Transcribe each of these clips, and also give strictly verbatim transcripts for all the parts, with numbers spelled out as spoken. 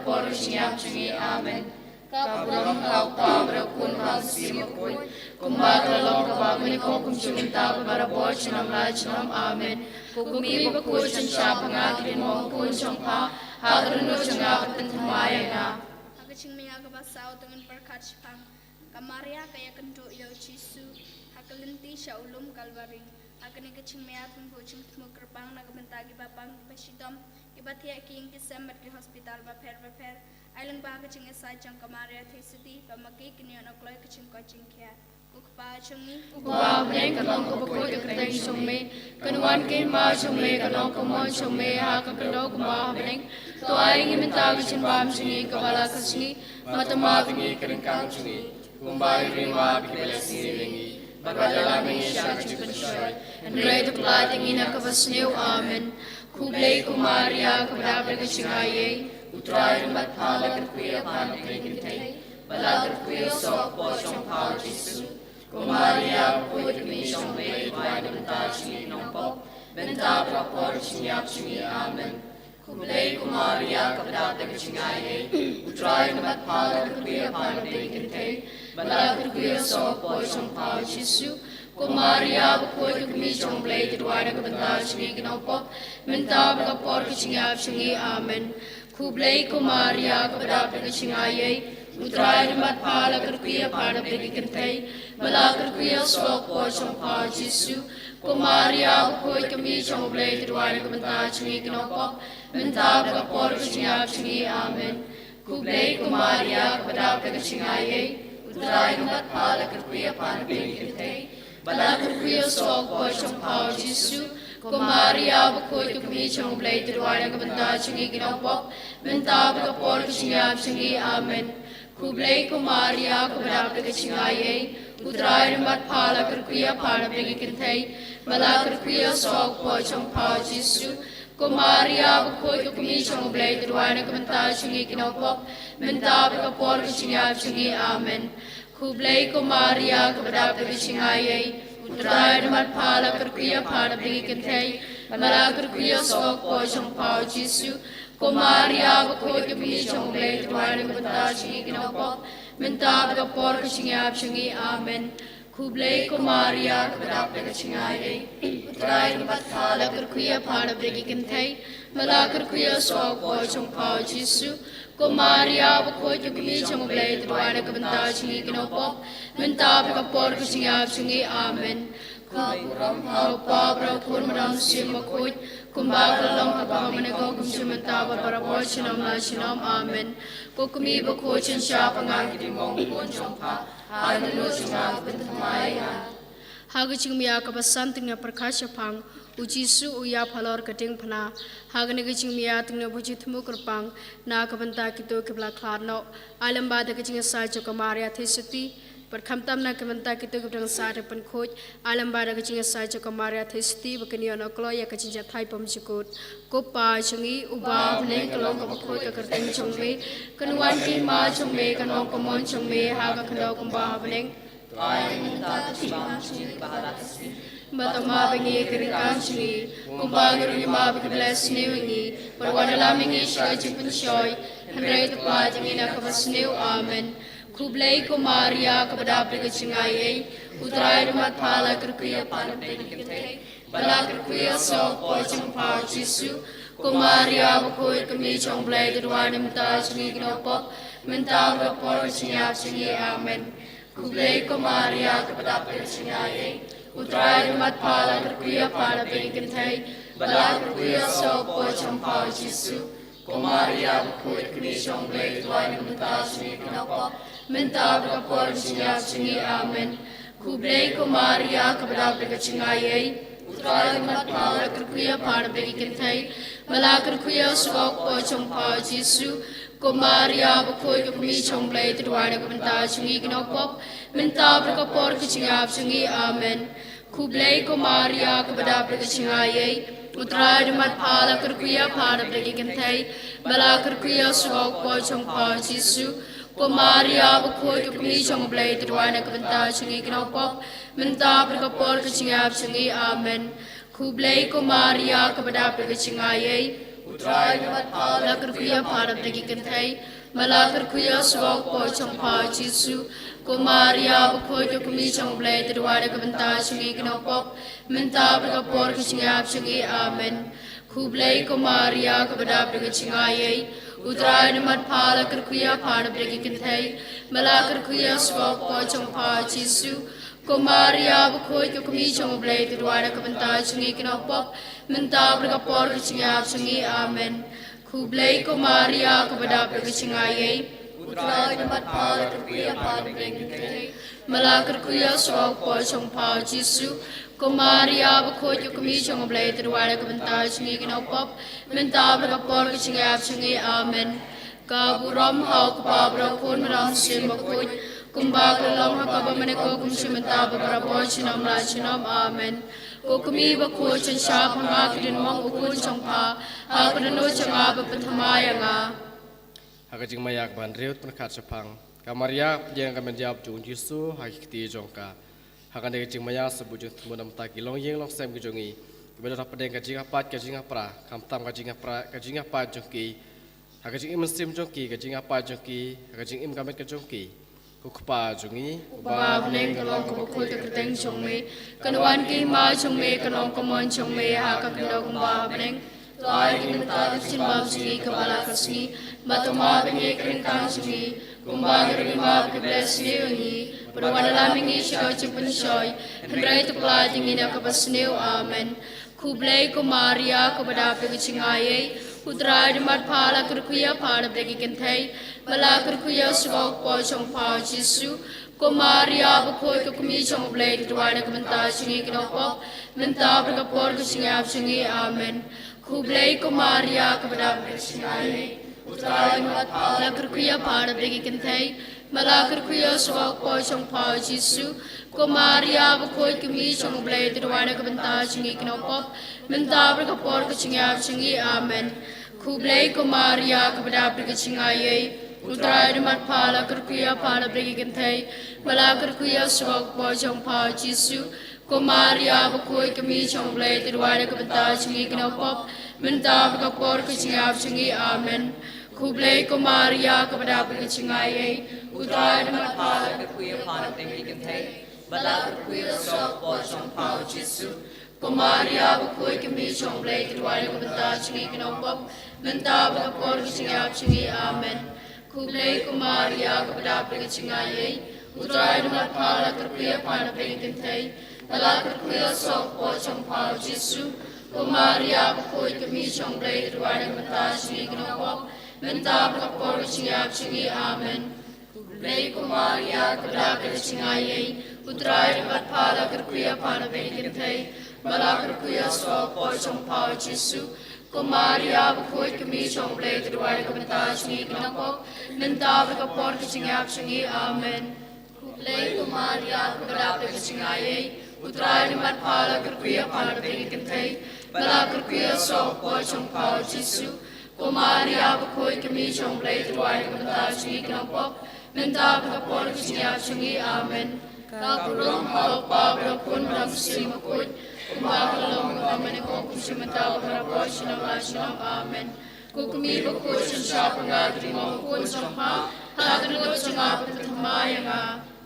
por ka jingïap jong ngi. Amen. Ka burom ha u Kpa bad ha u Khun bad ha u Mynsiem Bakhuid, kumba ka la long, kaba mynnyngkong, kumjuh mynta bad barabor junom la junom. Amen. Ko Kmie bakhuid, synshar ba nga ki dei mo u khun jong pha, ha ka dohnud jong nga pynthymmai ïa nga. Ha ka jingmia kaba saw to ngin pyrkhat shaphang ka Maria ka ïakynduh ïa u Jisu ha ka lynti sha u lum Kalbari. Ha kane ka jingmia pynbuh jingthmu kyrpang na ka bynta kiba pang, kiba shitom, kiba thiah, ki ïing ki sem bad ki hospital bapher bapher. Ai lyngba ka jingïasaid jong ka Maria Theisotti ba ma ki kin ïoh na kloi ka jingkoit jingkhiah. Ko Kpa jong ngi uba ha bneng, ka long kaba khuid ka kyrteng jong me, kan wan ka hima jong me, kan long ka mon jong me ha ka khyndew kumba ha bneng. To ai ngi mynta ka jingbam jong ngi kaba la ka sngi, bad to map ïa ngi ki ryngkang jong ngi, kumba ngi map ïa kiba la sniew ïa ngi, bad wat ïalam ïa ngi sha ka jingpynshoi, hynrei to pynlait ïa ngi na kaba sniew. Amen. Khublei ko Maria, kaba dap da ka jingaiei, U Trai u don bad pha. La kyrkhu ïa pha na ka bneng ki kynthei, bad la kyrkhu ïa u soh ka kpoh jong pha u Jisu. Ko Maria bakhuid, ka Kmie jong U Blei, to duwai na ka bynta jong ngi ki nongpop, mynta bad ka por ka jingïap jong ngi. Amen. Khublei ko Maria, kaba dap da ka jingaiei, U Trai u don bad pha. La kyrkhu ïa pha na ka bneng ki kynthei, bad la kyrkhu ïa u soh ka kpoh jong pha u Jisu. Ko Maria bakhuid, ka Kmie jong U Blei, to duwai na ka bynta jong ngi ki nongpop, mynta bad ka por ka jingïap jong ngi. Amen. Khublei ko Maria, kaba dap da ka jingaiei, U Trai u don bad pha. La kyrkhu ïa pha na ka bneng ki kynthei, bad la kyrkhu ïa u soh ka kpoh jong pha u Jisu. Ko Maria bakhuid, ka Kmie jong U Blei, to duwai na ka bynta jong ngi ki nongpop, mynta bad ka por ka jingïap jong ngi. Amen. Khublei ko Maria, kaba dap da ka jingaiei, U Trai u don bad pha. La kyrkhu ïa pha na ka bneng ki kynthei, bad la kyrkhu ïa u soh ka kpoh jong pha u Jisu. Ko Maria bakhuid, ka Kmie jong U Blei, to duwai na ka bynta jong ngi ki nongpop, mynta bad ka por ka jingïap jong ngi. Amen. Khublei ko Maria, kaba dap da ka jingaiei, U Trai u don bad pha. La kyrkhu ïa pha na ka bneng ki kynthei, bad la kyrkhu ïa u soh ka kpoh jong pha u Jisu. Ko Maria bakhuid, ka Kmie jong U Blei, to duwai na ka bynta jong ngi ki nongpop, mynta bad ka por ka jingïap jong ngi. Amen. Khublei ko Maria, kaba dap da ka jingaiei, U Trai u don bad pha. La kyrkhu ïa pha na ka bneng ki kynthei, bad la kyrkhu ïa u soh ka kpoh jong pha u Jisu. Ko Maria bakhuid, ka Kmie jong U Blei, to duwai na ka bynta jong ngi ki nongpop, mynta bad ka por ka jingïap jong ngi. Amen. Khublei ko Maria, kaba dap da ka jingaiei, U Trai u don bad pha. La kyrkhu ïa pha na ka bneng ki kynthei, bad la kyrkhu ïa u soh ka kpoh jong pha u Jisu. Ko Maria bakhuid, ka Kmie jong U Blei, to duwai na ka bynta jong ngi ki nongpop, mynta bad ka por ka jingïap jong ngi. Amen. Ka burom ha u Kpa bad ha u Khun bad ha u Mynsiem Bakhuid, kumba ka la long ha kaba mynnyngkong, kumjuh mynta bad barabor junom la junom. Amen. Ko Kmie bakhuid, synshar ba nga ki dei mo u khun jong pha, ha ka dohnud jong nga pynthymmai ïa nga. Ha ka jingmia kaba san to ngin pyrkhat shaphang u Jisu u ïap halor ka diengphna. Ha kane ka jingmia to ngin buh jingthmu kyrpang na ka bynta kito kiba la khlad noh. Ai lyngba da ka jingïasaid jong ka Maria Theisotti, bad khamtam na ka bynta kito kiba dang sah da pynkhuid. Ai lyngba da ka jingïasaid jong ka Maria Theisotti ba kin ïoh na kloi ïa ka jingjahthait bymjukut. Ko Kpa jong ngi uba ha bneng, ka long kaba khuid ka kyrteng jong me, kan wan ka hima jong me, kan long ka mon jong me ha ka khyndew kumba ha bneng. Bad to map ïa ngi ki ryngkang jong ngi, kumba ngi ruh ngi map ïa kiba la sniew ïa ngi, bad wat ïalam ïa ngi sha ka jingpynshoi, hynrei to pynlait ïa ngi na kaba sniew. Amen. Khublei ko Maria, kaba dap da ka jingaiei, U Trai u don bad pha. La kyrkhu ïa pha na ka bneng ki kynthei, bad la kyrkhu ïa u soh ka kpoh jong pha u Jisu. Ko Maria bakhuid, ka Kmie jong U Blei, to duwai na ka bynta jong ngi ki nongpop, mynta bad ka por ka jingïap jong ngi. Amen. Khublei ko Maria, kaba dap da ka jingaiei, U Trai u don bad pha. La kyrkhu ïa pha na ka bneng ki kynthei, bad la kyrkhu ïa u soh ka kpoh jong pha u Jisu. Ko Maria bakhuid, ka Kmie jong U Blei, to duwai na ka bynta jong ngi ki nongpop, mynta bad ka por ka jingïap jong ngi. Amen. Khublei ko Maria, kaba dap da ka jingaiei, U Trai u don bad pha. La kyrkhu ïa pha na ka bneng ki kynthei, bad la kyrkhu ïa u soh ka kpoh jong pha u Jisu. Ko Maria bakhuid, ka Kmie jong U Blei, to duwai na ka bynta jong ngi ki nongpop, mynta bad ka por ka jingïap jong ngi. Amen. Khublei ko Maria, kaba dap da ka jingaiei, U Trai u don bad pha. La kyrkhu ïa pha na ka bneng ki kynthei, bad la kyrkhu ïa u soh ka kpoh jong pha u Jisu. Ko Maria bakhuid, ka Kmie jong U Blei, to duwai na ka bynta jong ngi ki nongpop, mynta bad ka por ka jingïap jong ngi. Amen. Khublei ko Maria, kaba dap da ka jingaiei, U Trai namat pha la kyrkhu ïa pha na bynta ki kynthei, bad la kyrkhu ïa u sawok u kpoh jong pha u Jisu. Ko Maria bakhuid, ko kmie jong U Blei, to duwai na ka bynta jong ngi ki nongpop, mynta bad ha ka por ka jingïap jong ngi. Amen. Khublei ko Maria, kaba dap da ka jingaiei, U Trai namat pha la kyrkhu ïa pha na bynta ki kynthei, bad la kyrkhu ïa u sawok u kpoh jong pha u Jisu. Ko Maria bakhuid, ko kmie jong U Blei, to duwai na ka bynta jong ngi ki nongpop, mynta bad ha ka por ka jingïap jong ngi. Amen. Khublei ko Maria, kaba dap da ka jingaiei, U Trai namat pha la kyrkhu ïa pha na bynta ki kynthei, bad la kyrkhu ïa u sawok u kpoh jong pha u Jisu. Ko Maria bakhuid, ko kmie jong U Blei, to duwai na ka bynta jong ngi ki nongpop, mynta bad ha ka por ka jingïap jong ngi. Amen. Ka burom ha U Kpa bad ha U Khun bad ha U Mynsiem Bakhuid, kumba ka la long ha kaba mynne, ko kumjuh, mynta bad barabor, junom la junom. Amen. Ko kmie bakhuid, shon shap ha nga, ka dei mong u khun jong pha, ha ka dohnud jong nga, ba pynthymmai ïa nga. Ha ka jingmaïa kaba hynriew, pyrkhat shaphang ka Maria, pdiang ka met ïap jong u Jisu ha ki kti jong ka. Ha kane ka jingmaïa, sa buh jingthmu na bynta ki longïing longsem ki jong ngi, kiba don hapdeng ka jinghapaid ka jinghaprah, khamtam ka jinghaprah ka jinghapaid jong ki, ha ka jingim mynsiem jong ki, ka jinghapaid jong ki ha ka jingim ka met ka jong ki. Ko Kpa jong ngi uba ha bneng, ka long kaba khuid ka kyrteng jong me, kan wan ka hima jong me, kan long ka mon jong me ha ka khyndew kumba ha bneng. To ai ngi mynta ka jingbam jong ngi kaba la ka sngi, bad to map ïa ngi ki ryngkang jong ngi, kumba ngi ruh ngi map ïa kiba la sniew ïa ngi, bad wat lam ïa ngi sha ka jingpynshoi, hynrei to pyllait ïa ngi na kaba sniew. Amen. Khublei ko Maria, kaba dap da ka jingaiei, U Trai namat pha la kyrkhu ïa pha na bynta ki kynthei, bad la kyrkhu ïa u sawok u kpoh jong pha u Jisu. Ko Maria bakhuid, ko kmie jong U Blei, to duwai na ka bynta jong ngi ki nongpop, mynta bad ha ka por ka jingïap jong ngi. Amen. Khublei ko Maria, kaba dap da ka jingaiei, U Trai namat pha la kyrkhu ïa pha na bynta ki kynthei, bad la kyrkhu ïa u sawok u kpoh jong pha u Jisu. Ko Maria bakhuid, ko kmie jong U Blei, to duwai na ka bynta jong ngi ki nongpop, mynta bad ha ka por ka jingïap jong ngi. Amen. Khublei ko Maria, kaba dap da ka jingaiei, U Trai namat pha la kyrkhu ïa pha na bynta ki kynthei, bad la kyrkhu ïa u sawok u kpoh jong pha u Jisu. Ko Maria bakhuid, ko kmie jong U Blei, to duwai na ka bynta jong ngi ki nongpop, mynta bad ha ka por ka jingïap jong ngi. Amen. Khublei ko Maria, kaba dap da ka jingaiei, U Trai namat pha la kyrkhu ïa pha na bynta ki kynthei, bad la kyrkhu ïa u sawok u kpoh jong pha u Jisu. Ko Maria bakhuid, ko kmie jong U Blei, to duwai na ka bynta jong ngi ki nongpop, mynta bad ha ka por ka jingïap jong ngi. Amen. Khublei ko Maria, kaba dap da ka jingaiei, U Trai namat pha la kyrkhu ïa pha na bynta ki kynthei, bad la kyrkhu ïa u sawok u kpoh jong pha u Jisu. Ko Maria bakhuid, ko kmie jong U Blei, to duwai na ka bynta jong ngi ki nongpop, mynta bad ha ka por ka jingïap jong ngi. Amen. Khublei ko Maria, kaba dap da ka jingaiei, U Trai namat pha la kyrkhu ïa pha na bynta ki kynthei, bad la kyrkhu ïa u sawok u kpoh jong pha u Jisu. Ko Maria bakhuid, ko kmie jong U Blei, to duwai na ka bynta jong ngi ki nongpop, mynta bad ha ka por ka jingïap jong ngi. Amen. Khublei ko Maria, kaba dap da ka jingaiei, U Trai namat pha la kyrkhu ïa pha na bynta ki kynthei, bad la kyrkhu ïa u sawok u kpoh jong pha u Jisu. Ko Maria bakhuid, ko kmie jong U Blei, to duwai na ka bynta jong ngi ki nongpop, mynta bad ha ka por ka jingïap jong ngi. Amen. Ka burom ha U Kpa bad ha U Khun bad ha U Mynsiem Bakhuid, kumba ka la long ha kaba mynne, ko kumjuh, mynta bad barabor, junom la junom. Amen. Ko kmie bakhuid, shon shap ha nga, ka dei mong u khun jong pha, ha ka dohnud jong nga, ba pynthymmai ïa nga.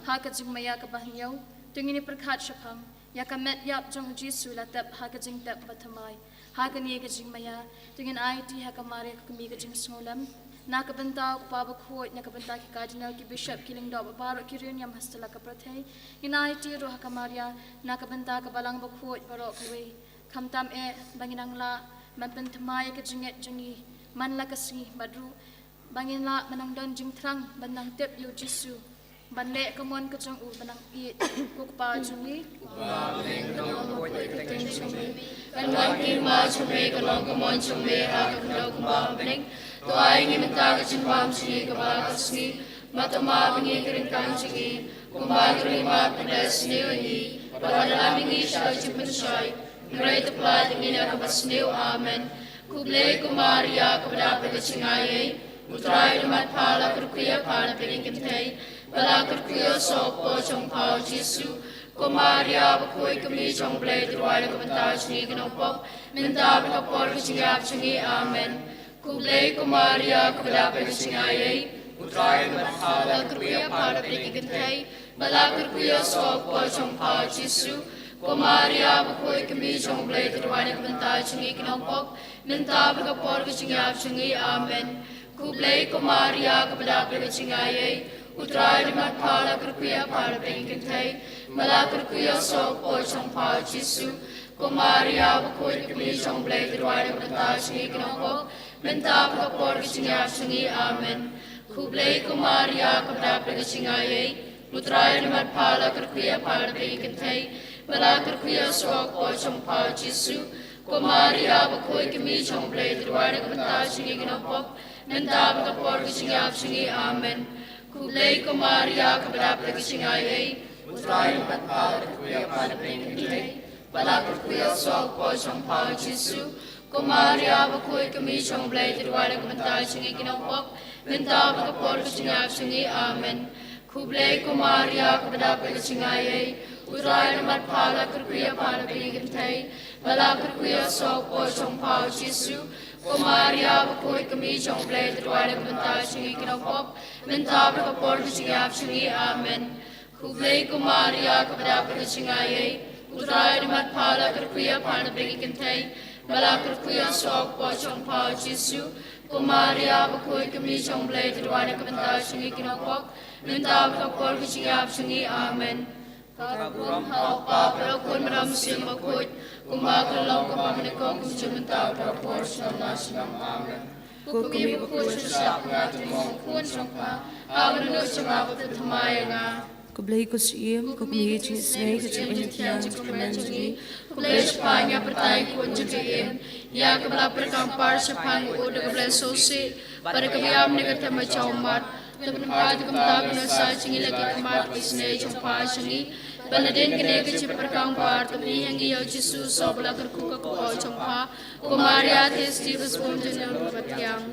Ha ka jingmaïa kaba hynñiew, to ngin ïa pyrkhat shaphang ïa ka met ïap jong u Jisu la tep ha ka jingtep bathymmai. Ha kane ka jingmaïa, to ngin aiti ha ka Maria ka kmie ka jingsngewlem, na ka bynta U Kpa bakhuid, na ka bynta ki Cardinal, ki Bishop, ki lyngdoh baroh, ki riewniam ha satlak ka pyrthei. Ngin aiti ruh ha ka Maria na ka bynta ka Balang Bakhuid baroh kawei. Khamtam eh ba ngin nang lah ban pynthymmai ïa ka jingngeit jong ngi man la ka sngi, bad ruh ba ngin lah ban nang don jingthrang ban nang tip ïa u Jisu, ban leh ka mon ka jong u, ban nang ïeit. Ko Kpa jong ngi, uba ha bneng, ka dei mong u khun jong me, kan wan ka hima jong me, kan long ka mon jong me ha ka khyndew kumba ha bneng. To ai ngi mynta ka jingbam jong ngi kaba la ka sngi, bad to map ïa ngi ki ryngkang jong ngi, kumba ngi ruh ngi map ïa kiba la sniew ïa ngi, bad wat lam ïa ngi sha ka jingpynshoi, hynrei to pyllait ïa ngi na kaba sniew. Amen. Khublei ko Maria, kaba dap da ka jingaiei, U Trai u namat pha, la kyrkhu ïa pha na bynta ki kynthei, bad la kyrkhu ïa u soh u kpoh jong pha u Jisu. Ko Ko Maria bakhuid, ka kmie jong U Blei, to duwai na ka bynta jong ngi ki nongpop, mynta bad ha ka por ka jingïap jong ngi. Amen. Khublei ko Maria, kaba dap da ka jingaiei, U Trai u don bad pha, la kyrkhu ïa pha ha pdeng ki kynthei, bad la kyrkhu ïa u soh u kpoh jong pha, U Jisu. Ko Maria bakhuid, ka kmie jong U Blei, to duwai na ka bynta jong ngi ki nongpop, mynta bad ha ka por ka jingïap jong ngi. Amen. Khublei ko Maria, kaba dap da ka jingaiei, U Trai u don bad pha, la kyrkhu ïa pha ha pdeng ki kynthei, bad la kyrkhu ïa u soh u kpoh jong pha, U Jisu. Ko Maria bakhuid, ka kmie jong U Blei, to duwai na ka bynta jong ngi ki nongpop, mynta bad ha ka por ka jingïap jong ngi. Amen. Khublei ko Maria, kaba dap da ka jingaiei, U Trai u don bad pha, la kyrkhu ïa pha ha pdeng ki kynthei, bad la kyrkhu ïa u soh u kpoh jong pha, U Jisu. Ko Maria bakhuid, ka kmie jong U Blei, to duwai na ka bynta jong ngi ki nongpop, mynta bad ha ka por ka jingïap jong ngi. Amen. Khublei ko Maria, kaba dap da ka jingaiei, U Trai u don bad pha, la kyrkhu ïa pha ha pdeng ki kynthei, bad la kyrkhu ïa u soh u kpoh jong pha, U Jisu. Ko Maria bakhuid, ka kmie jong U Blei, to duwai na ka bynta jong ngi ki nongpop, mynta bad ha ka por ka jingïap jong ngi. Amen. Khublei ko Maria, kaba dap da ka jingaiei, U Trai u don bad pha, la kyrkhu ïa pha ha pdeng ki kynthei, bad la kyrkhu ïa u soh u kpoh jong pha, U Jisu. Ko Maria bakhuid, ka kmie jong U Blei, to duwai na ka bynta jong ngi ki nongpop, mynta bad ha ka por ka jingïap jong ngi. Amen. Khublei ko Maria, kaba dap da ka jingaiei, U Trai u don bad pha, la kyrkhu ïa pha ha pdeng ki kynthei, bad la kyrkhu ïa u soh u kpoh jong pha, U Jisu. Ko Maria bakhuid, ka kmie jong U Blei, to duwai na ka bynta jong ngi ki nongpop, mynta bad ha ka por ka jingïap jong ngi. Amen. Ka burom ha U Kpa bad ha U Khun bad ha U Mynsiem Bakhuid, kumba ka la long, kumba mynnyngkong, kumjuh, mynta bad ha ka por junom la junom. Amen. Ko kmie bakhuid, sngewsih pynngeit ïa u khun jong pha, ha ka dohnud jong nga, bad pynthymmai ïa nga. Ko Blei, ko Syiem, ko kmie ka jingisynei, ka jingpynthiang jong ka hynmen jong ngi. Khublei shaphang ïa ka pyrthei khun jong ka Im, ïa kaba la pyrkhat palat shaphang ka ud da ka blei sngewsih, bad da ka biang ne ka them jong u mat. To pynpaw kumta, pyndonkam sa jong ngi la ki khmat ki isynei jong pha jong ngi, bad nadien kane ka jingpyrkhat palat, to mih ïa ngi ïa u Jisu, u soh ba la kyrkhu ha ka kpoh jong pha. Ko Maria, Theisotti, ba sbun jingdon ruh ba thiang.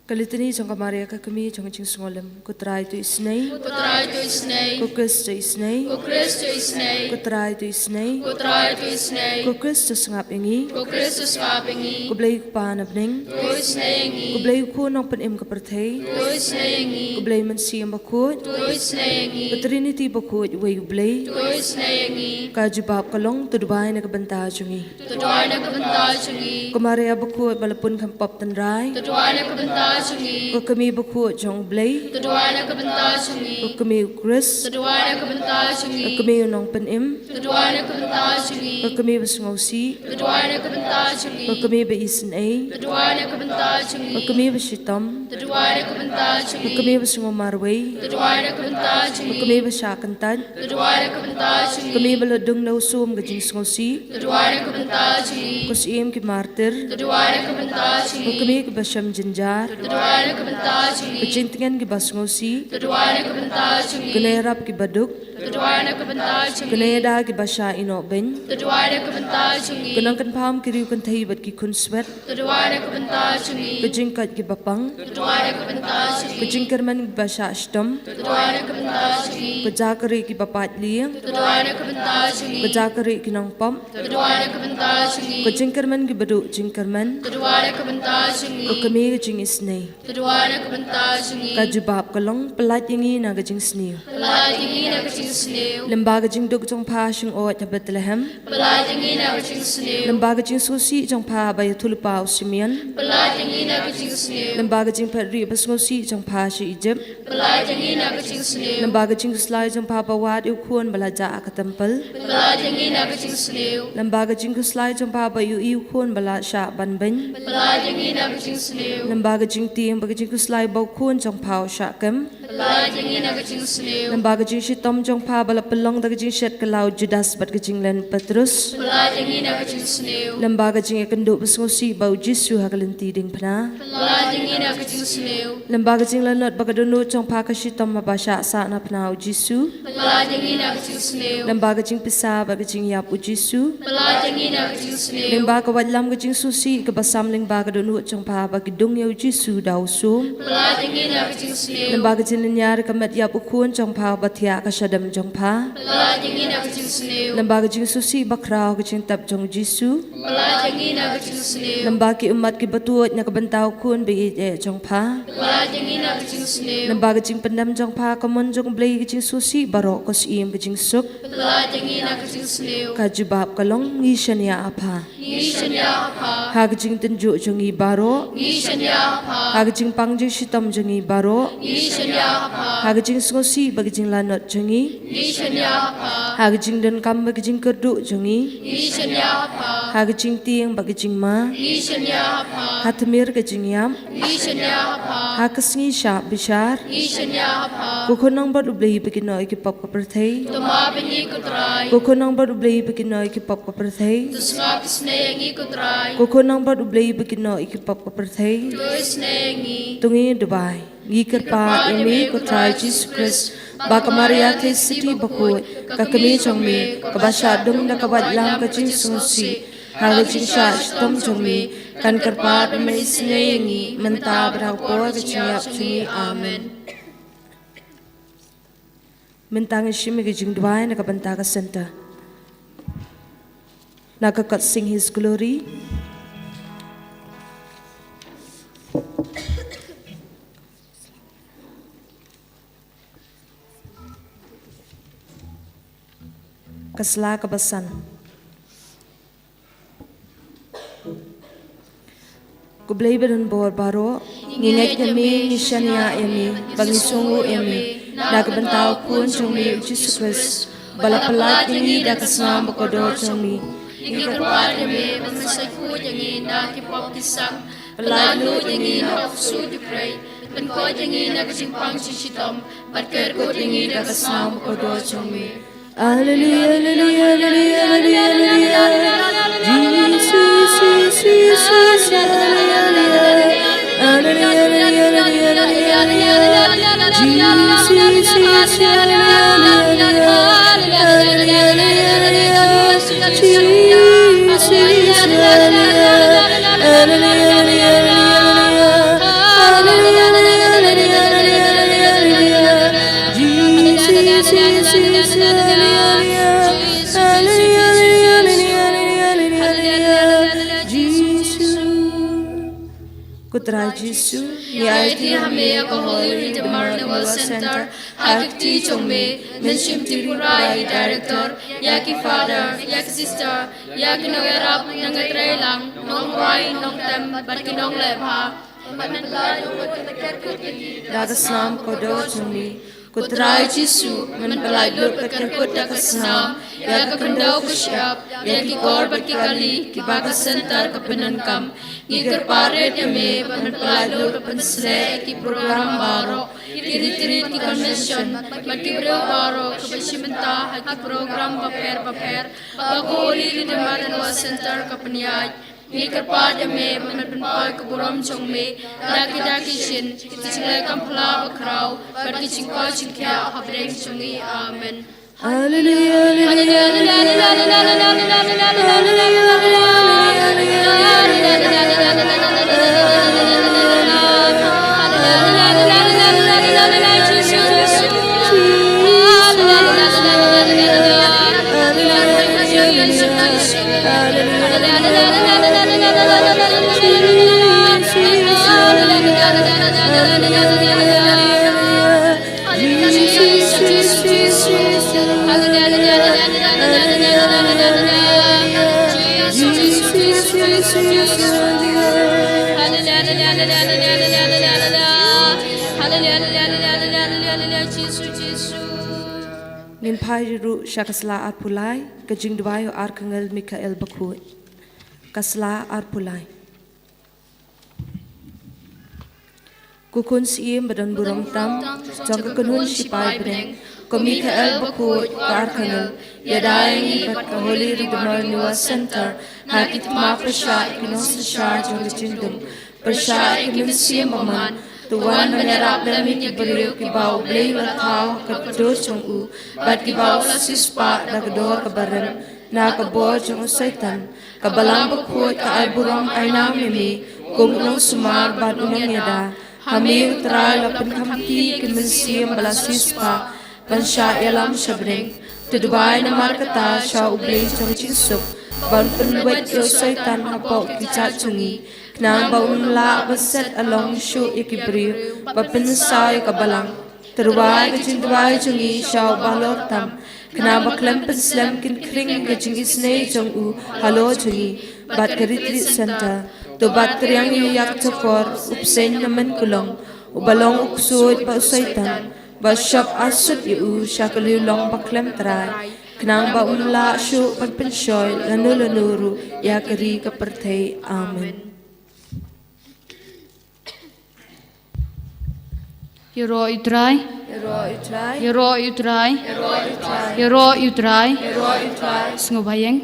Ka Litani jong ka Maria ka kmie jong ka jingsngewlem. Ko Trai, to isynei. Ko Trai, to isynei. Ko Khrist, to isynei. Ko Khrist, to isynei. Ko Trai, to isynei. Ko Trai, to isynei. Ko Khrist, to sngap ïa ngi. Ko Khrist, to sngap ïa ngi. Ko Blei U Kpa na bneng, to isynei ïa ngi. Ko Blei U Khun Nongpynim ka pyrthei, to isynei ïa ngi. Ko Blei Mynsiem Bakhuid, to isynei ïa ngi. Ko Trinity Bakhuid, uwei U Blei, to isynei ïa ngi. Ka jubab ka long, to duwai na ka bynta jong ngi. To duwai na ka bynta jong ngi. Ko Maria bakhuid ba la pun kham pop tynrai, to duwai na ka bynta jong ngi. Ko kmie bakhuid jong U Blei, to duwai na ka bynta jong ngi. Ko kmie U Khrist, to duwai na ka bynta jong ngi. Ko kmie U Nongpynim, to duwai na ka bynta jong ngi. Ko kmie ba sngewsih, to duwai na ka bynta jong ngi. Ko kmie ba isynei, to duwai na ka bynta jong ngi. Ko kmie ba shitom, to duwai na ka bynta jong ngi. Ko kmie ba sngewmarwei, to duwai na ka bynta jong ngi. Ko kmie ba shah kyntait, to duwai na ka bynta jong ngi. Ko kmie ba la dung da u sum ka jingsngewsih, to duwai na ka bynta jong ngi. Ko Syiem ki martir, to duwai na ka bynta jong ngi. Ko kmie kiba shem jynjar, to duwai na ka bynta jong ngi. Ko jingtngen kiba sngewsih, to duwai na ka bynta jong ngi. Ko nongrep kiba duk, to duwai na ka bynta jong ngi. Ko nongïada kiba shah ïehnoh beiñ, to duwai na ka bynta jong ngi. Ko nongkynpham ki riew kynthei bad ki khun swet, to duwai na ka bynta jong ngi. Ko jingkoit kiba pang, to duwai na ka bynta jong ngi. Ko jingkyrmen kiba shah shitom, to duwai na ka bynta jong ngi. Ko jakri kiba pait lieng, to duwai na ka bynta jong ngi. Ko jakri ki nongpop, to duwai na ka bynta jong ngi. Ko jingkyrmen kiba duh jingkyrmen, to duwai na ka bynta jong ngi. Ko kmie ka jingisynei, to duwai na ka bynta jong ngi. Ka jubab ka long, pyllait ïa ngi na ka jingsniew, pyllait ïa ngi na ka jingsniew. Lyngba ka jingduk jong pha shngoid ha Bethlehem, pyllait ïa ngi na ka jingsniew. Lyngba ka jingsngewsih jong pha ba ïathuhlypa u Simeon, pyllait ïa ngi na ka jingsniew. Lyngba ka jingphetrieh ba sngewsih jong pha sha Ijipt, pyllait ïa ngi na ka jingsniew. Lyngba ka jingkhuslai jong pha ba wad ïa u khun ba la jah ha ka templ, pyllait ïa ngi na ka jingsniew. Lyngba ka jingkhuslai jong pha ba ïohi ïa u khun ba la shah ban beiñ, pyllait ïa ngi na ka jingsniew. Lyngba ka jingtieng bad ka jingkhuslai ba u khun jong pha u shah kem, pyllait ïa ngi na ka jingsniew. Lyngba ka jingshitom jong pha ba la pynlong da ka jingshit kylla u Judas bad ka jinglen Petrus, pyllait ïa ngi na ka jingsniew. Lyngba ka jingïakynduh ba sngewsih bad u Jisu ha ka lynti diengphna, pyllait ïa ngi na ka jingsniew. Lyngba ka jinglanot ba ka dohnud jong pha ka shitom haba shah sah na phna u Jisu, pyllait ïa ngi na ka jingsniew. Lyngba ka jingpisa bad ka jingïap u Jisu, pyllait ïa ngi na ka jingsniew. Lyngba ka waitlam ka jingsngewsih kaba sam lyngba ka dohnud jong pha ba ki dung ïa u Jisu da u sum, pyllait ïa ngi na ka jingsniew. Lyngba ka jing Ngan ïar ka met ïap u khun jong pha ba thiah ka shadem jong pha. Pynlait ïa ngi na ka jingsniew. Lyngba ka jingsngewsih bakhraw ka jingtep jong u Jisu. Pynlait ïa ngi na ka jingsniew. Lyngba ki ummat kiba tuid na ka bynta u khun ba ïeit eh jong pha. Pynlait ïa ngi na ka jingsniew. Lyngba ka jingpyndem jong pha ka mon jong u Blei ka jingsngewsih baroh ka syiem ka jingsuk. Pynlait ïa ngi na ka jingsniew. Ka jubab ka long ngi shaniah ha pha. Ngi shaniah ha pha. Ha ka jingtynjuh jong ngi baroh. Ngi shaniah ha pha. Ha ka jingpang jingshitom jong ngi baroh. Ngi shaniah ha pha. Ha ka jingsngewsih bad ka jinglanot jong ngi. Ngi shaniah ha pha. Ha ka jingdonkam bad ka jingkyrduh jong ngi. Ngi shaniah ha pha. Ha ka jingtieng bad ka jingma. Ngi shaniah ha pha. Ha tmier ka jingïap. Ngi shaniah ha pha. Ha ka sngi shah bishar. Ngi shaniah ha pha. Ko khun nongbat u Blei ba kynnoh ïa ki pop ka pyrthei. To map ïa ngi ko Trai. Ko khun nongbat u Blei ba kynnoh ïa ki pop ka pyrthei. To sngap isynei ïa ngi ko Trai. Ko khun nongbat u Blei ba kynnoh ïa ki pop ka pyrthei. To isynei ïa ngi. To ngin duwai. Ngi kyrpad ïa me ko Trai Jisu Khrist, ba ka Maria Theisotti bakhuid, ka kmie jong me, kaba shah dung da ka waitlam ka jingsngewsih, ha ka jingshah shitom jong me, kan kyrpad ba me isynei ïa ngi, mynta bad ha ka por ka jingïap jong ngi. Amen. Mynta ngin shim ïa ka jingduwai na ka bynta ka center. Na ka kot Sing His Glory. Ka sla kaba san. Ko Blei ba don bor baroh, ngi ngeit ïa me, ngi shaniah ïa me, bad ngi sngewnguh ïa me, na ka bynta u Khun jong me u Jisu Khrist, ba la pyllait ïa ngi da ka snam bakordor jong me. Ngi kyrpad ïa me, ba men sa khuid ïa ngi na ki pop ki sang, pyllait lut ïa ngi na u ksuid u khrei, pynkhuid ïa ngi na ka jingpang jingshitom, bad kyrkhu ïa ngi da ka snam bakordor jong me. Alleluia, alleluia, alleluia, alleluia, alleluia. Jesus, Jesus, Jesus, alleluia. Alleluia, alleluia, alleluia, alleluia. Jesus, Jesus, alleluia, alleluia. Alleluia, alleluia, alleluia. Jesus, alleluia. Alleluia, alleluia, alleluia, alleluia. Alleluia, alleluia, alleluia, alleluia, alleluia. Jesus, Jesus, alleluia. Alleluia, alleluia, alleluia, alleluia, alleluia. Jesus. Ko Trai Jisu, ngi aiti ha me ïa ka Holy Redeemer Renewal Center, ha ki kti jong me, men shim tip pura ïa ki director, ïa ki father, ïa ki sister, ïa ki nongïarap, nongtrei lang, nongrwai, nongtem, bad ki nongleh bha. Bad men pyllait lut bad kyrkhu ïa ngi da ka snam bakordor jong me. Ko Trai Jisu, men pyllait lut bad kyrkhu da ka snam ïa ka khyndew ka shyiap, ïa ki kor bad ki kali kiba ka center ka pyndonkam. Ngi kyrpad rit ïa me ba men pyllait lut bad pynshlur ïa ki program baroh, ki retreat, ki convention, bad ki briew baroh kiba shim bynta ha ki program bapher bapher ba ka Holy Redeemer Renewal Center ka pynïaid. Ngi kyrpad ïa me ba men pynpaw ïa ka burom jong me da ki da ki shin, ki jingleh kam pla bakhraw, bad ki jingkoit jingkhiah hapdeng jong ngi. Amen. Alleluia, alleluia, alleluia, alleluia. Ngin phai ruh sha ka sla arphew lai, ka jingduwai u Arkangel Mikael bakhuid. Ka sla arphew lai. Ko Khun Syiem ba don burom tam, jong ka kynhun shipai bneng, ko Mikael bakhuid, ko Arkangel, ïada ïa ngi bad ka Holy Redeemer Renewal Center, ha ki thma pyrshah ïa ki nongsynshar jong ka jingdum, pyrshah ïa ki mynsiem bymman, to wan ban ïarap lem ïa ki briew kiba u Blei u la thaw ha ka dur jong u, bad kiba u la siewspah da ka dor kaba rem na ka bor jong u Soitan. Ka Balang bakhuid ka ai burom ai nam ïa me, kum u nongsumar bad u nongïada, Ha me U Trai la pynkham kti ïa ki mynsiem ba la siewspah ban shah ïalam sha bneng. To duwai namar kata sha U Blei jong ka jingsuk, ban pynwit ïa u Soitan hapoh ki kjat jong ngi, khnang ba un lah ban set along shuh ïa ki briew ba pynsaw ïa ka balang. To duwai ka jingduwai jong ngi sha U Bahalor tam, khnang ba khlem pynslem kin khring ka jingisynei jong u halor jong ngi bad ka Retreat Center. To bat triang ïa u Ïakjakor, u bseiñ na Mynkulong, uba long u ksuid bad u Soitan, ba shop arsut ïa u sha ka liang long ba khlem trai, khnang ba um lah shuh ban pynshoi lano lano ruh ïa ka ri ka pyrthei. Amen. Ïaroh ïa U Trai. Ïaroh ïa U Trai. Ïaroh ïa U Trai. Ïaroh ïa U Trai. Ïaroh ïa U Trai. Ïaroh ïa U Trai. Sngewbha ïeng.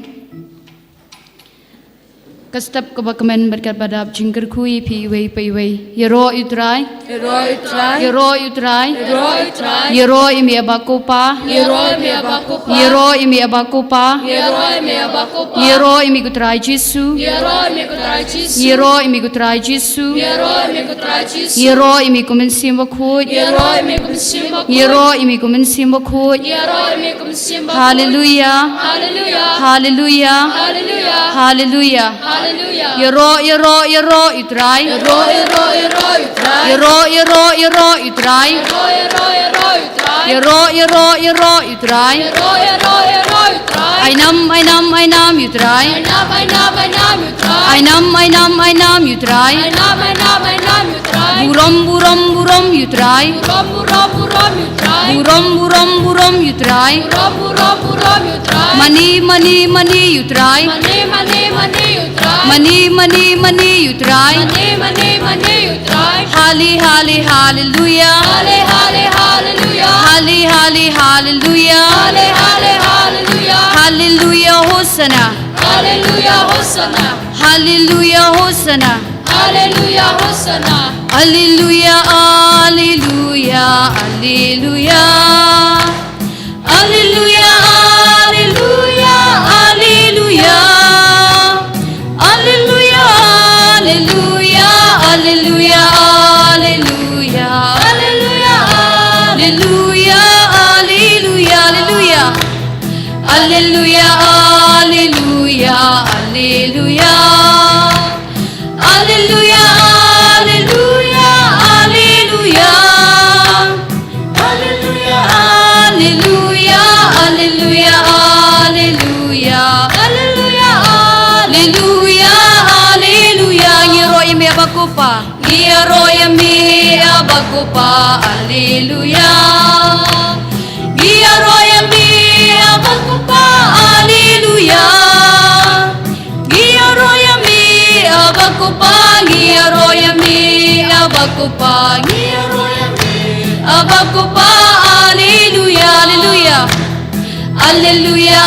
Ka step kaba kmen bad kaba dap, jingkyrkhu ïa phi iwei pa iwei. Ïaroh ïa U Trai. Ïaroh ïa U Trai. Ïaroh ïa U Trai. Ïaroh ïa U Trai. Ïaroh ïa me Aba Ko Pa. Ïaroh ïa me Aba Ko Pa. Ïaroh ïa me Aba Ko Pa. Ïaroh ïa me Aba Ko Pa. Ïaroh ïa me Ko Trai Jisu. Ïaroh ïa me Ko Trai Jisu. Ïaroh ïa me Ko Trai Jisu. Ïaroh ïa me Ko Trai Jisu. Ïaroh ïa me Ko Mynsiem Bakhuid. Ïaroh ïa me Ko Mynsiem Bakhuid. Ïaroh ïa me Ko Mynsiem Bakhuid. Ïaroh ïa me Ko Mynsiem Bakhuid. Haleluia. Haleluia. Haleluia. Haleluia. Haleluia. Haleluia. Ïaroh, ïaroh, ïaroh ïa U Trai. Ïaroh, ïaroh, ïaroh ïa U Trai. Ïaroh, ïaroh, ïaroh ïa U Trai. Ïaroh, ïaroh, ïaroh ïa U Trai. Ïaroh, ïaroh, ïaroh ïa U Trai. Ïaroh, ïaroh, ïaroh ïa U Trai. Ai nam, ai nam, ai nam ïa U Trai. Ai nam, ai nam, ai nam ïa U Trai. Ai nam, ai nam, ai nam ïa U Trai. Ai nam, ai nam, ai nam ïa U Trai. Burom, burom, burom ïa U Trai. Burom, burom, burom ïa U Trai. Burom, burom, burom ïa U Trai. Burom, burom, burom ïa U Trai. Mane, mane, mane ïa U Trai. Mane, mane, mane ïa U Trai. Mane, mane, mane ïa U Trai. Mane, mane, mane ïa U Trai. Hale, hale, haleluia. Hale, hale, haleluia. Hale, hale, haleluia. Hale, hale, haleluia. Haleluia, hosana. Haleluia, hosana. Haleluia, hosana. Haleluia, hosana. Alleluia, alleluia, alleluia. Alleluia, alleluia, alleluia. Alleluia, alleluia, alleluia, alleluia. Alleluia, alleluia, alleluia, alleluia. Alleluia, alleluia, alleluia. Alleluia, alleluia, alleluia. Alleluia, alleluia, alleluia, alleluia. Alleluia, alleluia, alleluia. Ngi ïaroh ïa me Aba Ko Pa. Ngi ïaroh ïa me Aba Ko Pa, alleluia. Ngi ïaroh ïa me Aba Ko Pa, alleluia. Ngi ïaroh ïa me Aba Ko Pa, ngi ïaroh ïa me Aba Ko Pa, ngi ïaroh ïa me Aba Ko Pa, alleluia, alleluia. Alleluia,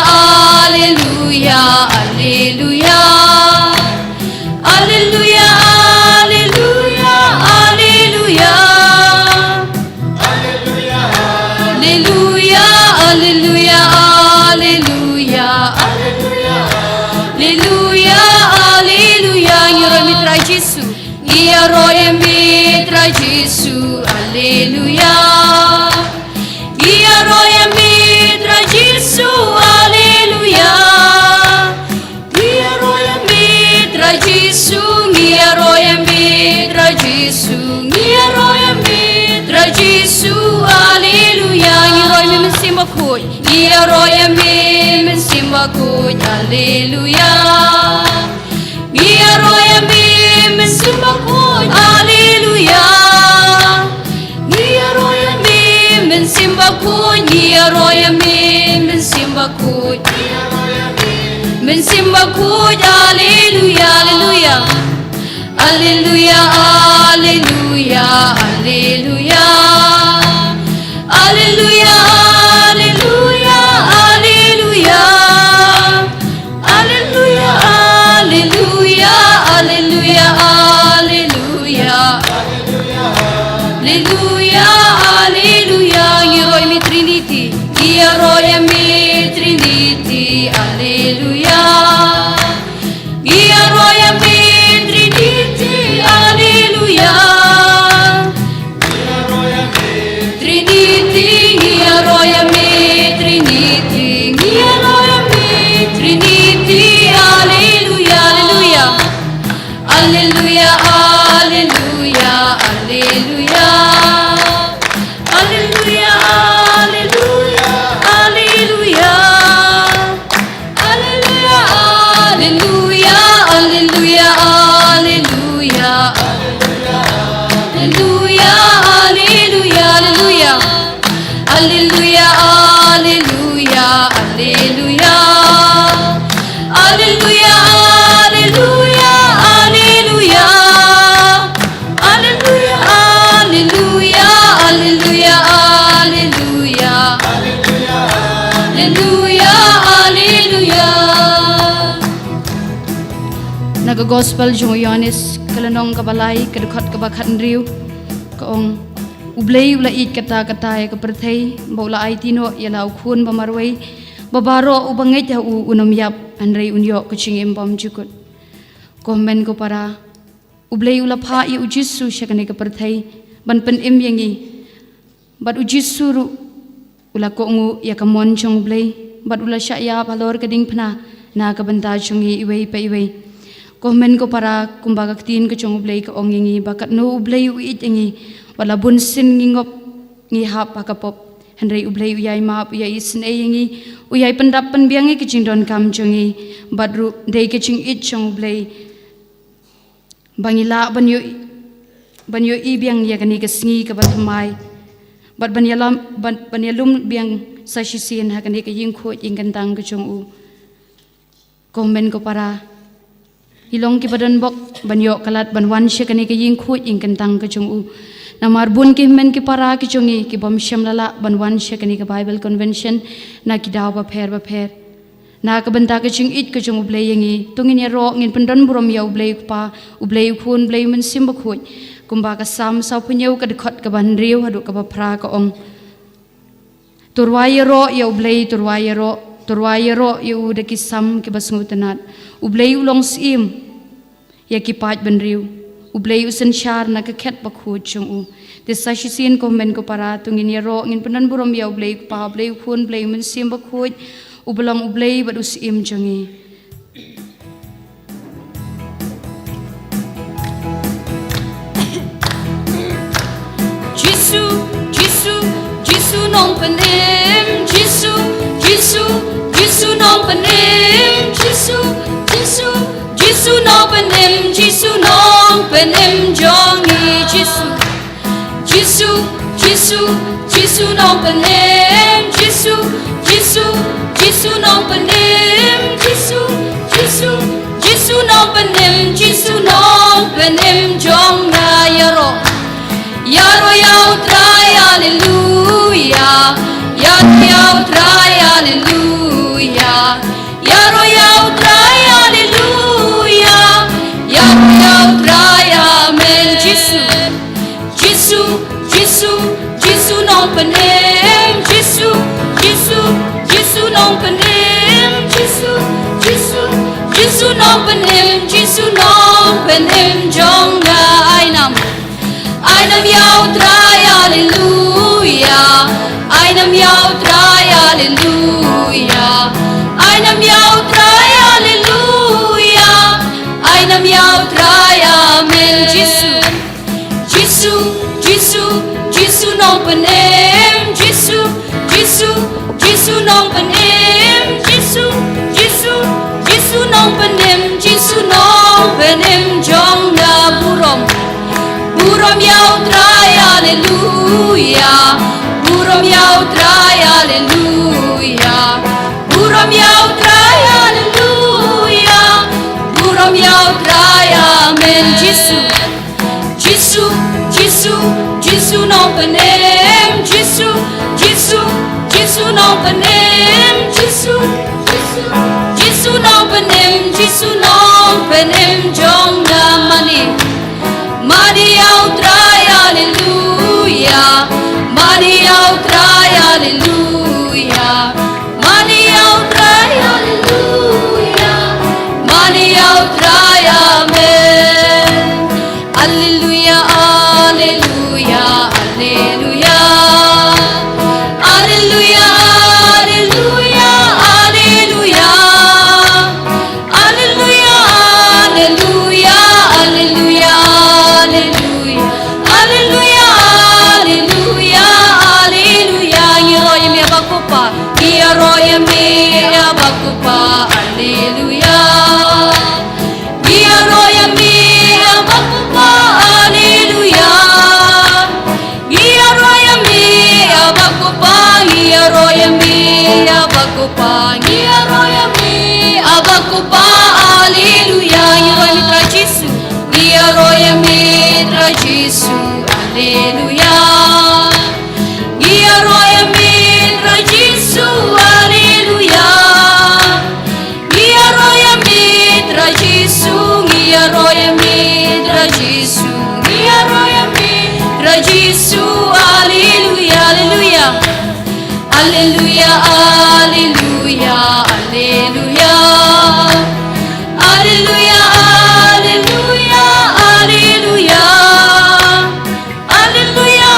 alleluia, alleluia. Alleluia, alleluia, alleluia. Alleluia, alleluia, alleluia. Alleluia, alleluia. Ngi ïaroh ïa me Trai Jisu. Ngi ïaroh ïa me Trai Jisu. Alleluia. Ngi ïaroh ïa me Trai Jisu, alleluia. Ngi ïaroh ïa me Trai Jisu, ngi ïaroh ïa me Trai Jisu, ngi ïaroh ïa me Trai Jisu, alleluia. Ngi ïaroh ïa me Mynsiem Bakhuid, ngi ïaroh ïa me Mynsiem Bakhuid, alleluia. Ngi ïaroh ïa me Mynsiem Bakhuid, alleluia. Ngi ïaroh ïa me Mynsiem Bakhuid, ngi ïaroh ïa me Mynsiem Bakhuid. Mynsiem Bakhuid, alleluia, alleluia. Alleluia, alleluia, alleluia. Alleluia, alleluia, alleluia. Alleluia, alleluia, alleluia, alleluia. Alleluia, alleluia. Ngi ïaroh ïa me Trinity. Ngi ïaroh ïa me Trinity. Alleluia. Ngi ïaroh ïa me Trinity. Alleluia. Gospel jong u Ïoannis, ka lynnong kaba lai, ka dkhot kaba khathynriew, ka ong: U Blei u la ïeit katta katta ïa ka pyrthei, ba u la aiti noh ïa la u khun ba marwei, ba baroh uba ngeit ha u un ym ïap, hynrei un ïoh ka jingim bymjukut. Ko hynmen ko para, U Blei u la phah ïa u Jisu sha kane ka pyrthei ban pynim ïa ngi. Bad u Jisu ruh u la kohnguh ïa ka mon jong U Blei, bad u la shah ïap halor ka diengphna na ka bynta jong ngi iwei pa iwei. Ko hynmen ko para, kumba ka ktien ka jong U Blei ka ong ïa ngi, ba katno U Blei u ïeit ïa ngi, wat la bunsien ngi ngop, ngi hap ha ka pop, hynrei U Blei u ïai map, u ïai isynei ïa ngi, u ïai pyndap pynbiang ïa ka jingdonkam jong ngi. Bad ruh dei ka jingïeit jong U Blei ba ngi lah ban ïoh, ban ïohi biang ïa kane ka sngi kaba thymmai, bad ban ïalam, ban, ban ïalum biang sa shisien ha kane ka ïingkhuid ïingkyntang ka jong u. Ko hynmen ko para, ngi long kiba donbok ban ïoh kylla ban wan sha kane ka ïingkhuid ïingkyntang ka jong u. Namar bun ki hynmen ki para ki jong ngi ki bym shym la lah ban wan sha kane ka Bible Convention na ki daw bapher bapher. Na ka bynta ka jingïeit ka jong U Blei ïa ngi, to ngin ïaroh, ngin pyndonburom ïa U Blei U Kpa, U Blei U Khun, U Blei U Mynsiem Bakhuid. Kumba ka Salm sawphew hynñiew, ka dkhot kaba hynriew haduh kaba phra ka ong: To rwai ïaroh ïa U Blei, to rwai ïaroh, to rwai ïaroh ïa u da ki salm kiba sngewtynnat. U Blei u long syiem ïa ki paid bynriew. U Blei u synshar na ka khet bakhuid jong u. Te sa shisien ko hynmen ko para, to ngin ïaroh, ngin pyndonburom ïa U Blei U Kpa, U Blei U Khun, U Blei U Mynsiem Bakhuid, uba long U Blei bad u syiem jong ngi. Jisu, Jisu, Jisu nongpynim, Jisu, Jisu, Jisu nongpynim, Jisu, Jisu, Jisu nongpynim, Jisu nongpynim jong ngi, Jisu. Jisu, Jisu, Jisu nongpynim, Jisu, Jisu, Jisu nongpynim, Jisu, Jisu, Jisu nongpynim, Jisu nongpynim jong nga. Ïaroh, ïaroh ïa U Trai, haleluya. Ïaroh ïa U Trai, haleluya. Ïaroh ïa U Trai, haleluya. Ïaroh ïa U Trai, amen. Jisu, Jisu, Jisu, Jisu nongpynim, Jisu, Jisu, Jisu nongpynim, Jisu, Jisu, Jisu nongpynim, Jisu nongpynim jong nga. Ai nam, ai nam ïa U Trai, haleluya. Ai nam ïa U Trai, haleluya. Ai nam ïa U Trai, haleluya. Ai nam ïa U Trai, amen. Jisu, Jisu, Jisu, Jisu nongpynim, Jisu, Jisu, Jisu nongpynim, Jisu, Jisu, Jisu nongpynim, Jisu nongpynim jong nga. Burom, burom ïa U Trai, haleluya. Burom ïa U Trai, haleluya. Burom ïa U Trai, haleluya. Burom ïa U Trai, amen. Jisu, Jisu, Jisu, Jisu nongpynim, Jisu, Jisu, Jisu nongpynim, Jisu, Jisu, Jisu nongpynim, Jisu nongpynim jong nga. Mane, mane ïa U Trai, haleluya. Mane ïa U Trai, haleluya. Mane ïa U Trai, haleluya. Mane ïa U Trai, amen. Alleluia, alleluia, alleluia. Alleluia, alleluia, alleluia. Alleluia, alleluia, alleluia, alleluia. Alleluia, alleluia, alleluia. Ngi ïaroh ïa me Aba Kpa. Ngi ïaroh ïa me Aba Kpa. Alleluia. Ngi ïaroh ïa me Aba Kpa. Alleluia. Ngi ïaroh ïa me Aba Kpa, ngi ïaroh ïa me Aba Kpa, ngi ïaroh ïa me Aba Kpa, alleluia. Ngi ïaroh ïa me Trai Jisu, ngi ïaroh ïa me Trai Jisu, alleluia. Ngi ïaroh ïa me Trai Jisu, alleluia. Ngi ïaroh ïa me Trai Jisu, ngi ïa Alleluia, alleluia, alleluia. Alleluia, alleluia, alleluia. Alleluia,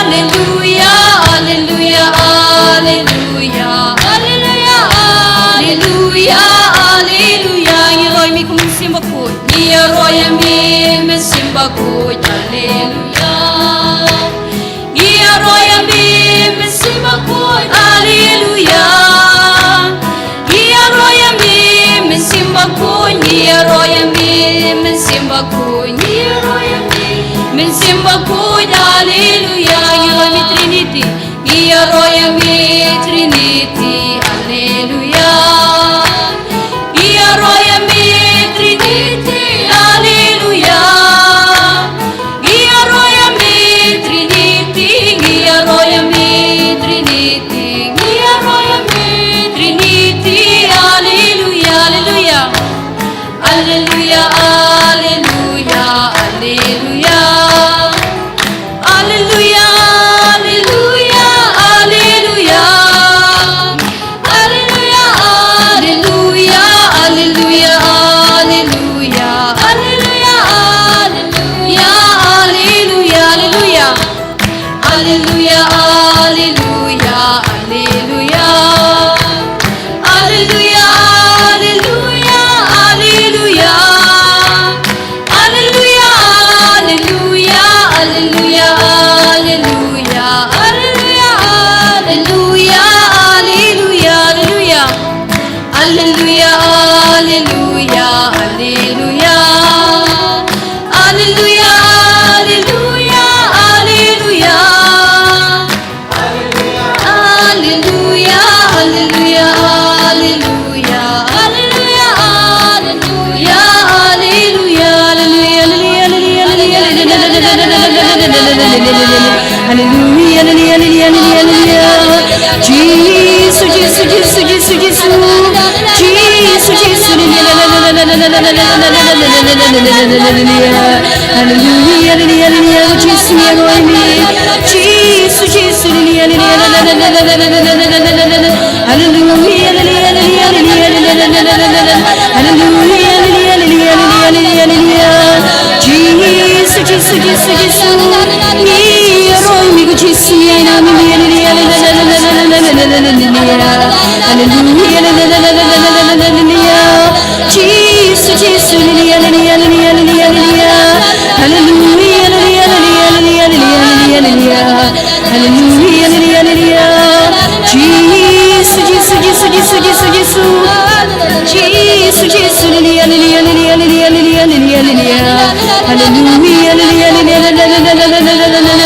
alleluia, alleluia, alleluia. Alleluia, alleluia, alleluia. Ngi ïaroh ïa me ko Mynsiem Bakhuid. Ngi ïaroh ïa me Mynsiem Bakhuid. Alleluia. Ngi ïaroh ïa me Mynsiem Bakhuid, alleluia. Ngi ïaroh ïa me Mynsiem Bakhuid, ngi ïaroh ïa me Mynsiem Bakhuid, ngi ïaroh ïa me Mynsiem Bakhuid, alleluia. Ngi ïaroh ïa me Trinity, ngi ïaroh ïa me Trinity, alleluia. Ngi ïaroh ïa me Trinity, alleluia. Ngi ïaroh ïa me Trinity, ngi ïaroh ïa me Trinity, ngi ïaroh ïa me Trinity, alleluia, alleluia. Alleluia, alleluia, alleluia. Alleluia, alleluia, alleluia. Alleluia, alleluia, alleluia, alleluia. Alleluia, alleluia, alleluia, alleluia. Alleluia, alleluia, alleluia. Alleluia, alleluia, alleluia. Alleluia, alleluia, alleluia, alleluia. Alleluia, alleluia, alleluia, alleluia. Alleluia, alleluia, alleluia. Alleluia, alleluia, alleluia. Alleluia, alleluia, alleluia. Alleluia, alleluia, alleluia. Alleluia, alleluia, alleluia, alleluia. Jisu, Jisu, Jisu, Jisu, Jisu. Jisu, Jisu, alleluia, alleluia, alleluia, alleluia. Jisu, Jisu, alleluia, alleluia, alleluia. Jisu, Jisu, alleluia, alleluia, alleluia, alleluia. Alleluia, alleluia, alleluia, alleluia. Alleluia, alleluia, alleluia, alleluia, alleluia. Jisu, Jisu, Jisu, Jisu. Ngi ïaroh ïa me ko Jisu, ngi ainguh ïa me, alleluia, alleluia, alleluia. Alleluia, alleluia, alleluia, alleluia. Jisu, Jisu, alleluia, alleluia, alleluia, alleluia. Alleluia, alleluia, alleluia, alleluia, alleluia, alleluia. Alleluia, alleluia, alleluia. Jisu, Jisu, Jisu, Jisu, Jisu, Jisu. Jisu, Jisu, alleluia, alleluia, alleluia, alleluia, alleluia, alleluia. Alleluia, alleluia, alleluia, alleluia, alleluia, alleluia.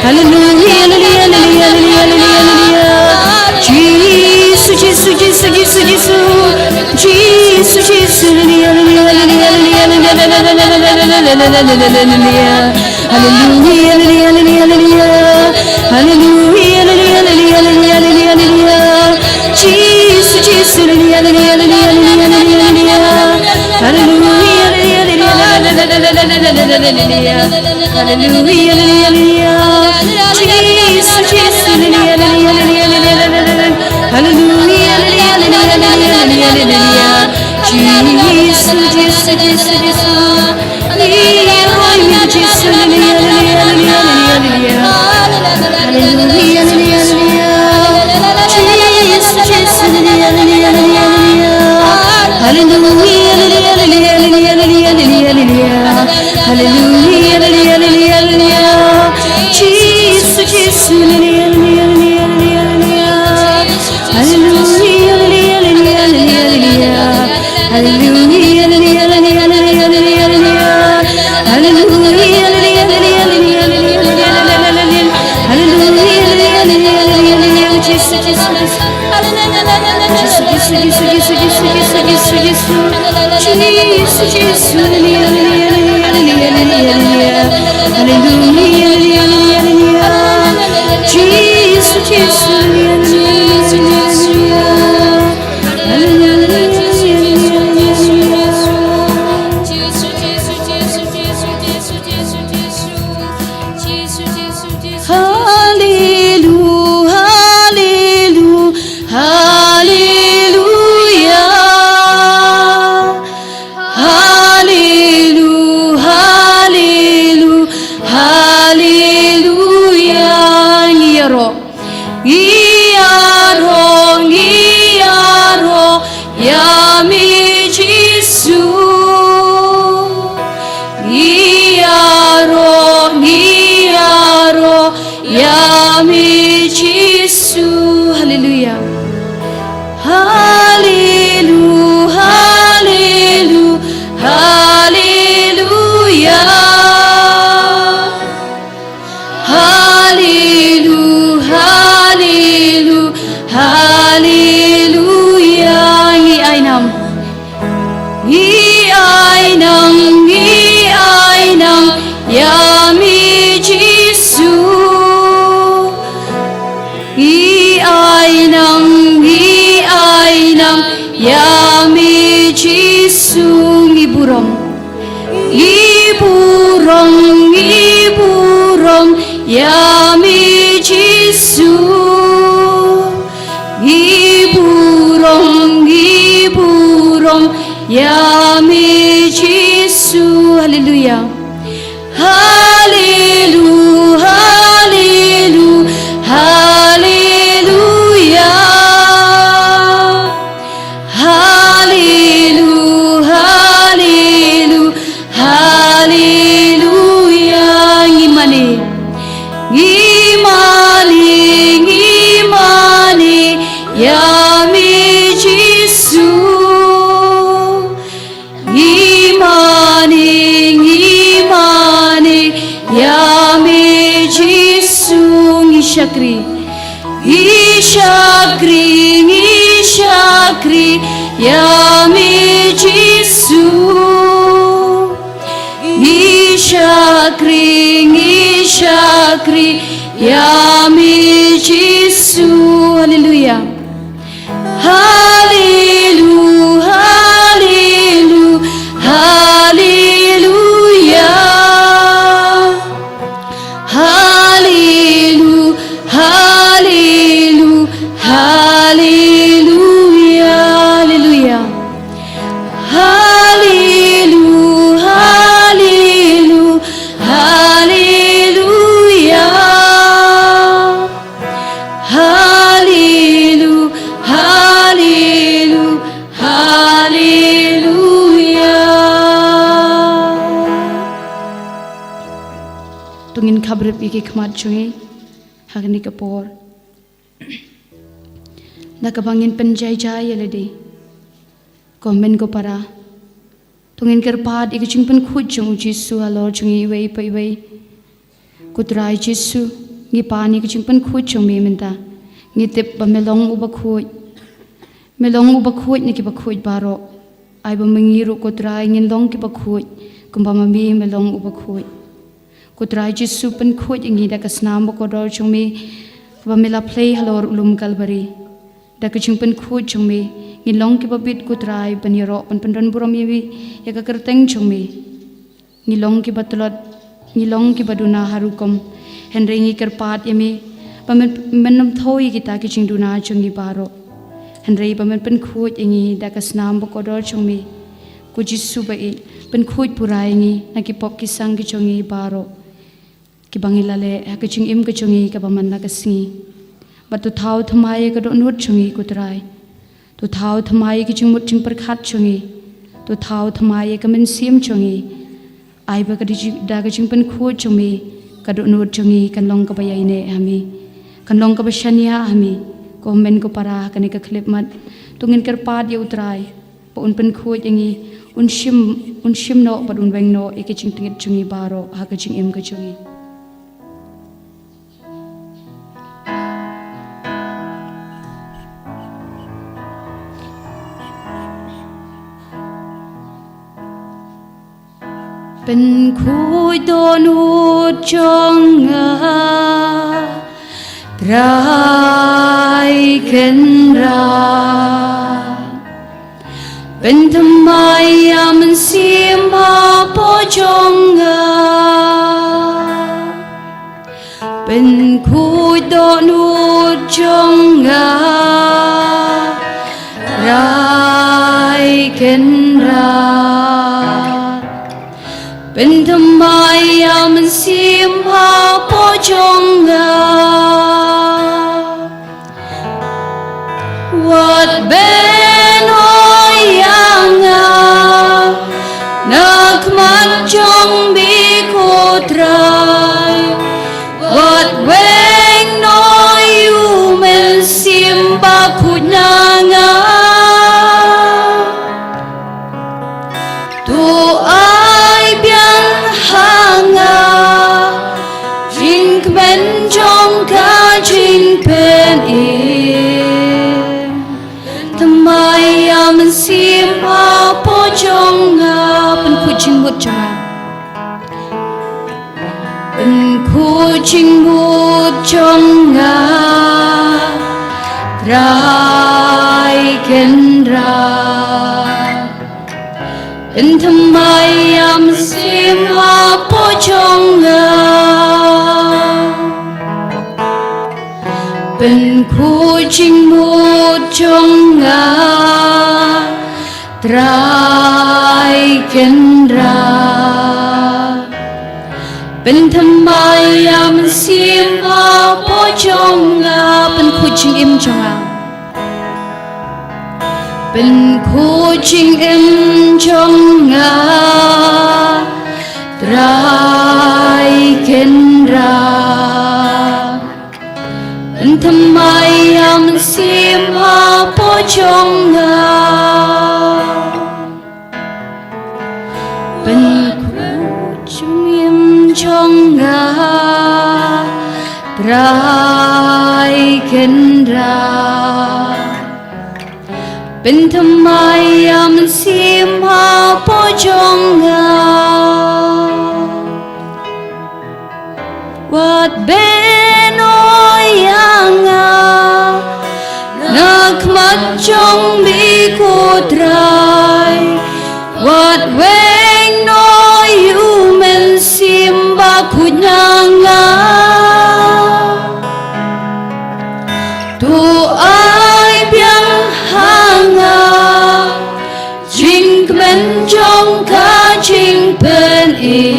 Alleluia, alleluia, alleluia, alleluia, alleluia. Jisu, Jisu, Jisu, Jisu, Jisu. Jisu, Jisu, alleluia, alleluia, alleluia, alleluia, alleluia. Alleluia, alleluia, alleluia, alleluia. Alleluia, alleluia, alleluia, alleluia, alleluia, alleluia. Jisu, Jisu, alleluia, alleluia, alleluia, alleluia, alleluia. Alleluia, alleluia, alleluia, alleluia, alleluia. Alleluia, alleluia, alleluia. Jisu, Jisu, alleluia, alleluia, alleluia, alleluia. Alleluia, alleluia, alleluia, alleluia, alleluia. Jisu, Jisu, Jisu, Jisu. Ngi ïaroh ïa me Jisu, alleluia, alleluia, alleluia, alleluia, alleluia. Alleluia, alleluia, alleluia. Jisu, Jisu, alleluia, alleluia, alleluia, alleluia. Alleluia, alleluia, alleluia, alleluia, alleluia. Alleluia, alleluia, alleluia, alleluia. Jisu, Jisu, alleluia, alleluia, alleluia, alleluia. Alleluia, alleluia, alleluia, alleluia. Alleluia, alleluia, alleluia, alleluia, alleluia. Alleluia, alleluia, alleluia, alleluia, alleluia. Alleluia, alleluia, alleluia, alleluia, alleluia. Jisu, Jisu, Jisu, Jisu. Jisu, Jisu, Jisu, Jisu, Jisu, Jisu. Jisu, Jisu, alleluia, alleluia, alleluia, alleluia, alleluia. Alleluia, alleluia, alleluia, alleluia. Jisu, Jisu, alleluia, alleluia, alleluia, alleluia. Alleluia, alleluia, alleluia, alleluia. Hallelujah, hallelujah. Ngi ïaroh, ngi ïaroh ïa me Jisu. Ngi ïaroh, ngi ïaroh ïa me Jisu. Haleluya. Haleluya, haleluya, haleluya. Haleluya, haleluya, haleluya. Ngi ai nam. Ngi ai nam, ngi ai nam ïa me Jisu. Ngi ai nam, ngi ai nam ïa me Jisu. Ngi burom. Ngi burom, ngi burom ïa me Jisu. Ngi burom, ngi burom ïa me Jisu. Haleluya. Haleluya, haleluya, haleluya. Haleluya, haleluya, haleluya. Ngi mane, ngi mane, ngi mane ïa me Jisu. Ngi mane, ngi mane ïa me Jisu. Ngi shakri, ngi shakri, ngi shakri ïa me Jisu. Ngi shakri, ngi shakri ïa me Jisu. Haleluya. Haleluya, haleluya, haleluya. Haleluya, haleluya, haleluya. Haleluya, haleluya, haleluya. Haleluya, haleluya, haleluya. To ngin khapbrip ïa ki khmat jong ngi ha kane ka por. Da kaba ngin pynjai jai ïa lade. Ko hynmen ko para, to ngin kyrpad ïa ka jingpynkhuid jong u Jisu halor jong ngi iwei pa iwei. Ko Trai Jisu, ngi pan ïa ka jingpynkhuid jong me mynta. Ngi tip ba me long uba khuid. Me long uba khuid na kiba khuid baroh. Ai ba ma ngi ruh ko Trai ngin long kiba khuid, kumba ma me me long uba khuid. Ko Trai Jisu, pynkhuid ïa ngi da ka snam bakordor jong me, kaba me la plie halor u lum Kalbari. Da ka jingpynkhuid jong me, ngin long kiba bit ko Trai ban ïaroh, ban pyndon burom ïa me, ïa ka kyrteng jong me. Ngi long kiba tlot, ngi long kiba duna ha rukom. Hynrei ngi kyrpad ïa me, ba men, men ym thaw ïa kita ki jingduna jong ngi baroh. Hynrei ba men pynkhuid ïa ngi da ka snam bakordor jong me. Ko Jisu ba ïeit, pynkhuid pura ïa ngi na ki pop ki sang ki jong ngi baroh. Kiba ngi la leh ha ka jingim ka jong ngi kaba man la ka sngi. Bad to thaw thymmai ïa ka dohnud jong ngi ko Trai. To thaw thymmai ïa ka jingmut jingpyrkhat jong ngi. To thaw thymmai ïa ka mynsiem jong ngi. Ai ba ka da ka jingpynkhuid jong me, ka dohnud jong ngi kan long kaba ïaineh ha me. Kan long kaba shaniah ha me. Ko hynmen ko para, ha kane ka khyllipmat, to ngin kyrpad ïa u Trai ba un pynkhuid ïa ngi, un shim, un shim noh bad un weng noh ïa ka jingtngit jong ngi baroh ha ka jingim ka jong ngi. Pynkhuid dohnud jong nga, Trai Kynrad. Pynthymmai ïa ka mynsiem hapoh jong nga. Pynkhuid dohnud jong nga, Trai Kynrad. Pynthymmai ïa ka mynsiem hapoh jong nga. Jong me ko Trai, wat weng noh ïa u Mynsiem Bakhuid na nga. To ai biang ha nga jingkmen jong ka jingpynim. Thymmai ïa u Mynsiem hapoh jong nga. Pynkhuid jingmut jong nga. Pynkhuid jingmut jong nga, Trai Kynrad. Pynthymmai ïa u Mynsiem hapoh jong nga. Pynkhuid jingmut jong nga, Trai Kynrad. Pynthymmai ïa u Mynsiem hapoh jong nga. Pynkhuid jingim jong nga. Pynkhuid jingim jong nga, Trai Kynrad. Pynthymmai ïa u Mynsiem hapoh jong nga. Pynkhuid jingim jong nga, Trai Kynrad. Pynthymmai ïa u Mynsiem hapoh jong nga. Wat bynrap ïa nga na khmat jong me ko Trai. Wat weng noh ïa u Mynsiem Bakhuid na nga. To ai biang ha nga jingkmen jong ka jingpynim.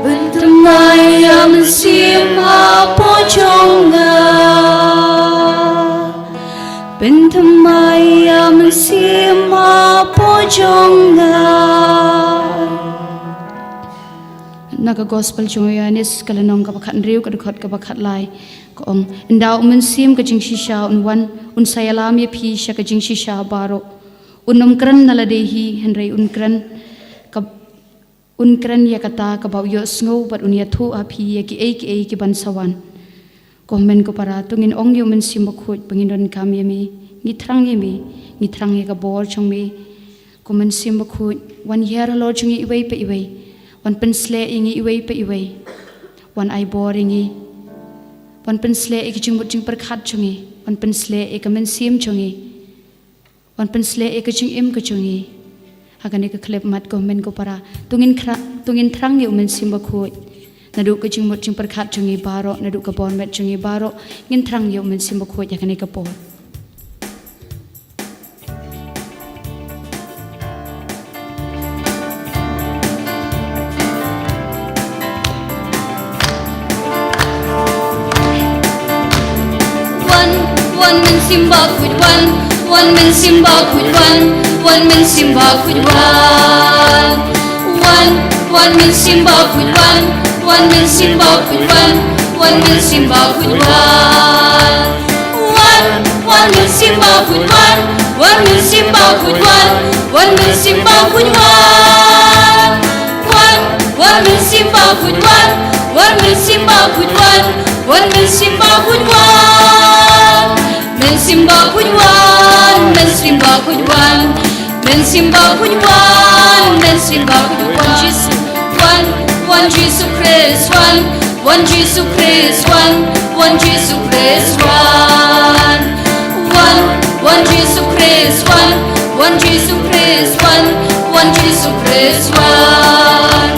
Pynthymmai ïa u Mynsiem hapoh jong nga. Pynthymmai ïa u Mynsiem hapoh jong nga. Na ka Gospel jong u Ïoannis, ka lynnong kaba khathynriew, ka dkhot kaba khatlai, ka ong: Ynda u Mynsiem ka jingshisha un wan, un sa ïalam ïa phi sha ka jingshisha baroh. Un ym kren na lade hi, hynrei un kren ka, un kren ïa kata kaba u ïohsngew, bad un ïathuh ha phi ïa kiei kiei kiban sa wan. Ko hynmen ko para, to ngin ong ïa u Mynsiem Bakhuid ba ngin donkam ïa me, ngi thrang ïa me, ngi thrang ïa ka bor jong me. Ko Mynsiem Bakhuid, wan hiar halor jong ngi iwei pa iwei. Wan pynshlur ïa ngi iwei pa iwei. Wan ai bor ïa ngi. Wan pynshlur ïa ka jingmut jingpyrkhat jong ngi. Wan pynshlur ïa ka mynsiem jong ngi. Wan pynshlur ïa ka jingim ka jong ngi. Ha kane ka khyllipmat, ko hynmen ko para, to ngin khra-, to ngin thrang ïa u Mynsiem Bakhuid. Naduh ka jingmut jingpyrkhat jong ngi baroh, naduh ka bor met jong ngi baroh, ngin thrang ïa u Mynsiem Bakhuid ha kane ka por. Wan, wan Mynsiem Bakhuid wan, wan Mynsiem Bakhuid wan, wan Mynsiem Bakhuid wan. Wan, wan Mynsiem Bakhuid wan, wan Mynsiem Bakhuid wan, wan Mynsiem Bakhuid wan. Wan, wan Mynsiem Bakhuid wan, wan Mynsiem Bakhuid wan, wan Mynsiem Bakhuid wan. Wan, wan Mynsiem Bakhuid wan, wan Mynsiem Bakhuid wan, wan Mynsiem Bakhuid wan. Mynsiem Bakhuid wan, Mynsiem Bakhuid wan. Mynsiem Bakhuid wan, Mynsiem Bakhuid wan. Jisu wan, wan Jisu Khrist wan, wan Jisu Khrist wan, wan Jisu Khrist wan. Wan, wan Jisu Khrist wan, wan Jisu Khrist wan, wan Jisu Khrist wan.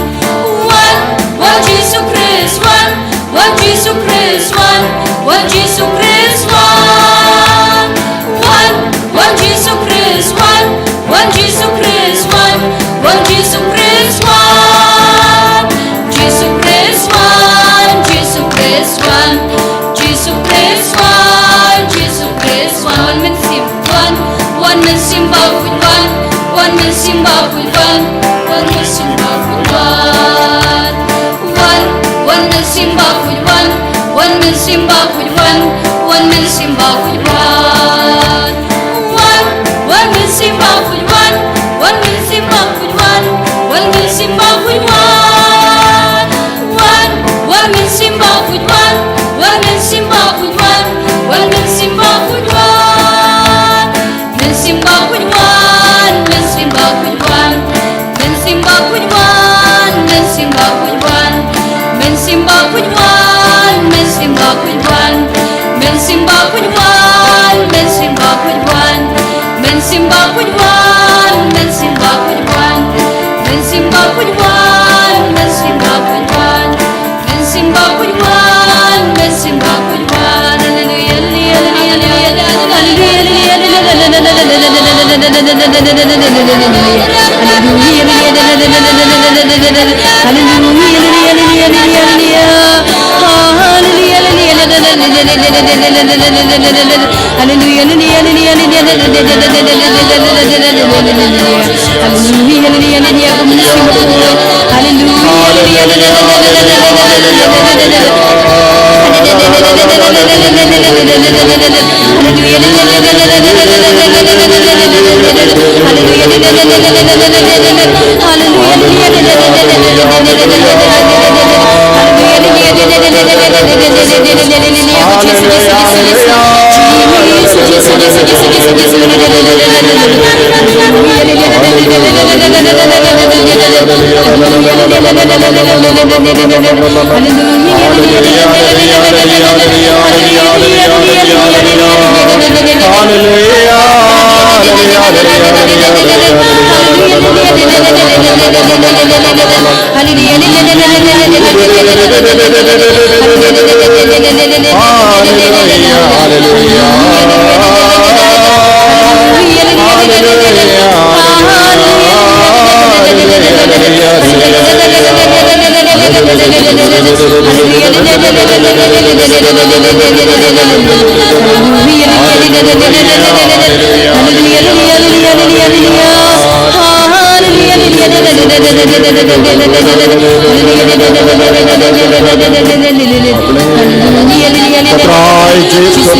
Wan, wan Jisu Khrist wan, wan Jisu Khrist wan, wan Jisu Khrist wan. Wan, wan Jisu Khrist wan, wan Jisu Khrist wan, wan Jisu Khrist wan. Jisu Khrist wan, Jisu Khrist wan, Jisu Khrist wan, Jisu Khrist wan. Wan Mynsiem wan, wan Mynsiem Bakhuid wan, Wan Mynsiem Bakhuid wan, Wan Mynsiem Bakhuid wan. Wan, Wan Mynsiem Bakhuid wan, Wan Mynsiem Bakhuid wan, Wan Mynsiem Bakhuid wan. Wan, Wan Mynsiem Bakhuid wan, Wan Mynsiem Bakhuid wan, Wan Mynsiem Bakhuid wan. Wan, Wan Mynsiem Bakhuid wan, Wan Mynsiem Bakhuid wan, Wan Mynsiem Bakhuid wan. Mynsiem Bakhuid wan, Mynsiem Bakhuid wan. Mynsiem Bakhuid wan, Mynsiem Bakhuid wan. Mynsiem Bakhuid wan, Mynsiem Bakhuid wan. Mynsiem Bakhuid wan, Mynsiem Bakhuid wan. Mynsiem Bakhuid wan, Mynsiem Bakhuid wan. Mynsiem Bakhuid wan, Mynsiem Bakhuid wan. Mynsiem Bakhuid wan, Mynsiem Bakhuid wan. Hallelujah, hallelujah, hallelujah, hallelujah, hallelujah, hallelujah, hallelujah, hallelujah. Hallelujah, hallelujah, hallelujah. Hallelujah, hallelujah, hallelujah. Hallelujah, hallelujah, hallelujah, hallelujah. Hallelujah, hallelujah, hallelujah, hallelujah. Ka Trai Jisu,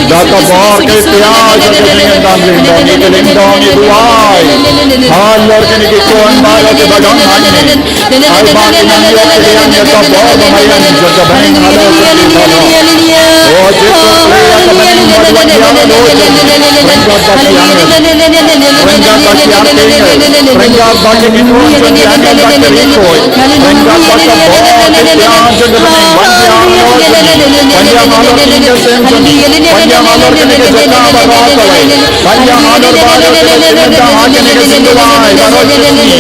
da ka bor ka ïa ka jingim dang jingdong, ngi kylli dong ngi duwai halor kine ki khun baroh kiba don hangne. Ai ba kin nang ïoh pdiang ïa ka bor ba ma ïeng jong ka bneng halor kine ki baroh. O Jisu Khrist, ïa ka bneng ba duwai ïa ka bneng ba ïeng. Kren bad ba ki angel, kren bad ba ki kynrong jong ki angel bad ki riewkhuid, kren bad ba ka bor ka ïa jong ka bneng ban ïa halor jong ngi, ban ïa halor jong ka sem jong ngi, ban ïa halor kane ka jaka baroh kawei, ban ïa halor baroh kane ka jaka ha kane ka jingduwai baroh jong ngi.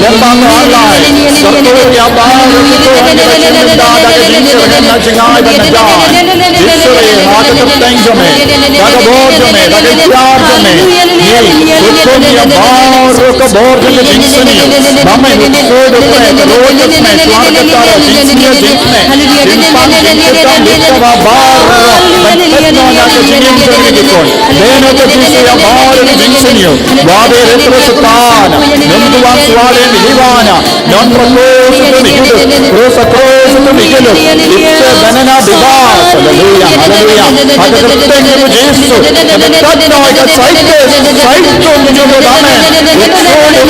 Lem bad ka ar lai, syrtu ïa baroh ki khun kiba shim bynta da ka jingkyrmen na jingai bad na jngai. Jisu ha ka kyrteng jong me, da ka bor jong me, da ka ïar jong me, ngi khun ïa baroh ka bor jong ka jingsniew. Ba me shu duk me ka roi ka sniew, shuwa ka tara jingsniew jingsniew, jingpang jingkyrdan, dei kaba baroh ban pynlong ïa ka jingim jong ngi ki khun. Dei na ka Jisu ïa baroh ka jingsniew. Ba dei rit ka Soitan, ym duwan shuwa lem hi wana. Ngan rakhe sha ka mikiduk, cross across sha ka mikiduk. Ipte banana bibas. Hallelujah, hallelujah. Ha ka kyrteng jong u Jisu. Ka dei ka noi ka Saitus, Saitus jong u Damen. Ipte u kren.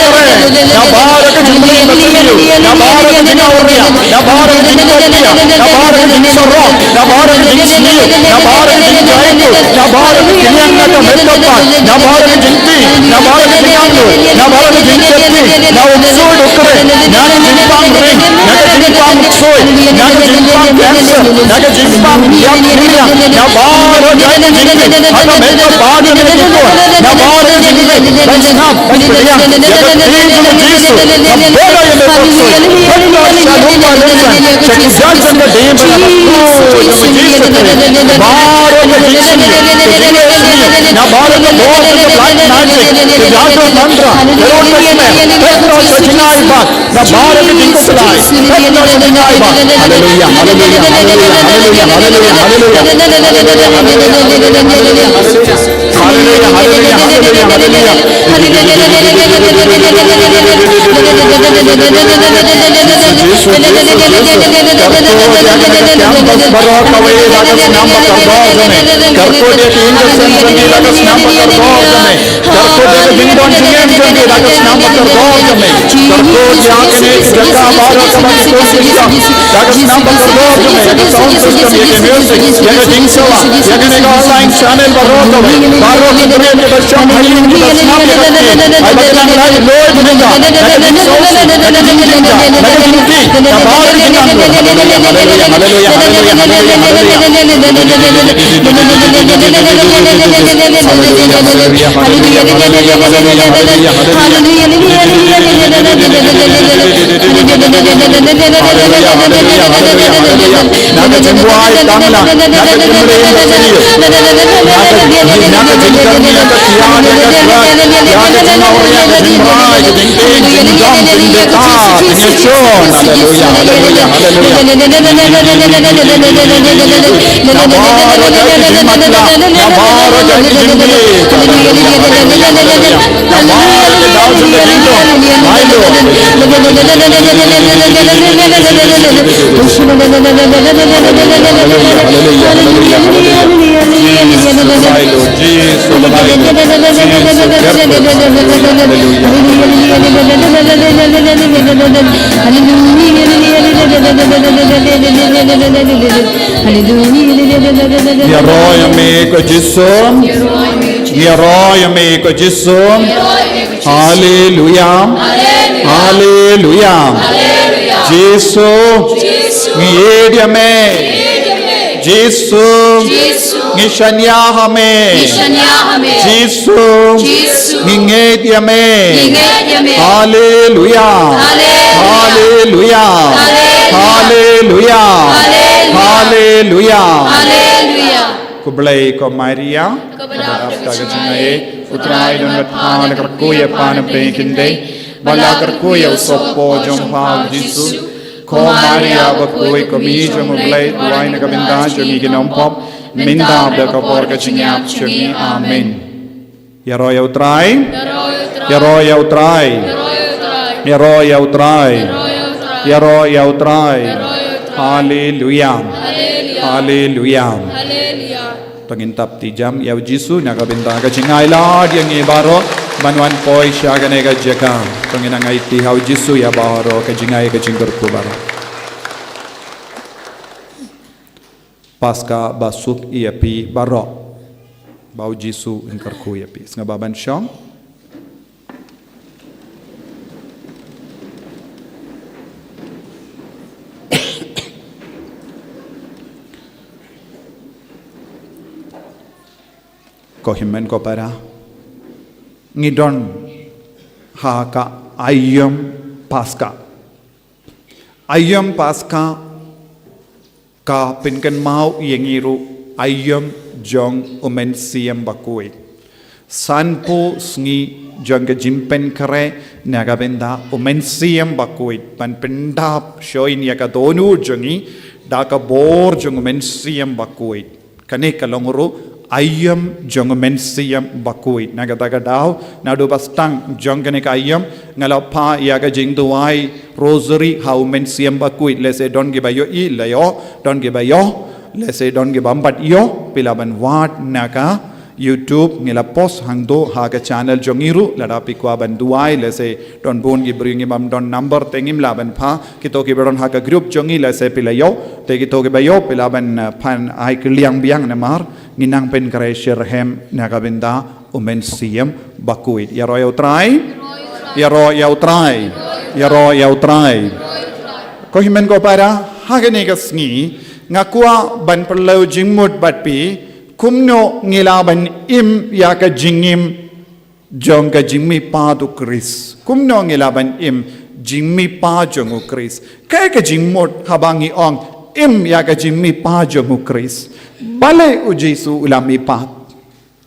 Na baroh ka jingpynlong ka jingïoh. Na baroh ka jingawria. Na baroh ka jingkotia. Na baroh ka jingsarong. Na baroh ka jingsniew. Na baroh ka jingjaituh. Na baroh ka jingïeng na ka met ka pat. Na baroh ka jingtieng. Na baroh ka jingangnud. Na baroh ka jingtieng. Na u ksuid u kren, na ka jingpang ring, na ka jingpang ksuid, na ka jingpang cancer, na ka jingpang ïap ïap, na baroh ka jingpang, ha ka met ka baroh ka jingpang, na baroh ka jingpang, ban sngap, ban pdiang, ïa ka ktien jong u Jisu, na baroh ïa ka ksuid, ban don sha lum ba lum san, sha ki jait jong ka ding ba na ka ksuid jong u Jisu Khrist, baroh ka jingsniew, ka jingïasniew, na baroh ka bor jong ka black magic, ka jadu mantra, ka roi ka smer, pyndonkam sha jingai bad, na baroh ka jingkhuslai. Hallelujah, hallelujah, hallelujah, hallelujah, hallelujah, hallelujah. Hallelujah, hallelujah, hallelujah, hallelujah. Jisu, Jisu, Jisu. Kyrkhu ïa kane ka campus baroh kawei da ka snam bakordor jong me. Kyrkhu ïa ki intercessor jong ngi da ka snam bakordor jong me. Kyrkhu ïa ka jingdon jingem jong ngi da ka snam bakordor jong me. Kyrkhu ïa kane ka jaka baroh kaba ngi pynlong da ka snam bakordor jong me, ïa ka sound system, ïa ka music, ïa ka jingsawa, ïa kane ka online channel baroh kawei, baroh ki briew kiba shong ha ïing kiba sngap ïa ka ktien, ai ba ki nang lait loi bynta na ka jingsngewsih, na ka jingjynjar, na ka jingkti, na baroh ki jingangnud. Haleluya, haleluya, haleluya, haleluya, haleluya. Na ka jingbuaid tang la, na ka jingmyntoi ka jingïeit, na ka, na ka jingkyrmen ka kiad, ka kyrad, ïa ka jingawria, ka jingmyntoi, ka jingtieng, jingdom, jingbthah, jingïashun. Haleluya, haleluya, haleluya. Na baroh ka jingmatlah, na baroh ka jingmih. Haleluya, haleluya, haleluya. Ïaroh ïa me ko Jisu. Ïaroh ïa me ko Jisu. Haleluya. Haleluya. Jisu. Ngi ïeit ïa me. Jisu. Ngi shaniah ha me. Jisu. Ngi ngeit ïa me. Haleluya. Haleluya. Haleluya. Haleluya. Khublei ko Maria, kaba dap da ka jingaiei, U Trai u don bad pha, la kyrkhu ïa pha na pdeng ki khyndai, bad la kyrkhu ïa u sohpop jong pha u Jisu. Ko Maria bakhuid, ko Kmie jong u Blei, duwai na ka bynta jong ngi ki nongpop, mynta bad ha ka por ka jingïap jong ngi. Amen. Ïaroh ïa U Trai. Ïaroh ïa U Trai. Ïaroh ïa U Trai. Ïaroh ïa U Trai. Haleluya. Haleluya. To ngin tap ti jam ïa u Jisu na ka bynta ka jingai lad ïa ngi baroh ban wan poi sha kane ka jaka. To ngin nang aiti ha u Jisu ïa baroh ka jingai ka jingkyrkhu baroh. Paska basuk ïa phi baroh. Ba u Jisu un kyrkhu ïa phi. Sngewbha ban shong. Ko hynmen ko para, ngi don ha ka aïom Paska. Aïom Paska ka pynkynmaw ïa ngi ruh aïom jong u Mynsiem Bakhuid. Sanphew sngi jong ka jingpynkhreh na ka bynta u Mynsiem Bakhuid ban pyndap shuh ïa ka dohnud jong ngi da ka bor jong u Mynsiem Bakhuid. Kane ka long ruh aïom jong u Mynsiem Bakhuid. Na kata ka daw, naduh ba sdang jong kane ka aïom, nga la phah ïa ka jingduwai Rosary ha u Mynsiem Bakhuid. Lehse don kiba ïohi, la ïoh, don kiba ïoh, lehse don kiba ym pat ïoh, phi lah ban wad na ka YouTube, ngi la post hangto ha ka channel jong ngi ruh, lada phi kwah ban duwai, lehse don bun ki briew ngi bym don number te ngim lah ban phah, kito kiba don ha ka group jong ngi lehse phi la ïoh, te kito kiba ïoh phi lah ban, eh, phan ai kylliang biang namar ngi nang pynkhreh shitrhem na ka bynta u Mynsiem Bakhuid. Ïaroh ïa U Trai. Ïaroh ïa U Trai. Ïaroh ïa U Trai. Ko hynmen ko para, ha kane ka sngi nga kwah ban pynlong jingmut bad phi, kumno ngi lah ban im ïa ka jingim jong ka jingmihpat u Khrist. Kumno ngi lah ban im jingmihpat jong u Khrist? Kaei ka jingmut haba ngi ong im ïa ka jingmihpat jong u Khrist? Balei u Jisu u la mihpat?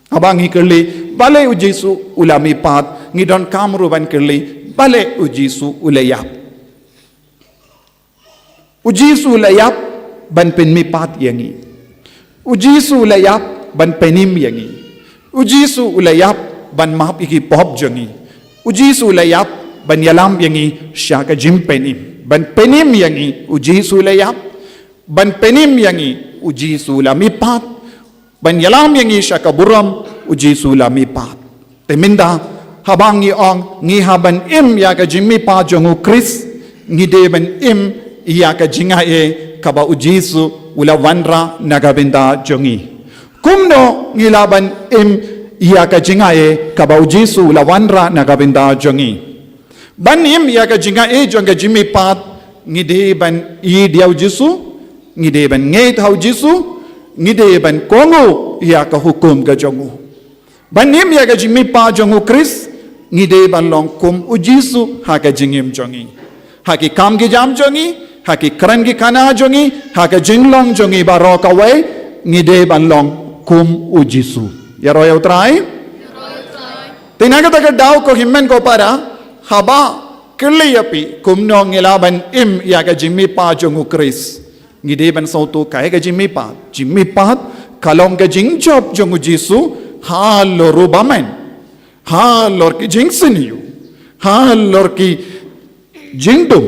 Haba ngi kylli, balei u Jisu u la mihpat, ngi donkam ruh ban kylli, balei u Jisu u la ïap? U Jisu u la ïap ban pynmihpat ïa ngi. U Jisu u la ïap ban pynim ïa ngi. U Jisu u la ïap ban map ïa ki pop jong ngi. U Jisu u la ïap ban ïalam ïa ngi sha ka jingpynim. Ban pynim ïa ngi, U Jisu u la ïap. Ban pynim ïa ngi, U Jisu u la mihpat. Ban ïalam ïa ngi sha ka burom, U Jisu u la mihpat. Te mynta, haba ngi ong, ngi hap ban im ïa ka jingmihpat jong U Khrist, ngi dei ban im ïa ka jingaiei kaba U Jisu u la wanrah na ka bynta jong ngi. Kumno ngi lah ban im ïa ka jingaiei kaba U Jisu u la wanrah na ka bynta jong ngi? Ban im ïa ka jingaiei jong ka jingmihpat, ngi dei ban ïeit ïa U Jisu, ngi dei ban ngeit ha U Jisu, ngi dei ban kohnguh ïa ka hukum ka jong u. Ban im ïa ka jingmihpat jong U Khrist, ngi dei ban long kum U Jisu ha ka jingim jong ngi. Ha ki kam ki jam jong ngi, ha ki kren ki khana jong ngi, ha ka jinglong jong ngi baroh kawei, ngi dei ban long kum U Jisu. Ïaroh ïa U Trai? Te na kata ka daw ko hynmen ko para, haba kylli ïa phi, kumno ngi lah ban im ïa ka jingmihpat jong U Khrist? Ngi dei ban sngewthuh kaei ka jingmihpat. Jingmihpat ka long ka jingjop jong U Jisu halor u bymman, halor ki jingsniew, halor ki jingdum,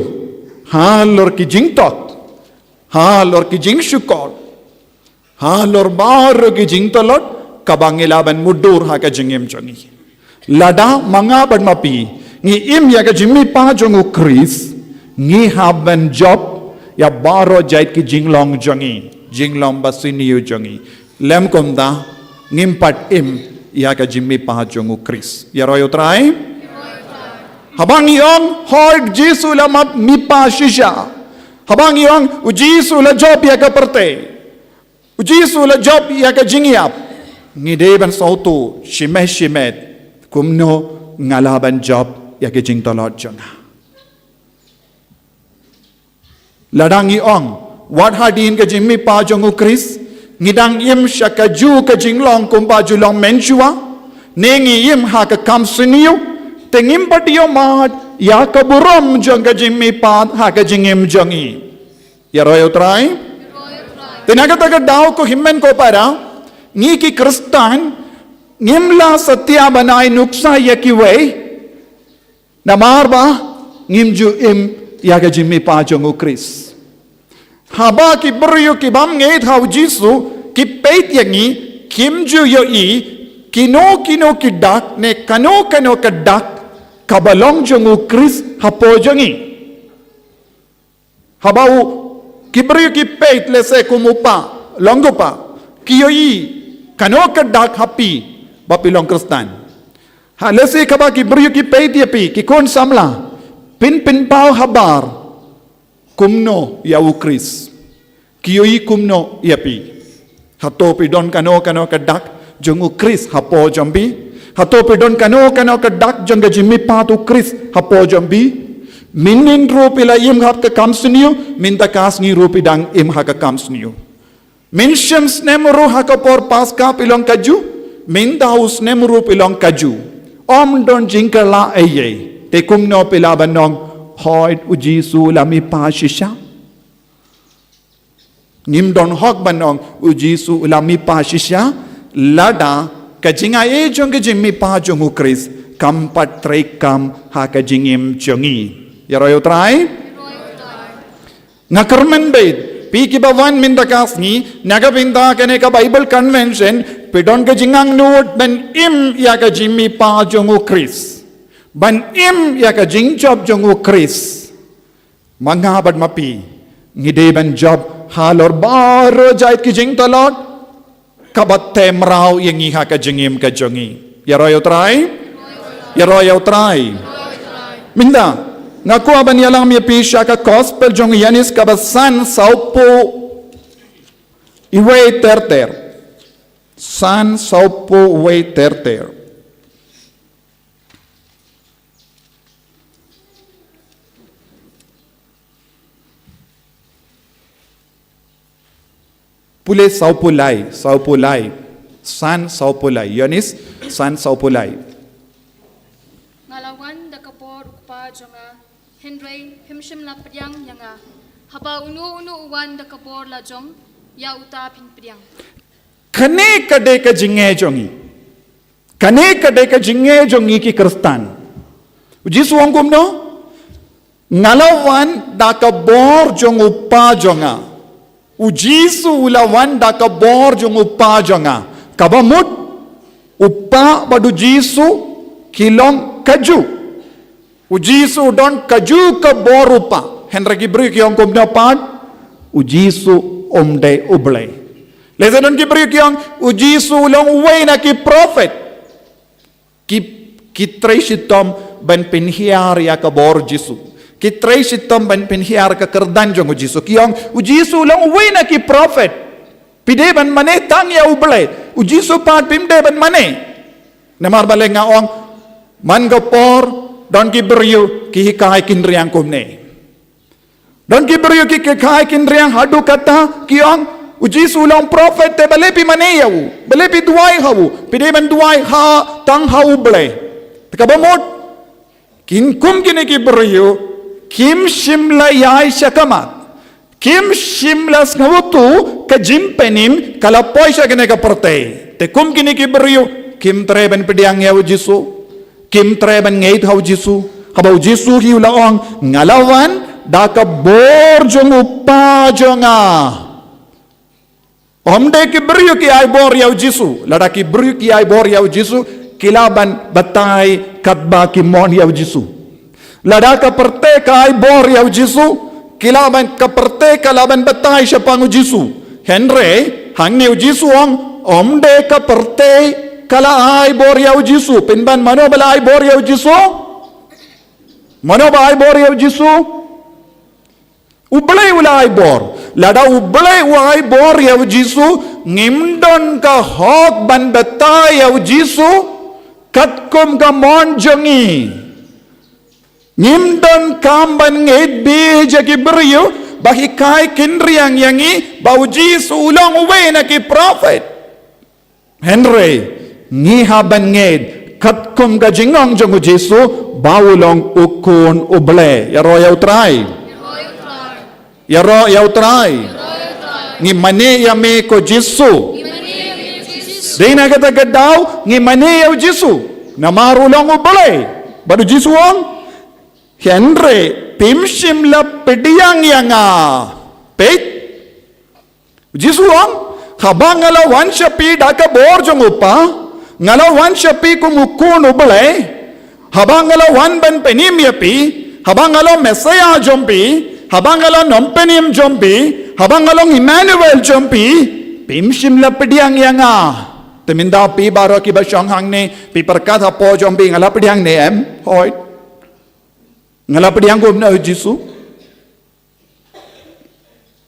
halor ki jingthok, halor ki jingshukor, halor baroh ki jingtlot kaba ngi lah ban mutdur ha ka jingim jong ngi. Lada ma nga bad ma phi ngi im ïa ka jingmihpat jong U Khrist, ngi hap ban jop ïa baroh jait ki jinglong jong ngi, jinglong basniew jong ngi. Lym kumta, ngim pat im ïa ka jingmihpat jong U Khrist. Ïaroh ïa U Trai? Haba ngi ong, hooid, U Jisu u la map, mihpat shisha. Haba ngi ong, U Jisu u la jop ïa ka pyrthei, U Jisu u la jop ïa ka jingïap, ngi dei ban sngewthuh shimet shimet, kumno nga lah ban jop ïa ka jingtlot jong nga? Lada ngi ong, wat hadien ka jingmihpat jong U Khrist ngi dang im sha kajuh ka jinglong kumba ju long mynshuwa, ne ngi im ha ka kam sniew, te ngim pat ïohmad ïa ka burom jong ka jingmihpat ha ka jingim jong ngi. Ïaroh ïa U Trai? Te na kata ka daw ko hynmen ko para, ngi ki Khristan ngim lah satia ban ai nuksa ïa kiwei, namar ba ngim ju im ïa ka jingmihpat jong U Khrist. Haba ki briew ki bym ngeit ha U Jisu ki peit ïa ngi, kim ju ïohi kino kino ki dak ne kano kano ka dak kaba long jong U Khrist hapoh jong ngi. Haba u, ki briew ki peit, lehse kum u pa, long u pa, ki ïohi kano ka dak ha phi ba phi long Khristan. Ha, lehse kaba ki briew ki peit ïa phi, ki khun samla, phin pynpaw habar kumno ïa U Khrist? Ki ïohi kumno ïa phi? Hato phi don kano kano ka dak jong U Khrist hapoh jong phi? Hato phi don kano kano ka dak jong ka jingmihpat U Khrist hapoh jong phi? Mynhynnin ruh phi la im ha ka kam sniew, mynta ka sngi ruh phi dang im ha ka kam sniew. Mynshem snem ruh ha ka por Paska phi long kajuh, mynta u snem ruh phi long kajuh. Ym don jingkylla ei ei. Te kumno phi lah ban ong, hooid, U Jisu u la mihpat shisha? Ngim don hok ban ong U Jisu u la mihpat shisha lada ka jingaiei jong ka jingmihpat jong U Khrist kam pat treikam ha ka jingim jong ngi. Ïaroh ïa U Trai. Nga kyrmen beit, phi kiba wan mynta ka sngi na ka bynta kane ka Bible Convention, phi don ka jingangnud ban im ïa ka jingmihpat jong U Khrist, ban im ïa ka jingjop jong U Khrist. Ma nga bad ma phi ngi dei ban jop halor baroh jait ki jingtlot kaba teh mraw ïa ngi ha ka jingim ka jong ngi. Ïaroh ïa U Trai. Ïaroh ïa U Trai. Mynta nga kwah ban ïalam ïa phi sha ka Gospel jong u Ïoannis kaba san, sawphew wei ter ter. San, sawphew wei ter ter. Pule sawphew lai, sawphew lai. San sawphew lai. Ïoannis san sawphew lai. Nga la wan da ka bor u Kpa jong nga, hynrei phim shym la pdiang ïa nga. Haba uno uno u wan da ka bor la jong, ïa uta phin pdiang. Kane ka dei ka jingeh jong ngi. Kane ka dei ka jingeh jong ngi ki Khristan. U Jisu u ong kumno? Nga la wan da ka bor jong u Pa jong nga. U Jisu u la wan da ka bor jong u Pa jong nga. Kaba mut, u Pa bad u Jisu ki long kajuh. U Jisu u don kajuh ka bor u Pa. Hynrei ki briew ki ong kumno pat? U Jisu um dei U Blei. Lehse don ki briew ki ong, u Jisu u long uwei na ki prophet. Ki, ki trei shitom ban pynhiar ïa ka bor Jisu. Ki trei shitom ban pynhiar ka kyrdan jong u Jisu. Ki ong, u Jisu u long uwei na ki prophet. Phi dei ban mane tang ïa U Blei. U Jisu pat phim dei ban mane. Namar balei? Nga ong, man ka por, don ki briew ki hikai khynriang kumne. Don ki briew ki hikai khynriang haduh katta ki ong, u Jisu u long prophet, te balei phi mane ïa u? Balei phi duwai ha u? Phi dei ban duwai ha, tang ha U Blei. Te kaba mut, kin kum kine ki briew, kim shym la ïai sha khmat. Kim shym la sngewthuh ka jingpynim ka la poi sha kane ka pyrthei. Te kum kine ki briew, kim trei ban pdiang ïa u Jisu. Kim trei ban ngeit ha u Jisu. Haba u Jisu hi u la ong, nga la wan da ka bor jong u Pa jong nga. Ym dei ki briew ki ai bor ïa u Jisu. Lada ki briew ki ai bor ïa u Jisu, ki lah ban batai katba ki mon ïa u Jisu. Lada ka pyrthei ka ai bor ïa u Jisu, ki lah ban, ka pyrthei ka lah ban batai shaphang u Jisu. Hynrei hangne u Jisu u ong, ym dei ka pyrthei ka la ai bor ïa u Jisu. Pynban, mano ba la ai bor ïa u Jisu? Mano ba ai bor ïa u Jisu? U Blei u la ai bor. Lada U Blei u ai bor ïa u Jisu, ngim don ka hok ban batai ïa u Jisu katkum ka mon jong ngi. Ngim don kam ban ngeit bieit ïa ki briew ba hikai khynriang ïa ngi ba u Jisu u long uwei na ki prophet. Hynrei ngi hap ban ngeit katkum ka jinglong jong u Jisu ba u long u Khun u Blei. Ïaroh ïa u Trai. Ïaroh ïa u Trai. Ngi mane ïa me ko Jisu. Dei na kata ka daw ngi mane ïa u Jisu. Namar u long u Blei. Bad u Jisu u ong, hynrei phim shym la pdiang ïa nga. Peit. U Jisu u ong, haba nga la wan sha phi da ka bor jong u Pa, nga la wan sha phi kum u Khun u Blei, haba nga la wan ban pynim ïa phi, haba nga long Messiah jong phi, haba nga long Nongpynim jong phi, haba nga long Emmanuel jong phi, phim shym la pdiang ïa nga. Te mynta phi baroh kiba shong hangne, phi pyrkhat hapoh jong phi, nga la pdiang ne em? Hooid. Nga la pdiang kumno ïa u Jisu?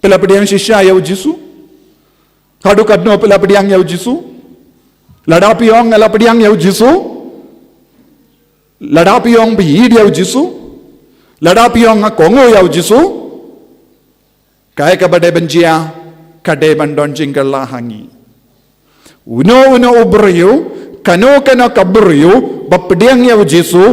Phi la pdiang shisha ïa u Jisu? Haduh katno phi la pdiang ïa u Jisu? Lada phi ong nga la pdiang ïa u Jisu, lada phi ong phi ïeit ïa u Jisu, lada phi ong nga kohnguh ïa u Jisu, kaei kaba dei ban jia? Ka dei ban don jingkylla ha ngi. Uno uno u briew, kano kano ka briew ba pdiang ïa u Jisu,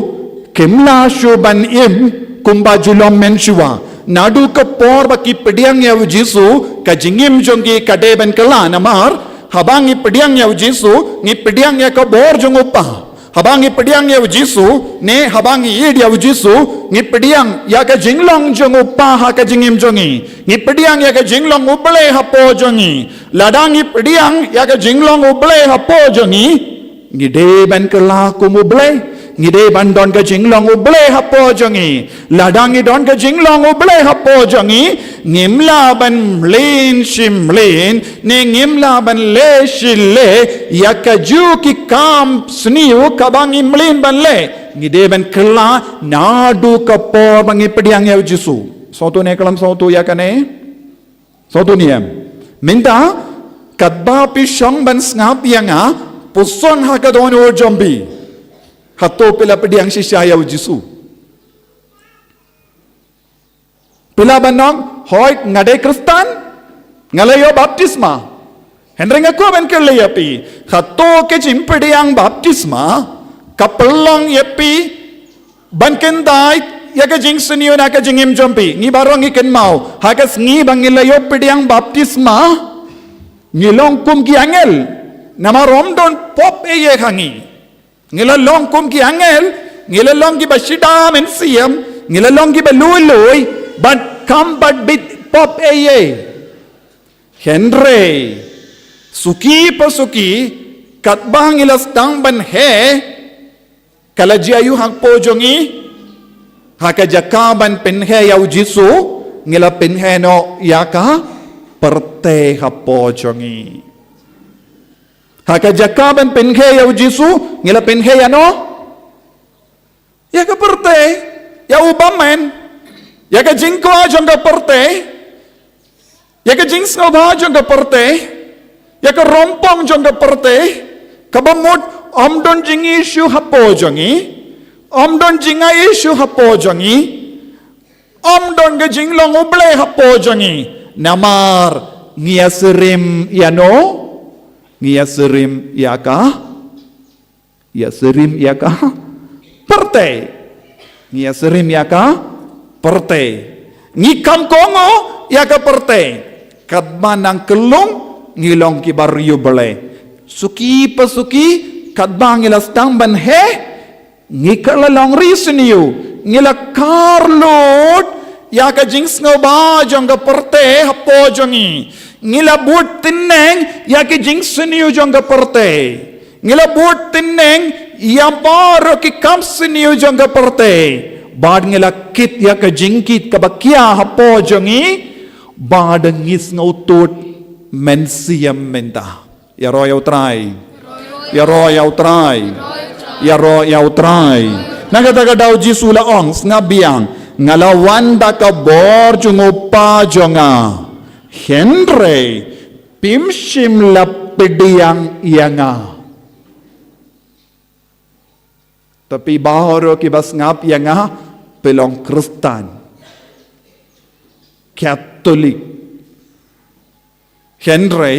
kim lah shuh ban im kumba ju long mynshuwa. Naduh ka por ba ki pdiang ïa u Jisu, ka jingim jong ki ka dei ban kylla. Namar haba ngi pdiang ïa u Jisu, ngi pdiang ïa ka bor jong u Pa. Haba ngi pdiang ïa u Jisu, ne haba ngi ïeit ïa u Jisu, ngi pdiang ïa ka jinglong jong u Pa ha ka jingim jong ngi. Ngi pdiang ïa ka jinglong u Blei hapoh jong ngi. Lada ngi pdiang ïa ka jinglong u Blei hapoh jong ngi, ngi dei ban kylla kum u Blei. Ngi dei ban don ka jinglong u Blei hapoh jong ngi. Lada ngi don ka jinglong u Blei hapoh jong ngi, ngim lah ban mlien shi mlien, ne ngim lah ban leh shi leh ïa kajuh ki kam sniew kaba ngi mlien ban leh. Ngi dei ban kylla naduh ka por ba ngi pdiang ïa u Jisu. Sngewthuh ne khlem sngewthuh ïa kane? Sngewthuh ne em? Mynta, katba phi shong ban sngap ïa nga, puson ha ka dohnud jong phi. Hato phi la pdiang shisha ïa u Jisu? Phi lah ban ong, hooid, nga dei Khristan, nga la ïoh baptisma. Hynrei nga kwah ban kylli ïa phi, hato ka jingpdiang baptisma ka pynlong ïa phi ban kyntait ïa ka jingsniew na ka jingim jong phi? Ngi baroh ngi kynmaw, ha ka sngi ba ngi la ïoh pdiang baptisma, ngi long kum ki angel. Namar ym don pop ei ei ha ngi. Ngi la long kum ki angel, ngi la long kiba shida mynsiem, ngi la long kiba lui lui, bad kam pat bit pop ei ei. Hynrei, suki pa suki, katba ngi la sdang ban heh, ka la jia aiu hapoh jong ngi? Ha ka jaka ban pynheh ïa u Jisu, ngi la pynheh noh ïa ka pyrthei hapoh jong ngi. Ha ka jaka ban pynheh ïa u Jisu, ngi la pynheh ïa no? Ïa ka pyrthei, ïa u bymman, ïa ka jingkwah jong ka pyrthei, ïa ka jingsngewbha jong ka pyrthei, ïa ka rongpong jong ka pyrthei, kaba mut ym don jingïasyriem hapoh jong ngi, ym don jingai ïasyriem hapoh jong ngi, ym don ka jinglong U Blei hapoh jong ngi. Namar ngi ïasyriem ïa no? Ngi ïasyriem ïa ka ïasyriem ïa ka pyrthei. Ngi ïasyriem ïa ka pyrthei. Ngi kham kohnguh ïa ka pyrthei. Katba nang kyllung ngi long kiba riewblei. Suki pa suki, katba ngi la sdang ban heh, ngi ka la long ri sniew. Ngi la kar lut ïa ka jingsngewbha jong ka pyrthei hapoh jong ngi. Ngi la bud tyneng ïa ka jingsniew jong ka pyrthei. Ngi la bud tyneng ïa baroh ki kam sniew jong ka pyrthei. Bad ngi la kit ïa ka jingkit kaba khia hapoh jong ngi. Bad ngi sngewthuh mynsiem mynta. Ïaroh ïa U Trai. Ïaroh ïa U Trai. Ïaroh ïa U Trai. Na kata ka daw Jisu la ong, sngap biang. Nga la wan da ka bor jong U Kpa jong nga. Hynrei phim shym la pdiang ïa nga. Te phi baroh kiba sngap ïa nga, phi long Khristan, Katholik. Hynrei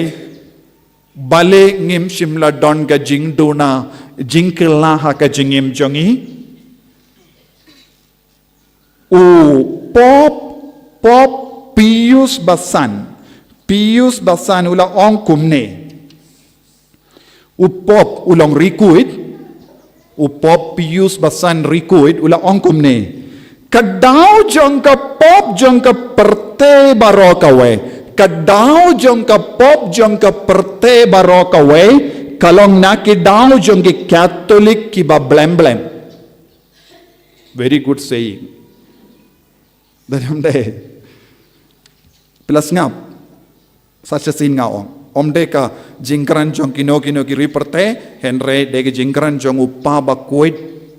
balei ngim shym la don ka jingduna jingkylla ha ka jingim jong ngi? U Pope, Pope Pius ba san, Pius ba san u la ong kumne. U Pope u long ri khuid, u Pope Pius ba san ri khuid u la ong kumne. Ka daw jong ka Pope jong ka pyrthei baroh kawei, ka daw jong ka Pope jong ka pyrthei baroh kawei, ka long na ki daw jong ki Katholik kiba blem blem. Very good saying. Dei ym dei? Phi la sngap? Sa shisien nga ong, ym dei ka jingkren jong kino kino ki ri pyrthei, hynrei dei ka jingkren jong u Pope ba khuid,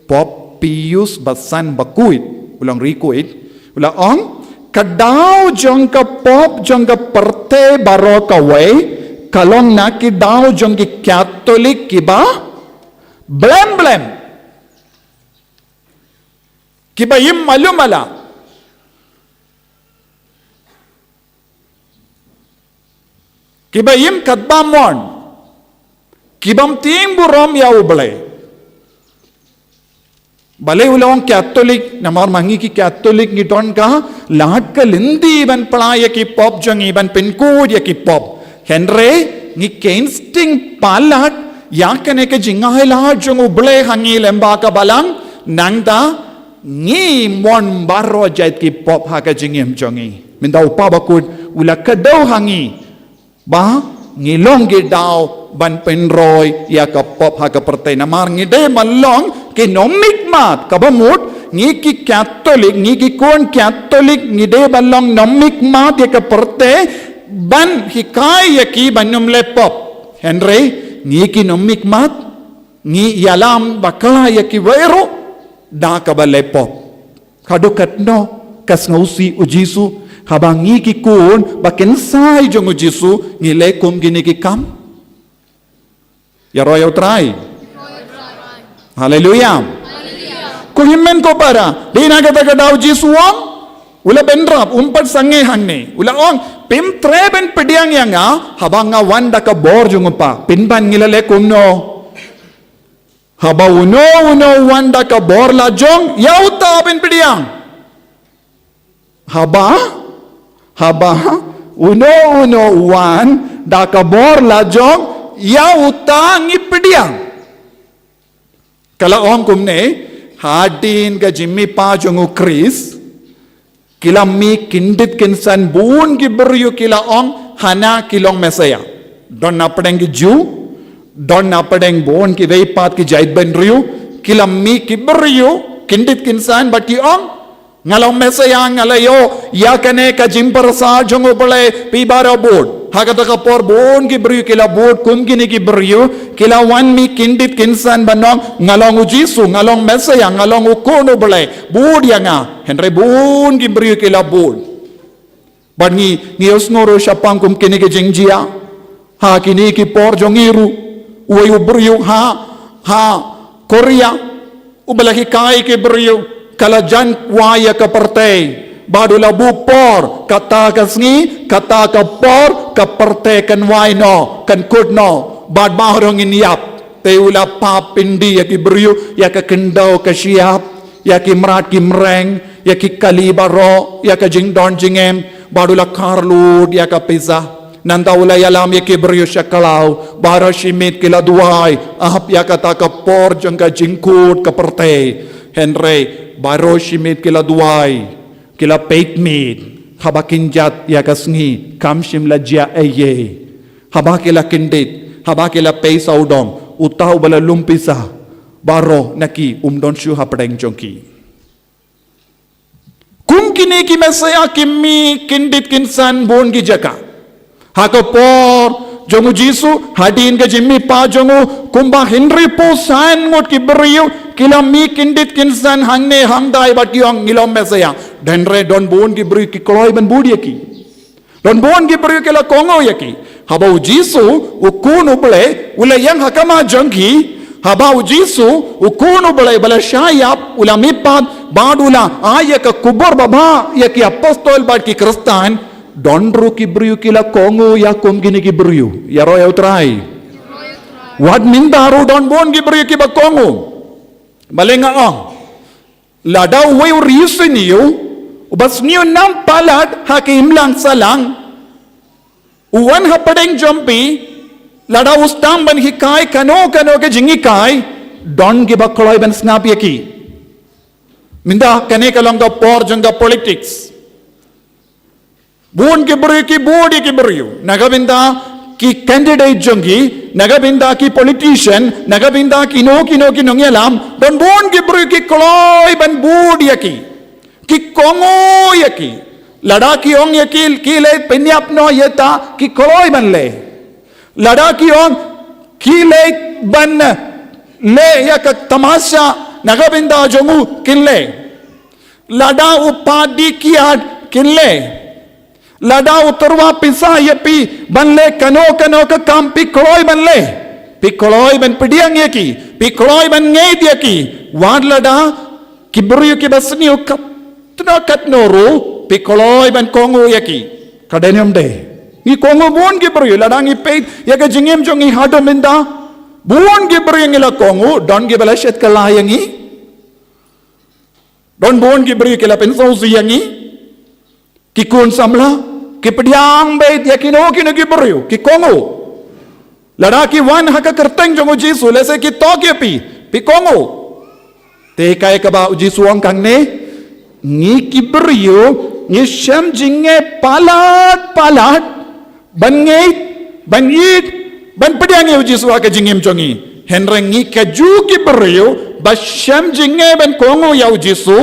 Pope Pius ba san ba khuid, u long ri khuid, u la ong, ka daw jong ka Pope jong ka pyrthei baroh kawei, ka long na ki daw jong ki Katholik kiba blem blem. Kiba im malu mala. Kiba im katba mon. Kibym tieng burom ïa U Blei. Balei u la ong Katholik, namar ma ngi ki Katholik ngi don ka lad ka lynti ban plie ïa ki Pope jong ngi, ban pynkhuid ïa ki Pope. Hynrei ngi keiñ sting palat ïa kane ka jingai lad jong U Blei ha ngi lyngba ka balang, nangta ngi mon baroh jait ki Pope ha ka jingim jong ngi. Mynta u Pope ba khuid u la kdew ha ngi ba ngi long ki daw ban pynroi ïa ka Pope ha ka pyrthei, namar ngi dei ban long ki nongmihkhmat, kaba mut ngi ki Katholik, ngi ki khun Katholik ngi dei ban long nongmihkhmat ïa ka pyrthei, ban hikai ïa ki ban ym leh pop. Hynrei ngi ki nongmihkhmat ngi ïalam bakla ïa kiwei ruh da kaba leh pop. Ka dei katno ka sngewsih U Jisu, haba ngi ki khun ba kynsai jong U Jisu ngi leh kum kine ki kam? Ïaroh ïa U Trai. Haleluya. Ko hynmen ko para, dei na kata ka daw U Jisu u ong, u la bynrap, um pat sangeh hangne. U la ong, phim treh ban pdiang ïa nga haba nga wan da ka bor jong U Kpa. Pynban ngi la leh kumno? Haba uno uno u wan da ka bor lajong, ïa uta phin pdiang. Haba, haba uno uno u wan da ka bor lajong, ïa uta ngi pdiang. Ka la ong kumne, hadien ka jingmihpat jong u Khrist, ki la mih kyndit kynsan, bun ki briew ki la ong, hana ki long Messiah. Don na pdeng ki Jiw, don na pdeng bun kiwei pat ki jaitbynriew, ki la mih ki briew kyndit kynsan bad ki ong, nga long Messiah, nga la ïoh ïa kane ka jingpyrshah jong U Blei, phi baroh bud. Ha kata ka por bun ki briew ki la bud, kum kine ki briew ki la wan mih kyndit kynsan ban ong, nga long u Jisu, nga long Messiah, nga long u Khun U Blei, bud ïa nga. Hynrei bun ki briew ki la bud. Bad ngi, ngi ïohsngew ruh shaphang kum kine ki jingjia ha kine ki por jong ngi ruh. Uwei u briew ha, ha Korea, uba la hikai ki briew, ka la jan wai ïa ka pyrthei bad u la buh por, kata ka sngi, kata ka por, ka pyrthei kan wai noh, kan kut noh, bad baroh ngin ïap. Te u la pynpaw ïa ki briew, ïa ka khyndew ka shyiap, ïa ki mrad ki mreng, ïa ki kali baroh, ïa ka jingdon jingem, bad u la kharlut ïa ka pisa. Nangta u la ïalam ïa ki briew sha khlaw, baroh shimet ki la duwai, ap ïa kata ka por jong ka jingkut ka pyrthei. Hynrei baroh shimet ki la duwai, ki la peit miet, haba kynjat ïa ka sngi, kam shym la jia ei ei. Haba ki la kyndit, haba ki la peit sawdong, uta uba la lum pisa, baroh na ki um don shuh hapdeng jong ki. Kum kine ki Messiah ki mih kyndit kynsan bun ki jaka. Ha ka por jong u Jisu, hadien ka jingmihpat jong u, kumba hynriewphew san ngut ki briew ki la mih kyndit kynsan hangne hangtai bad ki ong ngi long Messiah. Hynrei don bun ki briew ki kloi ban bud ïa ki. Don bun ki briew ki la kohnguh ïa ki. Haba u Jisu, u Khun U Blei, u la ïeng ha khmat jong ki, haba u Jisu, u Khun U Blei ba la shah ïap, u la mihpat, bad u la ai ïa ka khubor babha ïa ki apostol bad ki Khristan, don ruh ki briew ki la kohnguh ïa kum kine ki briew. Ïaroh ïa U Trai. Wat mynta ruh don bun ki briew kiba kohnguh. Balei nga ong? Lada uwei u riewsniew, uba sniew namar palat ha ka imlang sahlang, u wan hapdeng jong phi, lada u sdang ban hikai kano kano ka jinghikai, don kiba kloi ban sngap ïa ki. Mynta kane ka long ka por jong ka politics. Bun ki briew ki bud ïa ki briew na ka bynta ki candidate jong ki, na ka bynta ki politician, na ka bynta kino kino ki nongïalam. Don bun ki briew ki kloi ban bud ïa ki, ki kohnguh ïa ki. Lada ki ong ïa ki, ki leh pynïap noh ïa ta, ki kloi ban leh. Lada ki ong ki leh ban leh ïa ka tamasha na ka bynta jong u, kin leh. Lada u pad die kiad, kin leh. Lada u tyrwa pisa ïa phi ban leh kano kano ka kam, phi kloi ban leh. Phi kloi ban pdiang ïa ki, phi kloi ban ngeit ïa ki. Wat lada ki briew kiba sniew katno katno ruh, phi kloi ban kohnguh ïa ki. Ka dei ne ym dei? Ngi kohnguh bun ki briew, lada ngi peit ïa ka jingim jong ngi haduh mynta, bun ki briew ngi la kohnguh, don kiba la shet kylla ïa ngi. Don bun ki briew ki la pynsngewsih ïa ngi. Ki khun samla ki pdiang beit ïa kino kino ki briew, ki kohnguh. Lada ki wan ha ka kyrteng jong u Jisu, lehse ki tok ïa phi, phi kohnguh. Te kaei kaba u Jisu u ong hangne, ngi ki briew ngi shem jingeh palat palat ban ngeit, ban ïeit, ban pdiang ïa u Jisu ha ka jingim jong ngi. Hynrei ngi kajuh ki briew ba shem jingeh ban kohnguh ïa u Jisu,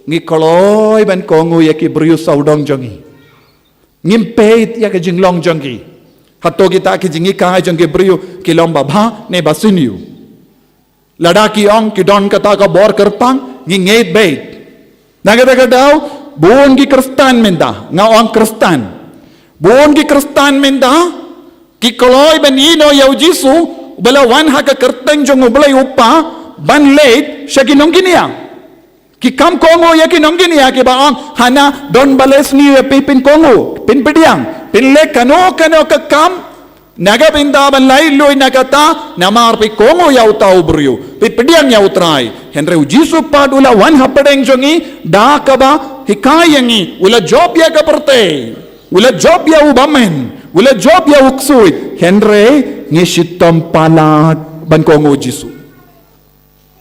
ngi kloi ban kohnguh ïa ki briew sawdong jong ngi. Ngim peit ïa ka jinglong jong ki. Hato kita ki jinghikai jong ki briew ki long babha ne ba sniew? Lada ki ong ki don kata ka bor kyrpang, ngi ngeit beit. Na kata ka daw, bun ki Khristan mynta, nga ong Khristan, bun ki Khristan mynta ki kloi ban ïehnoh ïa u Jisu uba la wan ha ka kyrteng jong U Blei U Kpa, ban leit sha ki nongkynnoh. Ki kham kohnguh ïa ki nongkynnoh kiba ong, hana don ba leh sniew ïa phi, phin kohnguh, phin pdiang, phin leh kano kano ka kam na ka bynta ban laitluid na kata, namar phi kohnguh ïa uta u briew, phi pdiang ïa U Trai. Hynrei u Jisu pat u la wan hapdeng jong ngi da kaba hikai ïa ngi, u la jop ïa ka pyrthei, u la jop ïa u bymman, u la jop ïa u ksuid. Hynrei ngi shitom palat ban kohnguh u Jisu.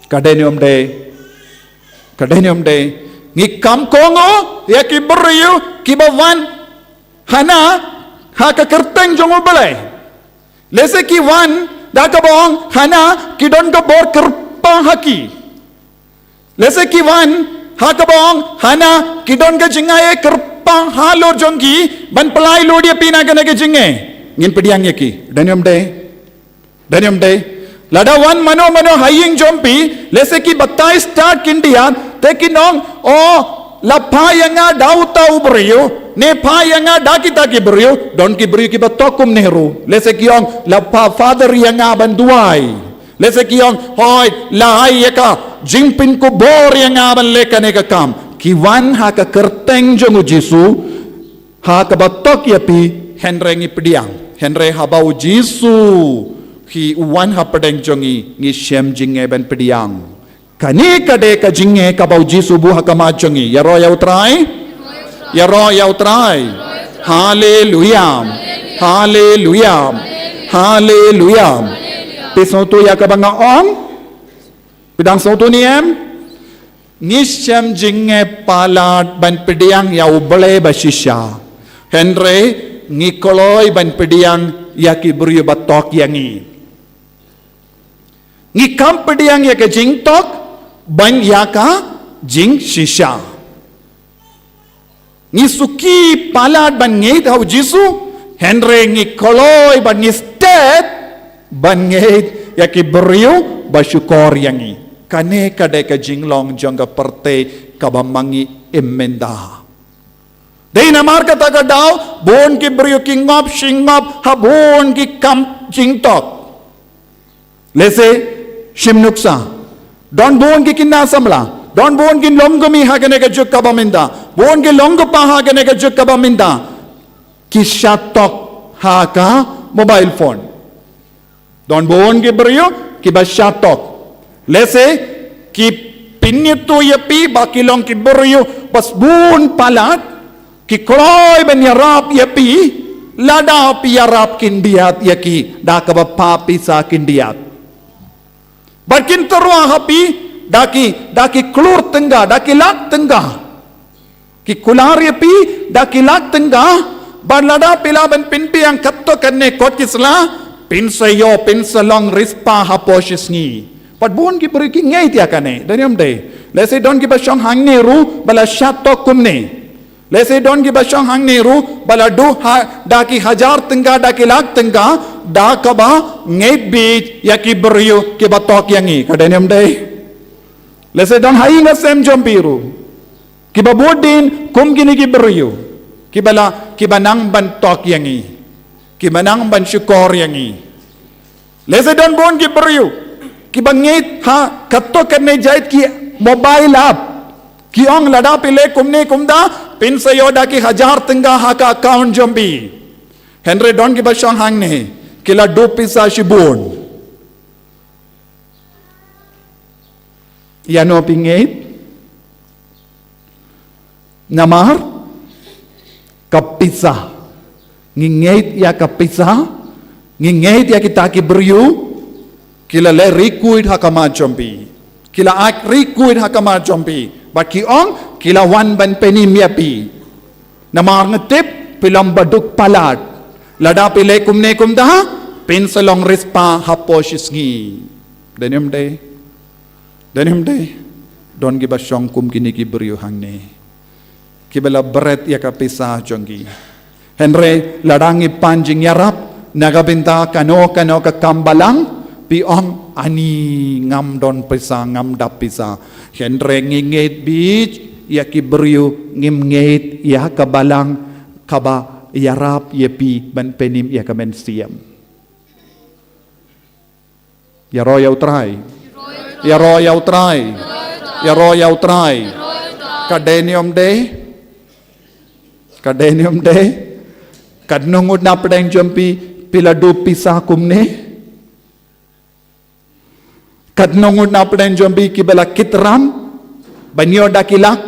Ka dei ne em dei? Ka dei ne em dei? Ngi kam kohnguh ïa ki briew kiba wan hana ha ka kyrteng jong U Blei. Lehse ki wan da kaba ong hana ki don ka bor kyrpang ha ki. Lehse ki wan ha kaba ong hana ki don ka jingai kyrpang halor jong ki ban pynlait lut ïa phi na kane ka jingeh. Ngin pdiang ïa ki. Dei ne em dei? Dei ne em dei? Lada wan mano mano ha ïing jong phi, lehse ki batai stad khyndiat, te kin ong, oh, la phah ïa nga da uta u briew, ne phah ïa nga da kita ki briew, don ki briew kiba tok kumne ruh. Lehse ki ong, la phah father ïa nga ban duwai. Lehse ki ong, hooid, la ai ïa ka jingpynkupbor ïa nga ban leh kane ka kam. Ki wan ha ka kyrteng jong U Jisu, ha kaba tok ïa phi, hynrei ngi pdiang. Hynrei haba U Jisu hi u wan hapdeng jong ngi, ngi shem jingeh ban pdiang. Kane ka dei ka jingeh kaba U Jisu buh ha khmat jong ngi. Ïaroh ïa U Trai. Ïaroh ïa U Trai. Haleluia. Haleluia. Haleluia. Phi sngewthuh ïa kaba nga ong? Phi dang sngewthuh ne em? Ngi shem jingeh palat ban pdiang ïa U Blei ba shisha. Hynrei ngi kloi ban pdiang ïa ki briew ba tok ïa ngi. Ngi kam pdiang ïa ka jingtok ban ïa ka jingshisha. Ngi suki palat ban ngeit ha U Jisu, hynrei ngi kloi bad ngi stet ban ngeit ïa ki briew ba shukor ïa ngi. Kane ka dei ka jinglong jong ka pyrthei kaba ma ngi im mynta. Dei namar kata ka daw, bun ki briew ki ngop shi ngop ha bun ki kam jingtok. Lehse, shim nuksa. Don bun ki khynnah samla. Don bun ki longkmie ha kane ka juk kaba mynta. Bun ki longkpa ha kane ka juk kaba mynta. Ki shah tok ha ka mobile phone. Don bun ki briew kiba shah tok. Lehse, ki pynithuh ïa phi ba ki long ki briew ba sbun palat. Ki kloi ban ïarap ïa phi, lada phi ïarap khyndiat ïa ki, da kaba phah pisa khyndiat. Bad kin tyrwa ha phi, da ki, da ki klur tyngka, da ki lak tyngka. Ki kular ïa phi, da ki lak tyngka, bad lada phi lah ban pynbiang katto katne kot ki sla, pynsa ïoh, pynsa long riewspah hapoh shi sngi. Bad bun ki briew ki ngeit ïa kane, dei ne em dei? Lehse don kiba shong hangne ruh, ba la shah tok kumne. Lehse don kiba shong hangne ruh, ba la duh ha, da ki hajar tyngka, da ki lak tyngka, da kaba ngeit beit ïa ki briew kiba tok ïa ngi. Ka dei ne em dei? Lehse don ha ïing ha sem jong phi ruh, kiba bud dien kum kine ki briew, kiba la, kiba nang ban tok ïa ngi, kiba nang ban shukor ïa ngi. Lehse don bun ki briew kiba ngeit ha katto katne jait ki mobile app. Ki ong lada phi leh kumne kumta, pynsa ïoh da ki hajar tyngka ha ka account jong phi. Hynrei don kiba shong hangne, ki la duh pisa shibun. Ïa no phi ngeit? Namar ka pisa. Ngi ngeit ïa ka pisa, ngi ngeit ïa kita ki briew, ki la leh riewkhuid ha khmat jong phi. Ki la act riewkhuid ha khmat jong phi. Bad ki ong, ki la wan ban pynim ïa phi. Namar nga tip, phi long baduk palat. Lada phi leh kumne kumta, pynsa long riewspah hapoh shi sngi. Dei ne em dei? Dei ne em dei? Don kiba shong kum kine ki briew hangne, kiba la bret ïa ka pisa jong ki. Hynrei lada ngi pan jingïarap na ka bynta kano kano ka kam balang, phi ong, ani ngam don pisa, ngam dap pisa. Hynrei ngi ngeit beit ïa ki briew, ngim ngeit ïa ka balang kaba ïarap ïa phi ban pynim ïa ka mynsiem. Ïaroh ïa U Trai. Ïaroh ïa U Trai. Ïaroh ïa U Trai. Ka dei ne em dei? Ka dei ne em dei? Katno ngut na pdeng jong phi, phi la duh pisa kumne? Katno ngut na pdeng jong phi kiba la kit ram ban ïoh da ki lak?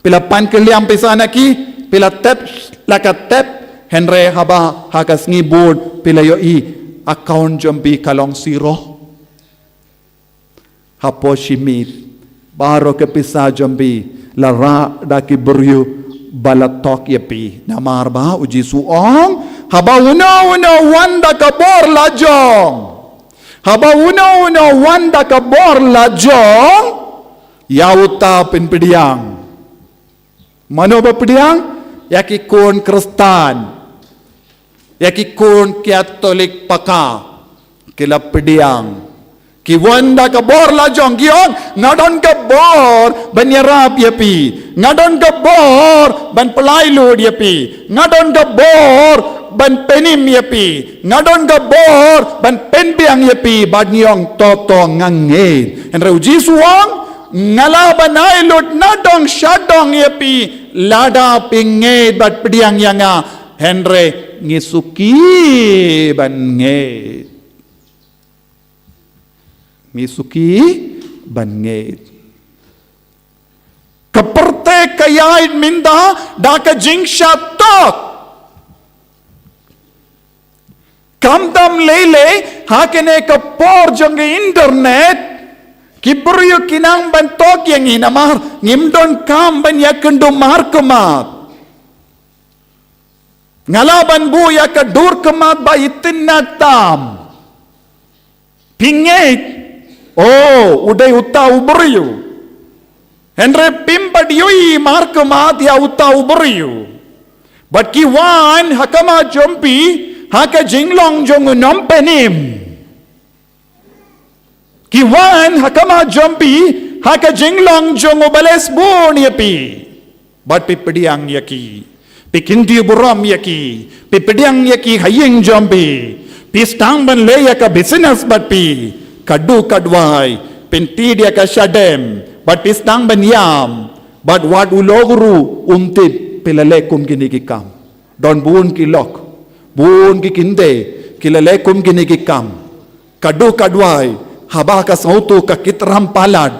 Phi la pan kylliang pisa na ki, phi la tep la ka tep, hynrei haba ha ka sngi bud phi la ïohi account jong phi ka long zero. Hapoh shi miet, baroh ki pisa jong phi la rah da ki briew ba la tok ïa phi. Namar ba u Jisu u ong, haba uno uno u wan da ka bor lajong, haba uno uno u wan da ka bor lajong, ïa uta phin pdiang. Mano ba pdiang? Ïa ki khun Khristan, ïa ki khun Katholik paka, ki la pdiang. Ki wan da ka bor lajong, ki ong, nga don ka bor ban ïarap ïa phi, nga don ka bor ban pyllait lut ïa phi, nga don ka bor ban pynim ïa phi, nga don ka bor ban pynbiang ïa phi. Bad ngi ong, to to, nga ngeit. Hynrei u Jisu u ong, nga lah ban ai lut nadong shadong ïa phi lada phi ngeit bad pdiang ïa nga. Hynrei ngi suki ban ngeit. Ngi suki ban ngeit. Ka pyrthei ka ïaid mynta da ka jingshatok. Khamtam lei lei ha kane ka por jong ka internet, ki briew ki nang ban tok ïa ngi namar ngim don kam ban ïakynduh markhmat. Nga lah ban buh ïa ka dur khmat ba itynnad tam. Phi ngeit? Oh, u dei uta u briew. Hynrei phim pat ïohi markhmat ïa uta u briew. Bad ki wan ha khmat jong phi ha ka jinglong jong u nongpynim. Ki wan ha khmat jong phi ha ka jinglong jong u ba leh sbun ïa phi. Bad phi pdiang ïa ki. Phi kyntiew burom ïa ki. Phi pdiang ïa ki ha ïing jong phi. Phi sdang ban leh ïa ka business bad phi. Ka duh ka duwai, phin tied ïa ka shadem. Bad phi sdang ban ïam. Bad wat u lok ruh um tip phi la leh kum kine ki kam. Don bun ki lok, bun ki kynthei ki la leh kum kine ki kam. Ka duh ka duwai, haba ka sngewthuh ka kit ram palat,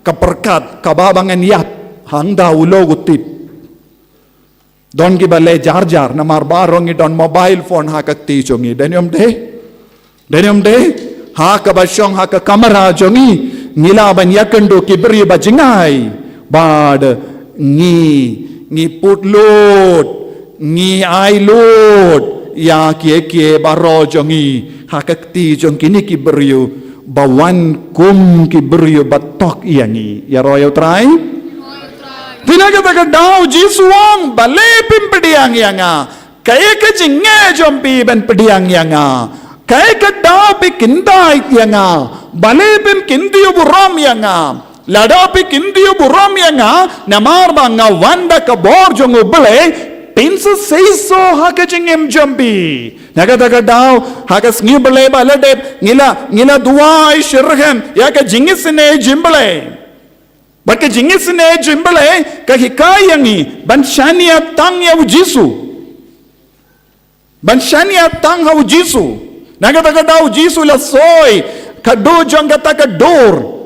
ka pyrkhat, kaba ba ngan ïap, hangta u lok u tip. Don kiba leh jar jar, namar baroh ngi don mobile phone ha ka kti jong ngi. Dei ne ym dei? Dei ne ym dei? Ha kaba shong ha ka kamra jong ngi, ngi lah ban ïakynduh ki briew ba jngai. Bad ngi, ngi put lut, ngi ai lut ïa kiei kiei baroh jong ngi ha ka kti jong kine ki briew ba wan kum ki briew ba tok ïa ngi. Ïaroh ïa U Trai. Te na kata ka daw Jisu u ong, balei phim pdiang ïa nga? Kaei ka jingeh jong phi ban pdiang ïa nga? Kaei ka daw phi kyntait ïa nga? Balei phim kyntiew burom ïa nga? Lada phi kyntiew burom ïa nga, namar ba nga wan da ka bor jong U Blei, phin sa seisoh ha ka jingim jong phi. Na kata ka daw, ha ka sngi Blei ba la dep, ngi la, ngi la duwai shitrhem ïa ka jingisynei jong U Blei. Bad ka jingisynei jong U Blei ka hikai ïa ngi ban shaniah tang ïa U Jisu. Ban shaniah tang ha U Jisu. Na kata ka daw U Jisu u la soi ka dur jong kata ka dur.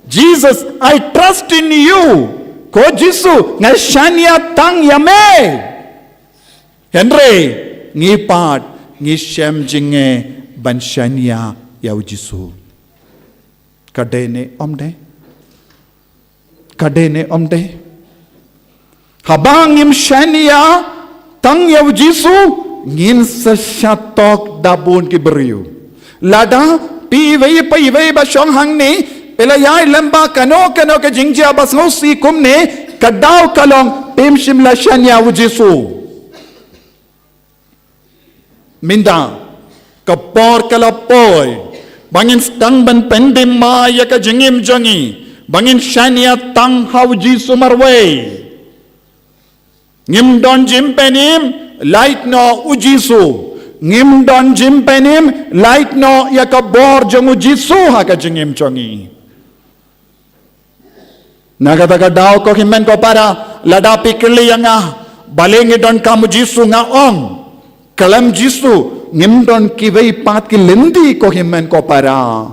Jesus, I trust in you. Ko Jisu, nga shaniah tang ïa me. Hynrei ngi pat ngi shem jingeh ban shaniah ïa U Jisu. Ka dei ne ym dei? Ka dei ne ym dei? Haba ngim shaniah tang ïa U Jisu, ngin sa shatok da bun ki briew. Lada phi iwei pa iwei ba shong hangne, phi la ïaid lem bad kano kano ka jingjia ba sngewsih kumne, ka daw ka long phim shym la shaniah U Jisu. Mynta ka por ka la poi ba ngin sdang ban pyndem ïa ka jingim jong ngi, ba ngin shaniah tang ha U Jisu marwei. Ngim don jingpynim, lait noh U Jisu. Ngim don jingpynim, lait noh ïa ka bor jong U Jisu ha ka jingim jong ngi. Na kata ka daw ko hynmen ko para, lada phi kylli ïa nga, balei ngi donkam U Jisu, nga ong, khlem U Jisu ngim don kiwei pat ki lynti ko hynmen ko para.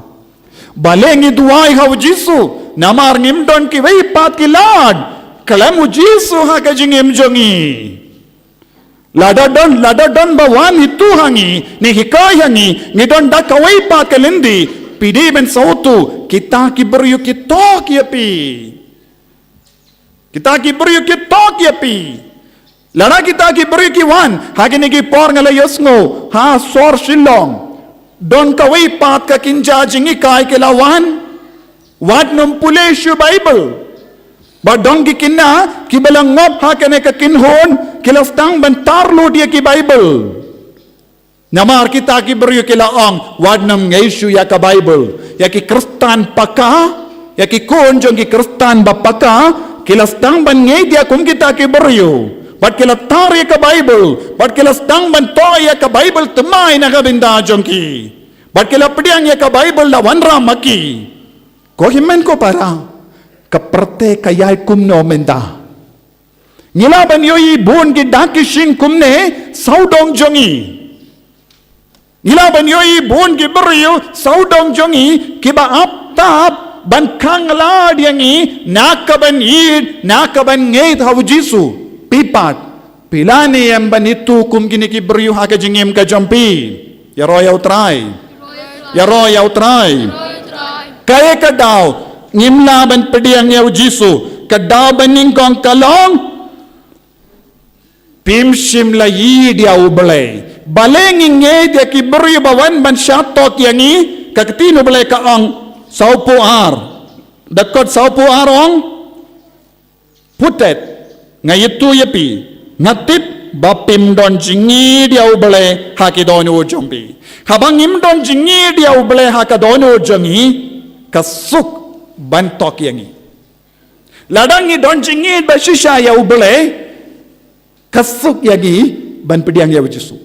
Balei ngi duwai ha U Jisu, namar ngim don kiwei pat ki lad, khlem U Jisu ha ka jingim jong ngi. Lada don, lada don ba wan itu ha ngi, ne hikai ha ngi, ngi don da kawei pat ka lynti, Phi dei ban sngewthuh, kita ki briew ki tok ïa phi. Kita ki briew ki tok ïa phi. Lada kita ki briew ki wan ha kine ki por nga la ïohsngew ha sor Shillong, don kawei pat ka kynja jinghikai ki la wan. Wat nym pule shuh Baibl. Bad don ki kynja kiba la ngop ha kane ka kynhun, ki la sdang ban tar lut ïa ki Baibl. Namar kita ki briew ki la ong, wat nym ngei shuh ïa ka Baibl. Ïa ki Khristan paka, ïa ki khun jong ki Khristan ba paka, ki la sdang ban ngeit ïa kum kita ki briew. Bad ki la tar ïa ka Baibl, bad ki la sdang ban thoh ïa ka Baibl thymmai na ka bynta jong ki. Bad ki la pdiang ïa ka Baibl da wanrah ma ki. Ko hynmen ko para, ka pyrthei ka ïai kumno mynta? Ngi lah ban ïohi bun ki dak ki shing kumne sawdong jong ngi. Ngi lah ban ïohi bun ki briew sawdong jong ngi kiba ap tap ban khang lad ïa ngi na ka ban ïeit, na ka ban ngeit ha u Jisu. Phi pat, phi lah ne em ban ïathuh kum kine ki briew ha ka jingim ka jong phi? Ïaroh ïa u Trai. Ïaroh ïa u Trai. Kaei ka daw ngim lah ban pdiang ïa u Jisu? Ka daw ba nyngkong ka long, phim shym la ïeit ïa u Blei. Balei ngi ngeit ïa ki briew ba wan ban shah tok ïa ngi? Ka ktien u Blei ka ong, sawphew ar, dkhot sawphew ar ong, phutet, nga ïathuh ïa phi, nga tip ba phim don jingïeit ïa u Blei ha ki dohnud jong phi. Haba ngim don jingïeit ïa u Blei ha ka dohnud jong ngi, ka suk ban tok ïa ngi. Lada ngi don jingïeit ba shisha ïa u Blei, ka suk ïa ngi ban pdiang ïa u Jisu.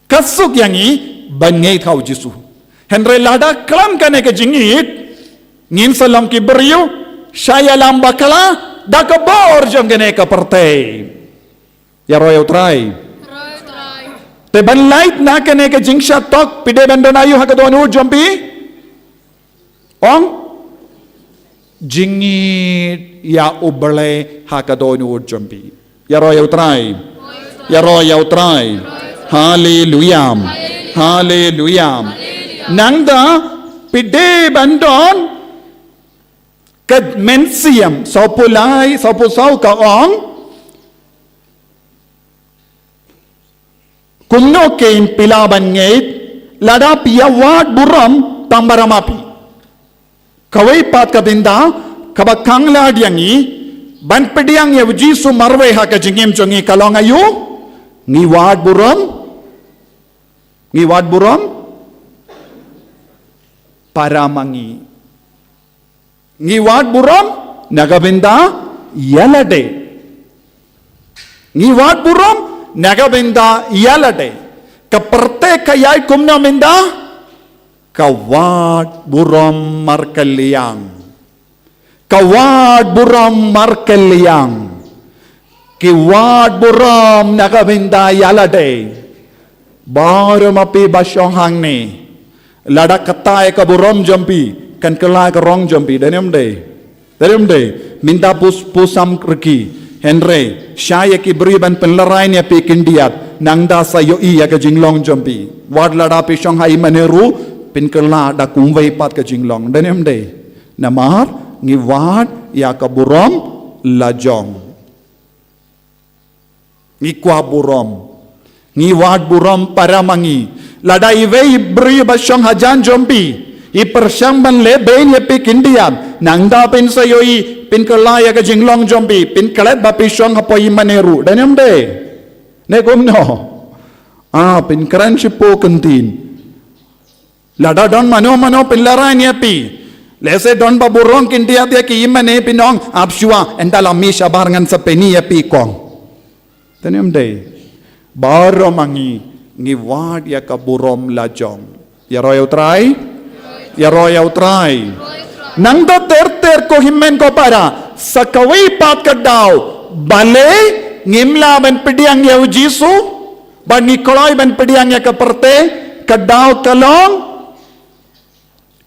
Ka suk ïa ngi ban ngeit ha u Jisu. Hynrei lada khlem kane ka jingïeit, ngin sa long ki briew shah ïalam bakla da ka bor jong kane ka pyrthei. Ïaroh ïa u Trai. Te ban lait na kane ka jingshah tok, phi dei ban don aïu ha ka dohnud jong phi? Ong, jingïeit ïa u Blei ha ka dohnud jong phi. Ïaroh ïa u Trai. Ïaroh ïa u Trai. Haleluia. Haleluia. Nangta phi dei ban don ka mynsiem, sawphew lai, sawphew saw ka ong, kumno kein phi lah ban ngeit lada phi ïa wad burom tang ba ram ha phi? Kawei pat ka bynta kaba khang lad ïa ngi ban pdiang ïa u Jisu marwei ha ka jingim jong ngi ka long aïu? Ngi wad burom. Ngi wad burom para ma ngi. Ngi wad burom na ka bynta ïa lade. Ngi wad burom na ka bynta ïa lade. Ka pyrthei ka ïai kumno mynta? Ka wad burom markylliang. Ka wad burom markylliang. Ki wad burom na ka bynta ïa lade. Baroh ma phi ba shong hangne, lada kata ïa ka burom jong phi, kan kylla ka rong jong phi, dei ne em dei? Dei ne em dei? Mynta pus, pus sam rki. Hynrei shah ïa ki briew ban pynlehraiñ ïa phi khyndiat, nangta sa ïohi ïa ka jinglong jong phi. Wat lada phi shong ha i mane ruh, phin kylla da kumwei pat ka jinglong, dei ne em dei? Namar ngi wad ïa ka burom lajong. Ngi kwah burom. Ngi wad burom para ma ngi. Lada iwei i briew ba shong hajan jong phi, i pyrshang ban lehbeiñ ïa phi khyndiat, nangta phin sa ïohi, phin kylla ïa ka jinglong jong phi, phin klet ba phi shong hapoh i mane ruh, dei ne em dei? Ne kumno? Ah, phin kren shiphew kyntien. Lada don mano mano pynlehraiñ ïa phi, lehse don ba burom khyndiat ïa ki i mane, phin ong, ap shuwa, ynda la mih shabar ngan sa pyni ïa phi kong. Te ne em dei? Baroh ma ngi ngi wad ïa ka burom lajong. Ïaroh ïa u Trai. Ïaroh ïa u Trai. Nangta ter ter ko hynmen ko para, sa kawei pat ka daw, balei ngim lah ban pdiang ïa u Jisu? Ba ngi kloi ban pdiang ïa ka pyrthei, ka daw ka long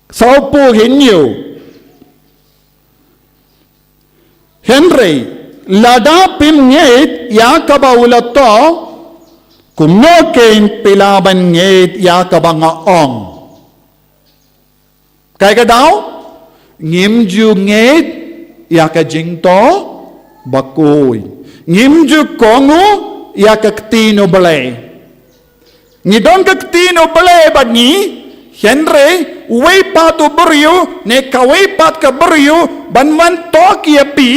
sawphew hynñiew. Hynrei lada phim ngeit ïa kaba u la thoh, kumno kein phi lah ban ngeit ïa kaba nga ong? Kaei ka daw? Ngim ju ngeit ïa ka jingtobakhuid. Ngim ju kohnguh ïa ka ktien U Blei. Ngi don ka ktien U Blei bad ngi, hynrei uwei pat u briew ne kawei pat ka briew ban wan tok ïa phi,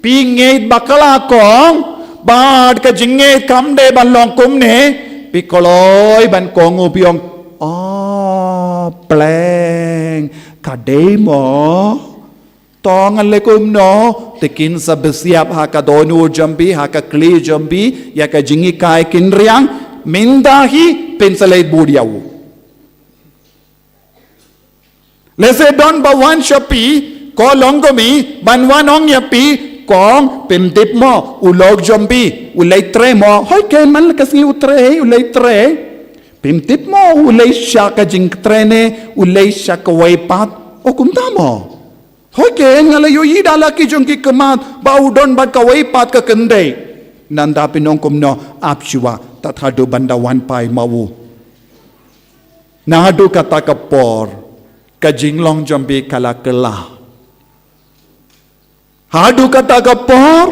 phi ngeit bakla kong, bad ka jingngeit kam dei ban long kumne, phi kloi ban kohnguh phi ong, "Ah, pleng, ka dei mo." To ngan leh kumno, te kin sa bisiap ha ka dohnud jong phi, ha ka khlieh jong phi, ïa ka jinghikai kin riang, mynta hi, phin sa leit bud ïa u. Lehse don ba wan sha phi, ko longkmie, ban wan ong ïa phi, kong, phim tip mo, u lok jong phi, u leit trei mo, hooid keiñ man la ka sngi u trei, u leit trei. Phim tip mo, u leit sha ka jingtrei ne, u leit sha kawei pat, o kumta mo. Hooid keiñ nga la ïohi da la ki jong ki khmat, ba u don bad kawei pat ka kynthei. Nangta phin ong kumno ap shuwa, tad haduh ban da wan phai ma u. Naduh kata ka por, ka jinglong jong phi ka la kylla. Haduh kata ka por,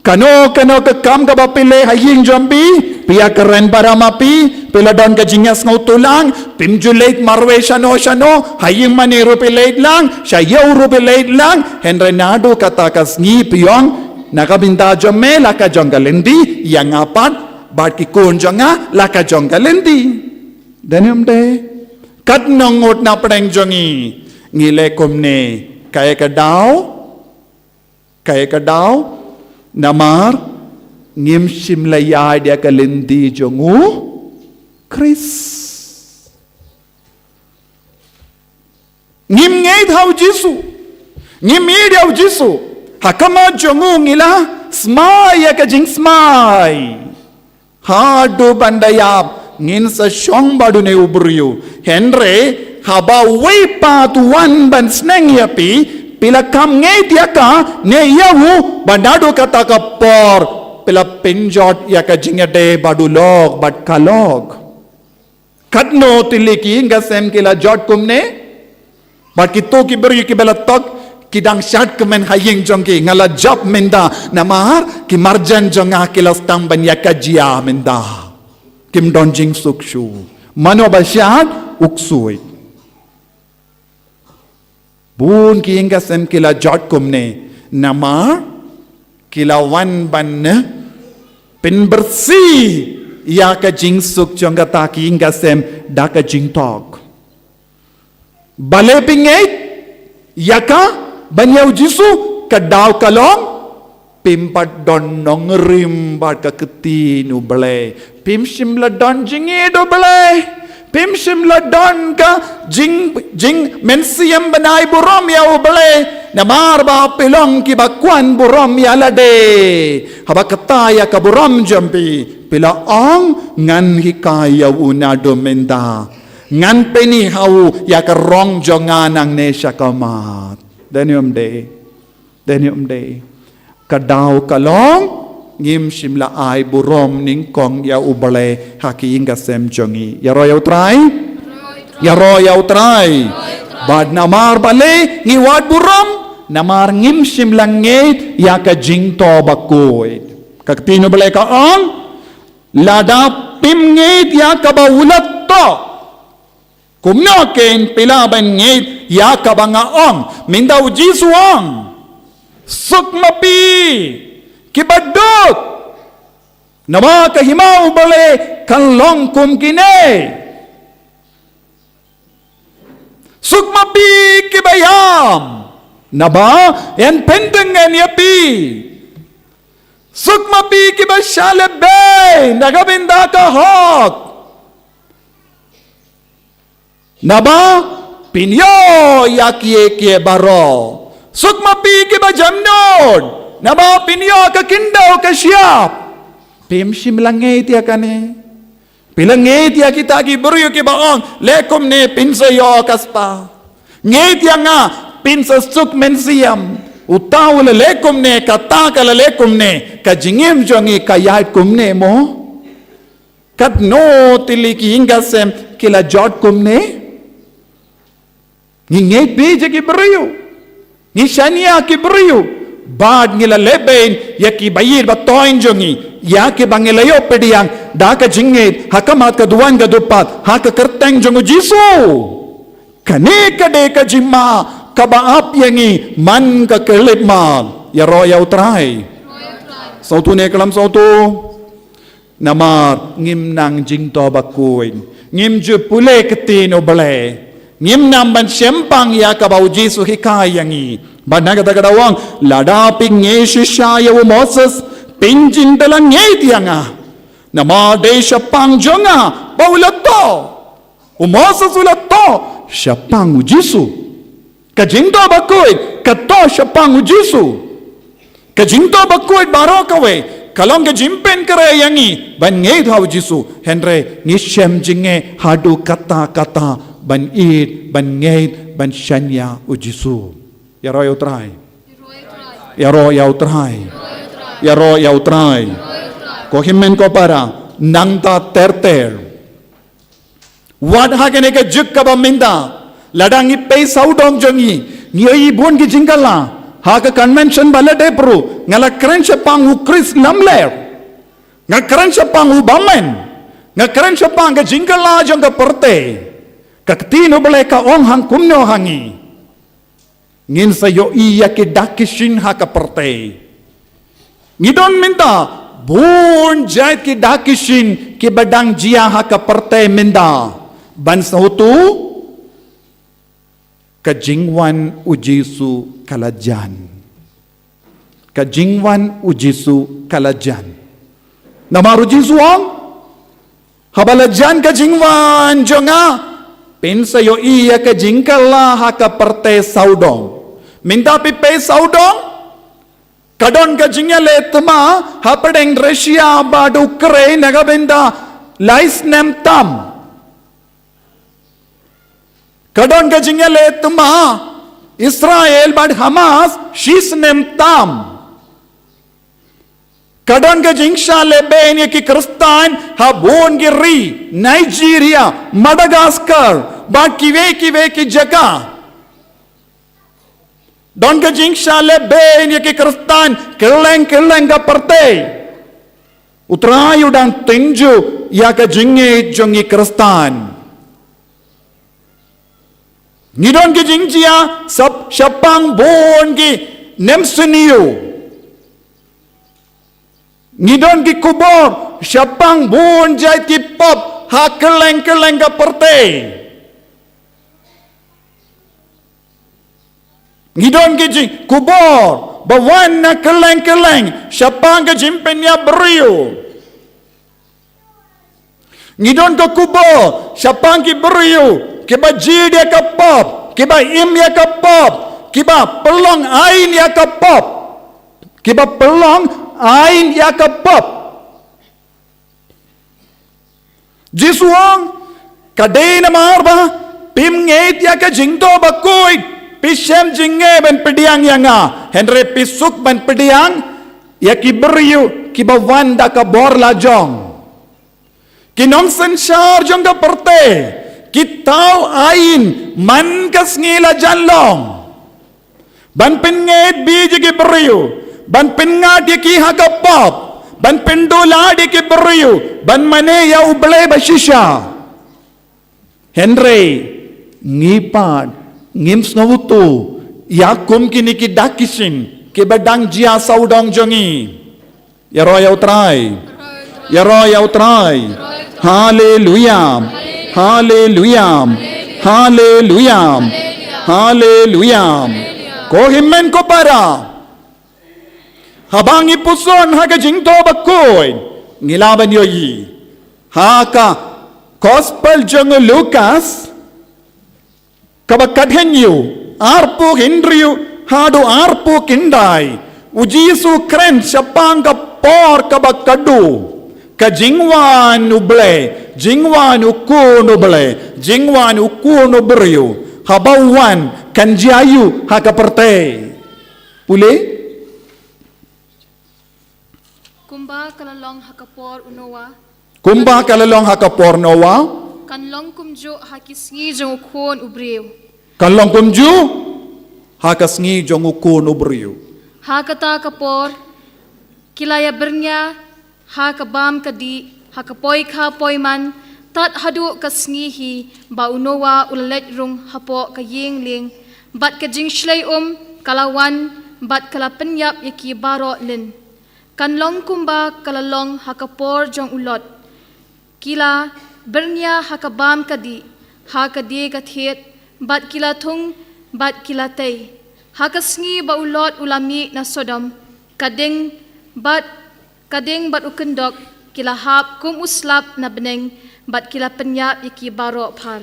kano kano ka kam kaba phi leh ha ïing jong phi, phi ïakren para ma phi, phi la don ka jingïasngewthuh lang, phim ju leit marwei shano shano, ha ïing mane ruh phi leit lang, sha ïew ruh phi leit lang, hynrei naduh kata ka sngi phi ong, na ka bynta jong me la ka jong ka lynti, ïa nga pat, bad ki khun jong nga la ka jong ka lynti. Dei ne ym dei? Katno ngut na pdeng jong ngi, ngi leh kumne, kaei ka daw, kaei ka daw, namar, ngim shym la ïaid ïa ka lynti jong u Khrist. Ngim ngeit ha u Jisu. Ngim ïeit ïa u Jisu. Ha khmat jong u ngi la smai ïa ka jingsmai. Haduh ban da ïap, ngin sa shong bad une u briew. Hynrei, haba uwei pat u wan ban sneng ïa phi, phi la kham ngeit ïa ka, ne ïa u, ba naduh kata ka por, phi la pynjot ïa ka jingïadei bad u lok, bad ka lok. Katno tylli ki ïing ka sem ki la jot kumne? Bad kito ki briew kiba la tok, ki dang shad kmen ha ïing jong ki, nga la jop mynta, namar, ki marjan jong nga ki la sdang ban ïa ka jia mynta. Kim don jingsuk shuh. Mano ba shad, u ksuid. Bun ki ïing ka sem ki la jot kumne, namar, ki la wan ban ne, pynbirsih, ïa ka jingsuk jong kata ki ïing ka sem, da ka jingtok. Balei phi ngeit, ïa ka, ban ïa u Jisu, ka daw ka long, phim pat don nongrim bad ka ktien U Blei. Phim shym la don jingïeit U Blei. Phim shym la don ka jing, jingmynsiem ban ai burom ïa U Blei. Namar ba phi long kiba kwah burom ïa lade. Haba kata ïa ka burom jong phi. Phi la ong ngan hikai ïa u naduh mynta. Ngan pyni ha u ïa ka rong jong nga nangne sha khmat. Dei ne ym dei. Dei ne ym dei. Ka daw ka long, ngim shym la ai burom nyngkong ïa U Blei ha ki ïing ka sem jong ngi. Ïaroh ïa U Trai? Ïaroh ïa U Trai. Bad namar balei, ngi wad burom, namar ngim shym la ngeit ïa ka jingtobakhuid. Ka ktien U Blei ka ong, lada phim ngeit ïa kaba u la thoh. Kumno keiñ phi lah ban ngeit ïa kaba nga ong. Mynta U Jisu u ong. Suk ma phi kiba duk. Naba ka hima U Blei kan long kum kine. Suk ma phi kiba ïam. Naba yn pyndeng ngan ïa phi. Suk ma phi kiba shah lehbeiñ na ka bynta ka hok. Naba phin ïoh ïa kiei kiei baroh. Suk ma phi kiba jemnud. Naba phin ïoh ka khyndew ka shyiap. Phim shym la ngeit ïa kane. Phi la ngeit ïa kita ki briew kiba ong, leh kumne phin sa ïoh ka spah. Ngeit ïa nga, phin sa suk mynsiem. Uta u la leh kumne, kata ka la leh kumne, ka jingim jong ngi ka ïaid kumne mo. Katno tylli ki ïing ka sem ki la jot kumne. Ngi ngeit beit ïa ki briew. Ngi shaniah ki briew. Bad ngi la leh beiñ ïa ki ba ïeit ba toiñ jong ngi, ïa ki ba ngi la ïoh pdiang da ka jingngeit ha khmat ka duwan ka dupat ha ka kyrteng jong u Jisu. Kane ka dei ka jingma kaba ap ïa ngi man ka khyllipmat. Ïaroh ïa U Trai. Sawtu ne klam sawtu. Namar ngim nang jingthoh bakhuid, ngim ju pule ktien U Blei, ngim nang ban shemphang ïa kaba u Jisu u hikai ïa ngi. Bad na kata ka daw ong, lada phi ngeit shisha ïa u Moses, phin jin da la ngeit ïa nga. Namar dei shaphang jong nga ba u la thoh. U Moses u la thoh shaphang u Jisu. Ka jingthoh bakhuid ka thoh shaphang u Jisu. Ka jingthoh bakhuid baroh kawei ka long ka jingpynkhreh ïa ngi ban ngeit ha u Jisu. Hynrei ngi shem jingeh haduh katta katta ban ïeit, ban ngeit, ban shaniah u Jisu. Ïaroh ïa U Trai. Ïaroh ïa U Trai. Ïaroh ïa U Trai. Ko hynmen ko para, nangta ter ter. Wat ha kane ka juk kaba mynta, lada ngi pei sawdong jong ngi, ngi ïohi bun ki jingkylla. Ha ka convention ba la dep ruh, nga la kren shaphang u Khrist lamler. Nga kren shaphang u bymman. Nga kren shaphang ka jingkylla jong ka pyrthei. Ka ktien U Blei ka ong hangta kumno ha ngi. Ngin sa ïohi ïa ki dak ki shin ha ka pyrthei. Ngi don mynta bun jait ki dak ki shin kiba dang jia ha ka pyrthei mynta. Ban sawtu, ka jingwan u Jisu ka la jan. Ka jingwan u Jisu ka la jan. Namar u Jisu u ong, haba la jan ka jingwan jong nga, phin sa ïohi ïa ka jingkylla ha ka pyrthei sawdong. Mynta phi pei sawdong, ka don ka jingïaleh thma hapdeng Russia bad Ukraine na ka bynta lai snem tam. Ka don ka jingïaleh thma Israel bad Hamas shi snem tam. Ka don ka jingshah lehbeiñ ïa ki Khristan ha bun ki ri, Nigeria, Madagascar, bad kiwei kiwei ki jaka. Don ka jingshah lehbeiñ ïa ki Khristan kylleng kylleng ka pyrthei. U Trai u dang tynjuh ïa ka jingngeit jong ngi Khristan. Ngi don ki jingjia shaphang bun ki nemsniew. Ngi don ki khubor shaphang bun jait ki pop ha kylleng kylleng ka pyrthei. Ngi don ki jingkhubor ba wan na kylleng kylleng shaphang ka jingpynïap briew. Ngi don ka khubor shaphang ki briew kiba jied ïa ka pop, kiba im ïa ka pop, kiba pynlong aiñ ïa ka pop, kiba pynlong aiñ ïa ka pop. Jisu u ong, ka dei namar ba phim ngeit ïa ka jingthoh bakhuid, phi shem jingeh ban pdiang ïa nga, hynrei phi suk ban pdiang ïa ki briew kiba wan da ka bor la jong. Ki nongsynshar jong ka pyrthei ki thaw aiñ man ka sngi la jan long. Ban pynngeit beit ïa ki briew, ban pynngat ïa ki ha ka pop, ban pynduh lad ïa ki briew ban mane ïa U Blei ba shisha. Hynrei ngi pat ngim sngewthuh ïa kum kine ki dak ki shin kiba dang jia sawdong jong ngi. Ïaroh ïa U Trai. Ïaroh ïa U Trai. Haleluya. Haleluya. Haleluya. Haleluya. Ko hynmen ko para, haba ngi puson ha ka jingthoh bakhuid, ngi lah ban ïohi ha ka Gospel jong u Lukas, kaba khathynñiew, arphew hynriew haduh arphew khyndai, u Jisu u kren shaphang ka por kaba khatduh, ka jingwan U Blei, jingwan u Khun U Blei, jingwan u Khun u briew, haba u wan kan jia aïu ha ka pyrthei. Pule? Kumba ka la long ha ka por u Noah. Kumba ka la long ha ka por Noah. Kan long kumjuh ha ki sngi jong u Khun u briew. Kan long kumjuh ha ka sngi jong u Khun u briew. Ha kata ka por, ki la ïa byrngia ha ka bam ka dih, ha ka poikha poiman, tad haduh ka sngi hi ba u Noah u la leit rung hapoh ka ïing lieng, bad ka jingshlei um ka la wan, bad ka la pynïap ïa ki baroh lin. Kan long kumba ka la long ha ka por jong u Lot. Ki la byrngia ha ka bam ka dih, ha ka die ka thied, bad ki la thung, bad ki la tei. Ha ka sngi ba u Lot u la mih na Sodom, ka ding bad, ka ding bad u kyndok ki la hap kum u slap na bneng, bad ki la pynïap ïa ki baroh phar.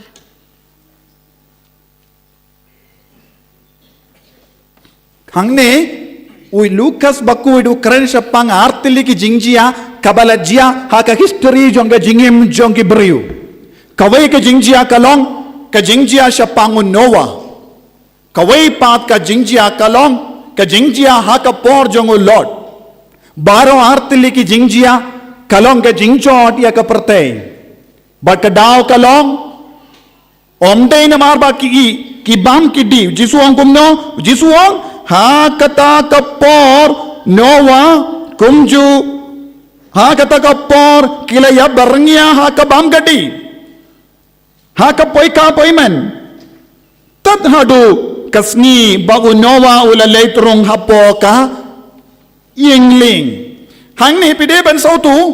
Hangne, u Lukas ba khuid u kren shaphang artylli ki jingjia kaba la jia ha ka history jong ka jingim jong ki briew. Kawei ka jingjia ka long ka jingjia shaphang u Noah. Kawei pat ka jingjia ka long ka jingjia ha ka por jong u Lot. Baroh artylli ki jingjia ka long ka jingjot ïa ka pyrthei. Bad ka daw ka long, ym dei namar ba ki, ki bam ki dih. Jisu ong kumno? Jisu ong, ha kata ka por Noah kumjuh, ha kata ka por ki la ïa byrngia ha ka bam ka dih, ha ka poikha poiman, tad haduh ka sngi ba u Noah u la leit rung hapoh ka ïing lieng. Hangne phi dei ban sngewthuh,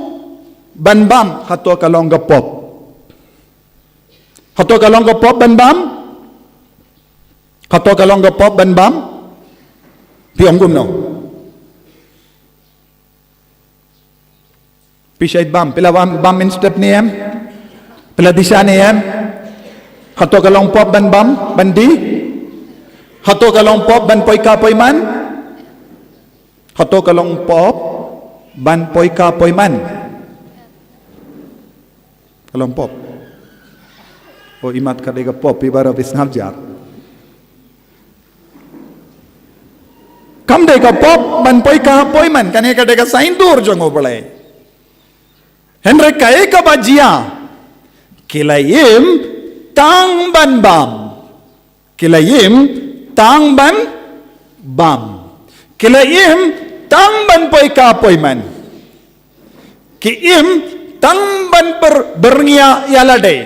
ban bam hato ka long ka pop. Hato ka long ka pop ban bam? Hato ka long ka pop ban bam? Phi ong kumno? Phi shait bam, phi la bam, bam mynstep ne em? Phi la dih sha ne em? Hato ka long pop ban bam, ban dih? Hato ka long pop ban poikha poiman? Hato ka long pop ban poikha poiman? Ka long pop. O imat ka dei ka pop, phi baroh phi sngap jar. Kam dei ka pop ban poikha poiman, kane ka dei ka saiñdur jong U Blei. Hynrei kaei kaba jia, ki la im tang ban bam. Ki la im tang ban bam. Ki la im tang ban poikha poiman. Ki im tang ban ber-, byrngia ïa lade.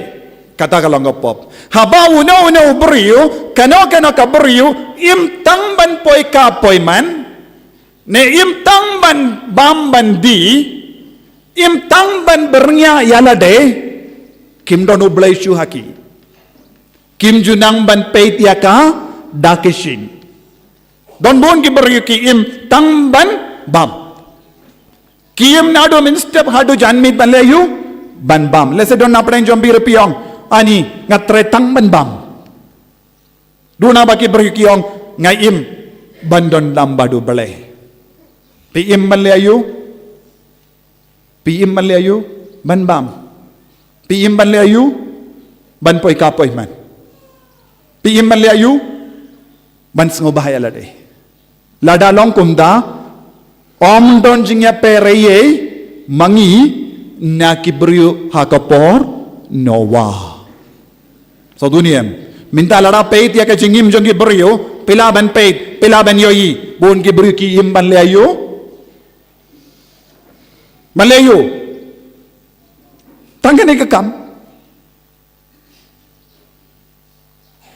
Kata ka long ka pop. Haba uno uno u briew, kano kano ka briew, im tang ban poikha poiman, ne im tang ban bam ban dih, im tang ban byrngia ïa lade, kim don U Blei shuh ha ki. Kim ju nang ban peit ïa ka da ki shin. Don bun ki briew ki im tang ban bam. Ki im naduh mynstep haduh janmiet ban leh aïu, ban bam. Lehse don na pdeng jong phi ruh phi ong, ani nga trei tang ban bam. Duna ba ki briew ki ong, nga im ban don lem bad U Blei. Phi im ban leh aïu? Phi im ban leh aïu? Ban bam. Phi im ban leh aïu? Ban poikha poiman. Phi im ban leh aïu? Ban sngewbha ïa lade. Lada long kumta, ym don jingïapher ei ei ma ngi na ki briew ha ka por Noah. Sngewthuh ne em? Mynta lada peit ïa ka jingim jong ki briew, phi lah ban peit, phi lah ban ïohi, bun ki briew ki im ban leh aïu? Ban leh aïu? Tang kane ka kam.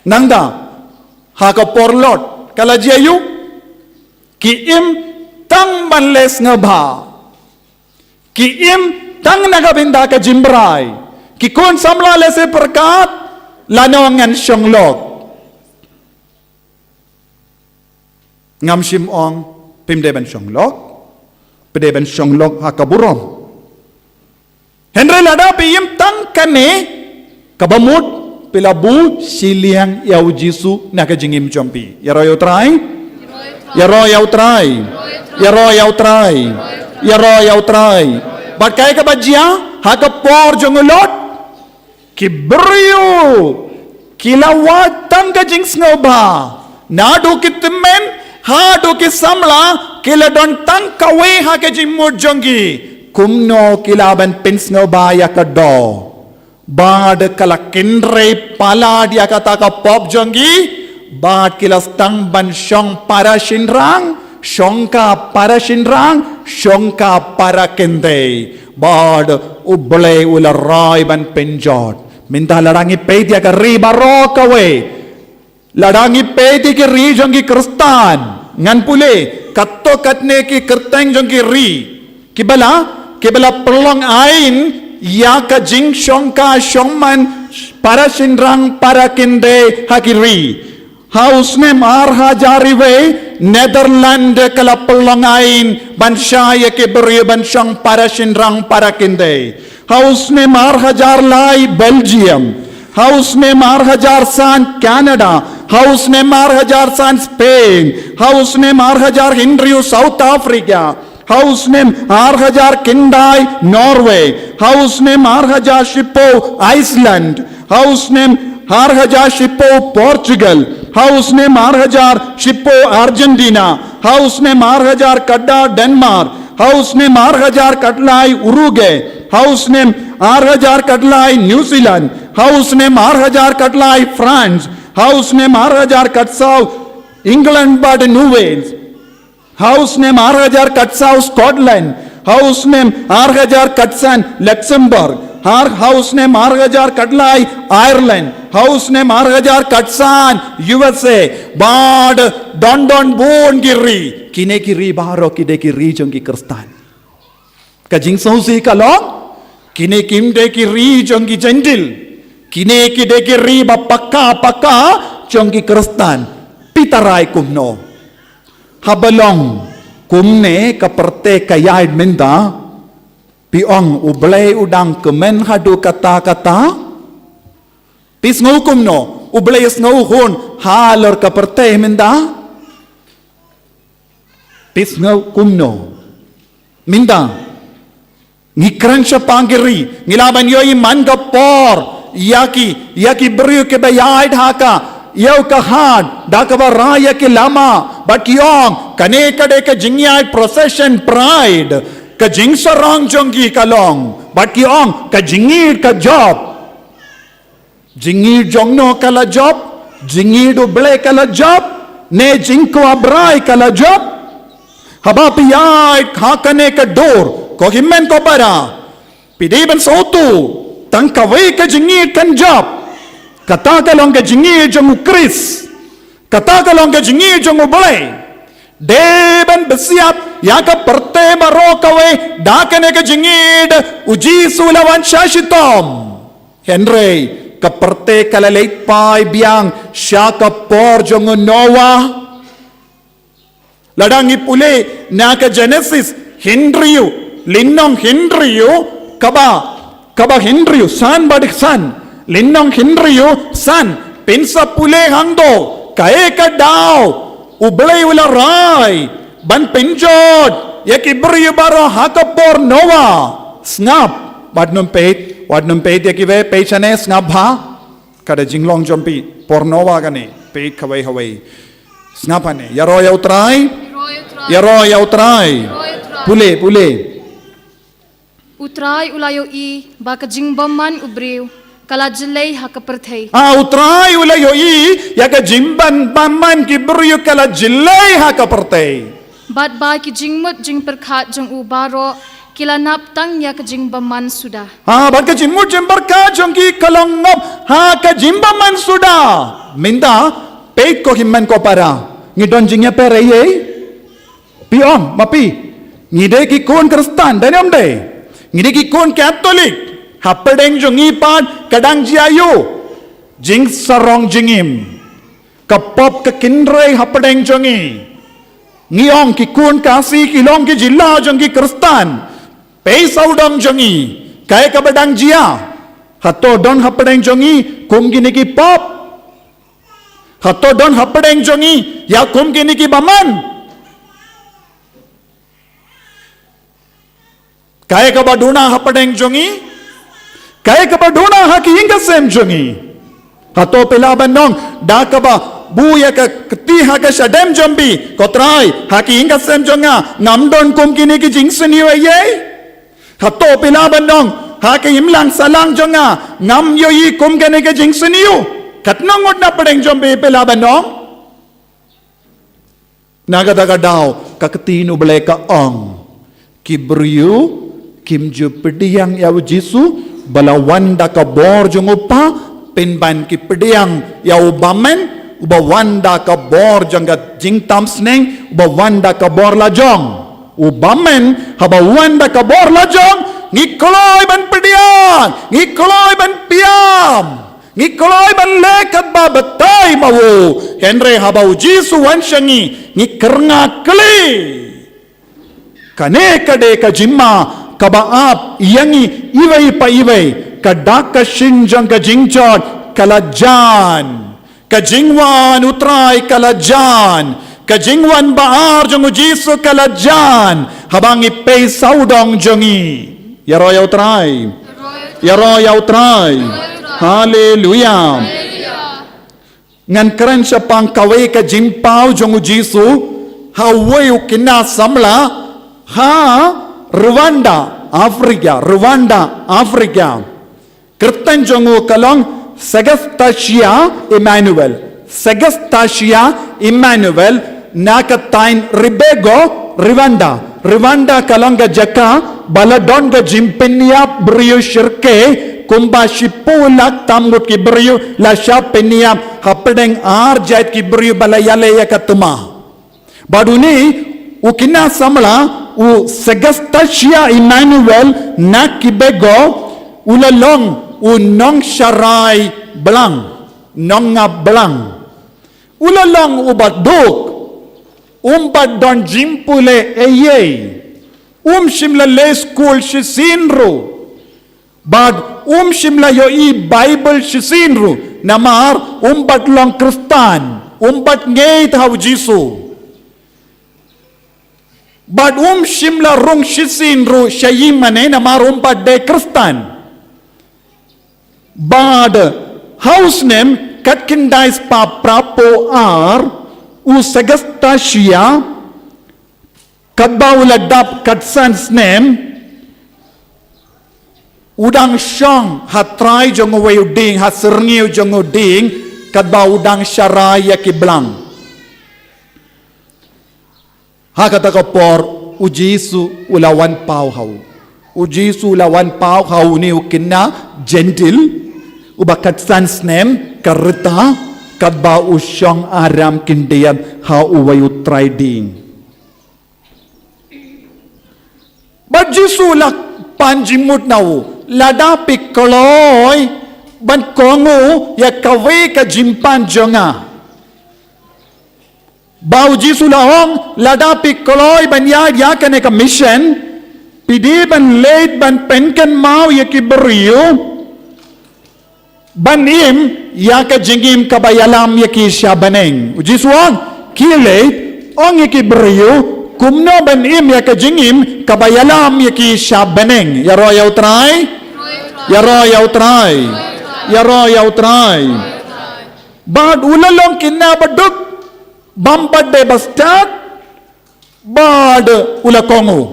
Nangta, ha ka por Lot, ka la jia aïu? Ki im tang ban leh sngewbha. Ki im tang na ka bynta ka jingbrai. Ki khun samla lehse pyrkhat, lano ngan shong lok. Ngam shym ong phim dei ban shong lok, phi dei ban shong lok ha ka burom. Hynrei lada phi im tang kane, kaba mut phi la buh shiliang ïa U Jisu na ka jingim jong phi. Ïaroh ïa U Trai. Ïaroh ïa U Trai. Ïaroh ïa U Trai. Ïaroh ïa U Trai. Bad kaei kaba jia, ha ka por jong u Lot, ki briew ki la wad tang ka jingsngewbha. Naduh ki tymmen haduh ki samla ki la don tang kawei ha ka jingmut jong ki. Kumno ki lah ban pynsngewbha ïa ka doh? Bad ka la kynrei palat ïa kata ka pop jong ki, bad ki la sdang ban shong para shynrang, shongka para shynrang, shongka para kynthei. Bad U Blei u la rai ban pynjot. Mynta lada ngi peit ïa ka ri baroh kawei, lada ngi peit ïa ki ri jong ki Khristan, ngan pule, katto katne ki kyrteng jong ki ri, kiba la, kiba la pynlong aiñ ïa ka jingshongka shongman para shynrang para kynthei ha ki ri. Ha u snem ar hajar wei, Netherlands ka la pynlong aiñ ban shah ïa ki briew ban shong para shynrang para kynthei. Ha u snem ar hajar lai, Belgium. Ha u snem ar hajar san, Canada. Ha u snem ar hajar san, Spain. Ha u snem ar hajar hynriew, South Africa. Ha u snem ar hajar khyndai, Norway. Ha u snem ar hajar shiphew, Iceland. Ha u snem ar hajar shiphew, Portugal. Ha u snem ar hajar shiphew, Argentina. Ha u snem ar hajar khatdar, Denmark. Ha u snem ar hajar khatlai, Uruguay. Ha u snem ar hajar khatlai, New Zealand. Ha u snem ar hajar khatlai, France. Ha u snem ar hajar khatsaw, England bad New Wales. Ha u snem ar hajar khatsaw, Scotland. Ha u snem ar hajar khatsan, Luxembourg. Ar ha u snem ar hajar khatlai, Ireland. Ha u snem ar hajar khatsan, U S A. Bad don don bun ki ri. Kine ki ri baroh ki dei ki ri jong ki Khristan. Ka jingsngewsih ka long, kine kim dei ki ri jong ki Jentil. Kine ki dei ki ri ba paka paka jong ki Khristan. Phi tharai kumno? Haba long kumne ka pyrthei ka ïaid mynta, phi ong U Blei u dang kmen haduh katta katta? Phi sngew kumno? U Blei sngew hun halor ka pyrthei mynta? Phi sngew kumno? Mynta ngi kren shaphang ki ri, ngi lah ban ïohi man ka por ïa ki, ïa ki briew kiba ïaid ha ka ïew ka hat da kaba rai ïa ki lama, bad ki ong kane ka dei ka jingïaid procession pride. Ka jingsarong jong ki ka long, bad ki ong ka jingïeid ka jop. Jingïeid jong no ka la jop? Jingïeid U Blei ka la jop? Ne jingkwah brai ka la jop? Haba phi ïaid ha kane ka dur, ko hynmen ko para, phi dei ban sngewthuh, tang kawei ka jingïeid kan jop. Kata ka long ka jingïeid jong U Khrist. Kata ka long ka jingïeid jong U Blei. Dei ban bsiap ïa ka pyrthei baroh kawei da kane ka jingïeid, U Jisu la wan sha shitom. Hynrei ka pyrthei ka la leit phai biang sha ka por jong u Noah. Lada ngi pule na ka Genesis hynriew, lynnong hynriew, kaba, kaba hynriew, san bad khatsan, lynnong hynriew, san, phin sa pule hangto, kaei ka daw U Blei u la rai ban pynjot ïa ki briew baroh ha ka por Noah. Sngap, wat nym peit, wat nym peit ïa kiwei, peit shane, sngap bha. Ka da jinglong jong phi por Noah kane, peit kawei kawei. Sngap hangne, ïaroh ïa U Trai. Ïaroh ïa U Trai. Pule, pule. U Trai u la ïohi ba ka jingbymman u briew ka la jyllei ha ka pyrthei. Ah, U Trai u la ïohi ïa ka jingbym, bymman ki briew ka la jyllei ha ka pyrthei. Bad ba ki jingmut jingpyrkhat jong u baroh ki la nap tang ïa ka jingbymman suda. Ah, bad ka jingmut jingpyrkhat jong ki ka long ngop ha ka jingbymman suda. Mynta, peit ko hynmen ko para, ngi don jingïapher eiei? Phi ong ma phi, ngi dei ki khun Khristan, dei ne ym dei? Ngi dei ki khun Katholik. Hapdeng jong ngi pat ka dang jia ïa u jingsarong jingim. Ka pop ka kynrei hapdeng jong ngi. Ngi ong ki khun Khasi ki long ki jylla jong ki Khristan. Peit sawdong jong ngi, kaei kaba dang jia? Hato don hapdeng jong ngi kum kine ki pop? Hato don hapdeng jong ngi ïa kum kine ki bymman? Kaei kaba duna hapdeng jong ngi? Kaei kaba duna ha ki ïing ki sem jong ngi? Hato phi lah ban ong da kaba buh ïa ka kti ha ka shadem jong phi, ko Trai, ha ki ïing ki sem jong nga ngam don kum kine ki jingsniew eiei? Hato phi lah ban ong Ha ka imlang sahlang jong nga ngam ïohi kum kane ka jingsniew. Katno ngut na pdeng jong phi phi lah ban ong? Na kata ka daw ka ktien U Blei ka ong, ki briew kim ju pdiang ïa U Jisu ba la wan da ka bor jong u Kpa, pynban ki pdiang ïa u Bymman uba wan da ka bor jong ka jingtam sneng, uba wan da ka bor lajong. U Bymman haba wan da ka bor lajong, ngi kloi ban pdiang, ngi kloi ban pdiang. Ngi kloi ban leh katba batai ma u. Hynrei haba U Jisu wan sha ngi, ngi kyrngah kylli. Kane ka dei ka jingma kaba ap ïa ngi iwei pa iwei. Ka dak ka shin jong ka jingjot ka la jan. Ka jingwan U Trai ka la jan. Ka jingwan ba ar jong U Jisu ka la jan. Haba ngi pei sawdong jong ngi. Ïaroh ïa U Trai. Ïaroh ïa U Trai. Haleluia. Ngan kren shaphang kawei ka jingpaw jong U Jisu ha uwei u khynnah samla ha Rwanda, Africa, Rwanda, Africa. Kyrteng jong u ka long Sagastasia Emmanuel. Sagastasia Emmanuel na ka thaiñ Ribego, Rwanda. Rwanda ka long ka jaka ba la don ka jingpynïap briew shyrkhei, kumba shiphew lak tam ngut ki briew la shah pynïap hapdeng ar jait ki briew ba la ïaleh ïa ka thma. Bad une u khynnah samla u Sagastasia Emmanuel na Kibego, u la long u nongsharai blang, nongngap blang. U la long uba duk, um pat don jingpule eiei. Um shym la leh skul shisien ruh. Bad um shym la ïohi Baibl shisien ruh, namar um pat long Khristan, um pat ngeit ha U Jisu. Bad um shym la rung shisien ruh sha ïing mane, namar um pat dei Khristan. Bad ha u snem khatkhyndai spah phraphew ar, u Sagastasia, katba u la dap khatsan snem, u dang shong ha trai jong uwei u dieng, ha syrngiew jong u dieng, katba u dang sharai ïa ki blang. Ha kata ka por, U Jisu u la wan paw ha u. U Jisu u la wan paw ha une u khynnah Jentil, uba khatsan snem, ka rta, katba u shong aram khyndiat ha uwei u trai dieng. Bad Jisu u la pan jingmut na u, lada phi kloi ban kohnguh ïa kawei ka jingpan jong nga. Bad U Jisu u la ong, lada phi kloi ban ïaid ïa kane ka mission, phi dei ban leit ban pynkynmaw ïa ki briew ban im ïa ka jingim kaba ïalam ïa ki sha bneng. U Jisu u ong, khie leit, ong ïa ki briew kumno ban im ïa ka jingim kaba ïalam ïa ki sha bneng. Ïaroh ïa U Trai. Ïaroh ïa U Trai. Ïaroh ïa U Trai. Bad u la long khynnah ba duk, bym pat dei ba stad, bad u la kohnguh.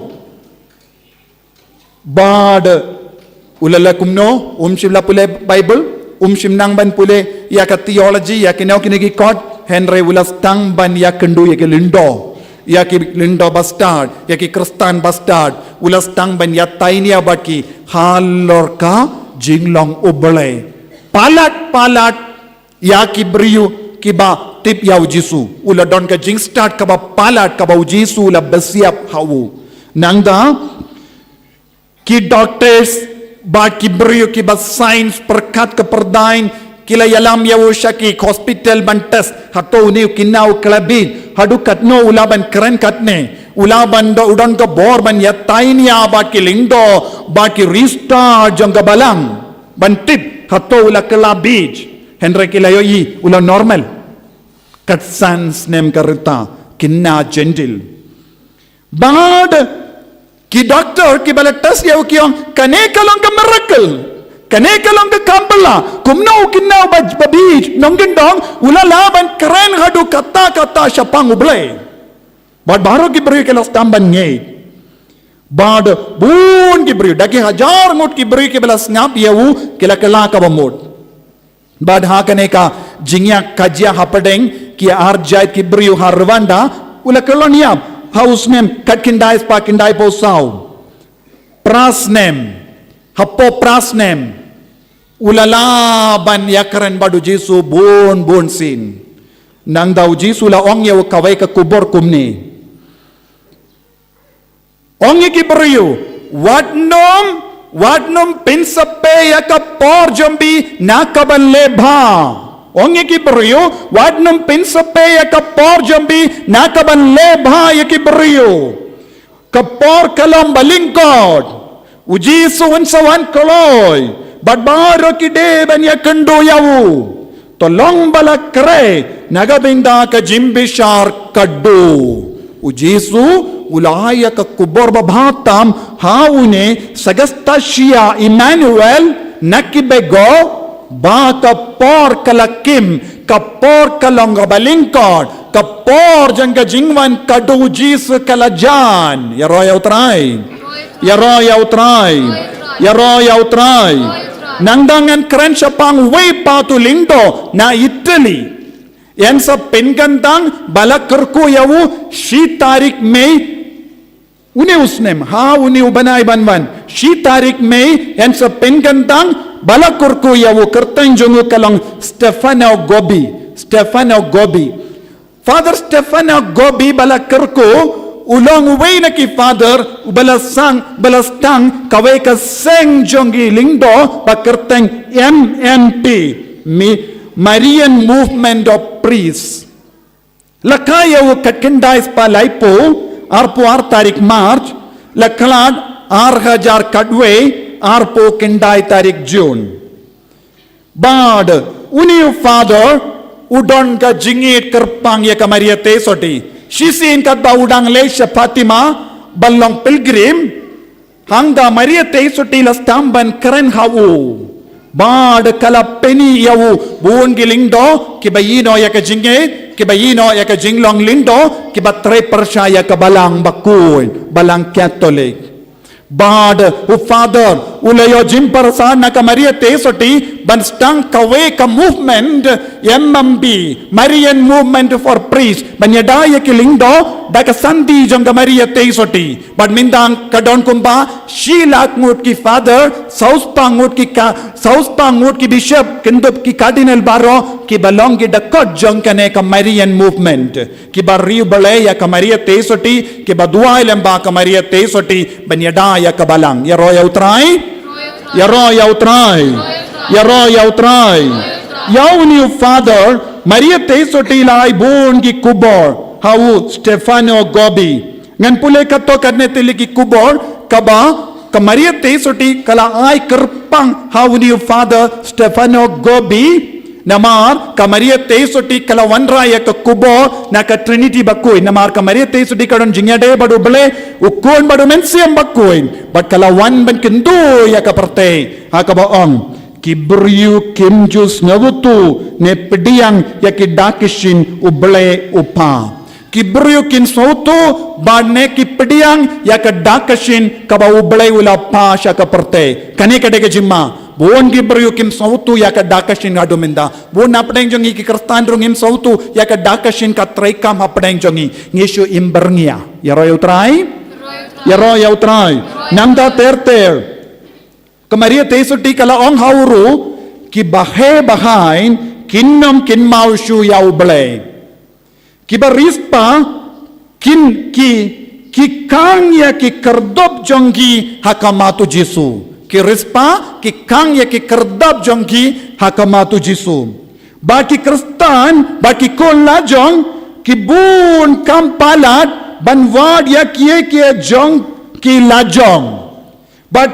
Bad u la leh kumno, um shym la pule Baibl, um shym nang ban pule ïa ka theology, ïa kino kino ki kot, hynrei u la sdang ban ïakynduh ïa ki lyngdoh, ïa ki lyngdoh ba stad, ïa ki Khristan ba stad, u la sdang ban ïatai nia bad ki halor ka jinglong U Blei. Palat, palat, ïa ki briew kiba tip ïa U Jisu. U la don ka jingstad kaba palat kaba U Jisu u la bsiap ha u. Nangta, ki doctors bad ki briew kiba science pyrkhat ka pyrthei ki la ïalam ïa u sha ki hospital ban test. Hato une u khynnah u khlem bieit, haduh katno u lah ban kren katne. U lah ban do, u don ka bor ban ïatai nia bad ki lyngdoh, bad ki rista jong ka balang. Ban tip, hato u la khlem bieit. Hynrei ki la ïohi, u la normal. Khatsan snem ka rta, khynnah Jentil. Bad ki doctor kiba la test ïa u ki ong, kane ka long ka miracle. Kane ka long ka kam bylla. Kumno u khynnah uba, ba bieit, nongkyndong, u la lah ban kren haduh katta katta shaphang U Blei. Bad baroh ki briew ki la sdang ban ngeit. Bad bun ki briew, da ki hajar ngut ki briew kiba la sngap ïa u, ki la kylla kaba mut. Bad ha kane ka jingïakajia hapdeng ki arjait ki briew ha Rwanda, u la kyllon ïap ha u snem khatkhyndai spah khyndaiphew saw. Phra snem, hapoh phra snem, u la lah ban ïakren bad u Jisu bun bun sien. Nangta u Jisu u la ong ïa u kawei ka khubor kumne. Ong ïa ki briew, wat nym, wat nym pynsaphriang ïa ka por jong phi na kaban leh bha. Ong ïa ki briew, wat nym pynsaphriang ïa ka por jong phi na kaban leh bha ïa ki briew. Ka por ka long ba lyngkot. U Jisu un sa wan kloi bad baroh ki dei ban ïakynduh ïa u. To long ba la khreh na ka bynta ka jingbishar khadduh. U Jisu u la ai ïa ka khubor babha tam ha une, Sagastasia Emmanuel, na ki bego, ba ka por ka la khim, ka por ka long kaba lyngkot, ka por jong ka jingwan khadduh u Jisu ka la jan. Ïaroh ïa u Trai. Ïaroh ïa u Trai. Ïaroh ïa u Trai. Nangta ngan kren shaphang uwei pat u lyngdoh na Italy. Yn sa pynkyntang ba la kyrkhu ïa u shi tarik Mei. Une u snem, ha une u bnai ban wan, shi tarik Mei, yn sa pynkyntang ba la kyrkhu ïa u, kyrteng jong u ka long Stefano Gobbi. Stefano Gobbi. Father Stefano Gobbi ba la kyrkhu, u long uwei na ki father uba la sdang, ba la sdang kawei ka seng jong ki lyngdoh ba kyrteng M M P, Mi-, Marian Movement of Priests. La kha ïa u khatkhyndai spah laiphew arphew ar tarik March, la khlad ar hajar khatwei arphew khyndai tarik June. Bad une u father u don ka jingïeit kyrpang ïa ka Maria Theisotti. Shisien katba u dang leit sha Fatima ban long pilgrim, hangta Maria Theisotti la sdang ban kren ha u. Bad ka la pyni ïa u bun ki lyngdoh kiba ïehnoh ïa ka jingïeit, kiba ïehnoh ïa ka jinglong lyngdoh, kiba trei pyrshah ïa ka balang bakhuid, balang Katholik. Bad u father u la ïoh jingpyrshah na ka Maria Theisotti ban sdang kawei ka movement, M M P, Marian Movement for Priests, ban ïada ïa ki lyngdoh da ka santi jong ka Maria Theisotti. Bad mynta ka don kumba shi lak ngut ki father, saw spah ngut ki ka, saw spah ngut ki bishop, kyndup ki cardinal baroh, kiba long ki dkhot jong kane ka Marian Movement. Kiba riewblei ïa ka Maria Theisotti, kiba duwai lem ba ka Maria Theisotti ban ïada ïa ka balang. Ïaroh ïa u Trai. Ïaroh ïa u Trai. Ïaroh ïa u Trai. Ïa une u father, Maria Theisotti la ai bun ki khubor ha u Stefano Gobbi. Ngan pule katto katne tylli ki khubor kaba ka Maria Theisotti ka la ai kyrpang ha une u Father Stefano Gobbi. Namar ka Maria Theisotti ka la wanrah ïa ka khubor na ka Trinity bakhuid. Namar ka Maria Theisotti ka don jingïadei bad u Blei, u Khun bad u Mynsiem Bakhuid. Bad ka la wan ban kyntu ïa ka pyrthei ha kaba ong, ki briew kim ju sngewthuh ne pdiang ïa ki dak ki shin u Blei u Kpa. Ki briew kim sngewthuh bad ne ki pdiang ïa ka dak ka shin kaba u Blei u la phah sha ka pyrthei. Kane ka dei ka jingma. Bun ki briew kim sngewthuh ïa ka dak ka shin haduh mynta. Bun hapdeng jong ngi ki Khristan ruh ngim sngewthuh ïa ka dak ka shin ka treikam hapdeng jong ngi. Ngi shu im byrngia. Ïaroh ïa u Trai. Ïaroh ïa u Trai. Nangta ter ter, ka Maria Theisotti ka la ong ha u ruh, kiba heh ba haiñ kin ym kynmaw shuh ïa u Blei. Kiba riewspah kin ki, ki khang ïa ki khyrdop jong ki ha khmat u Jisu. Ki riewspah ki khang ïa ki khyrdop jong ki ha khmat u Jisu. Bad ki Khristan, bad ki khun lajong, ki bun kam palat ban wad ïa kiei kiei jong ki lajong. Bad,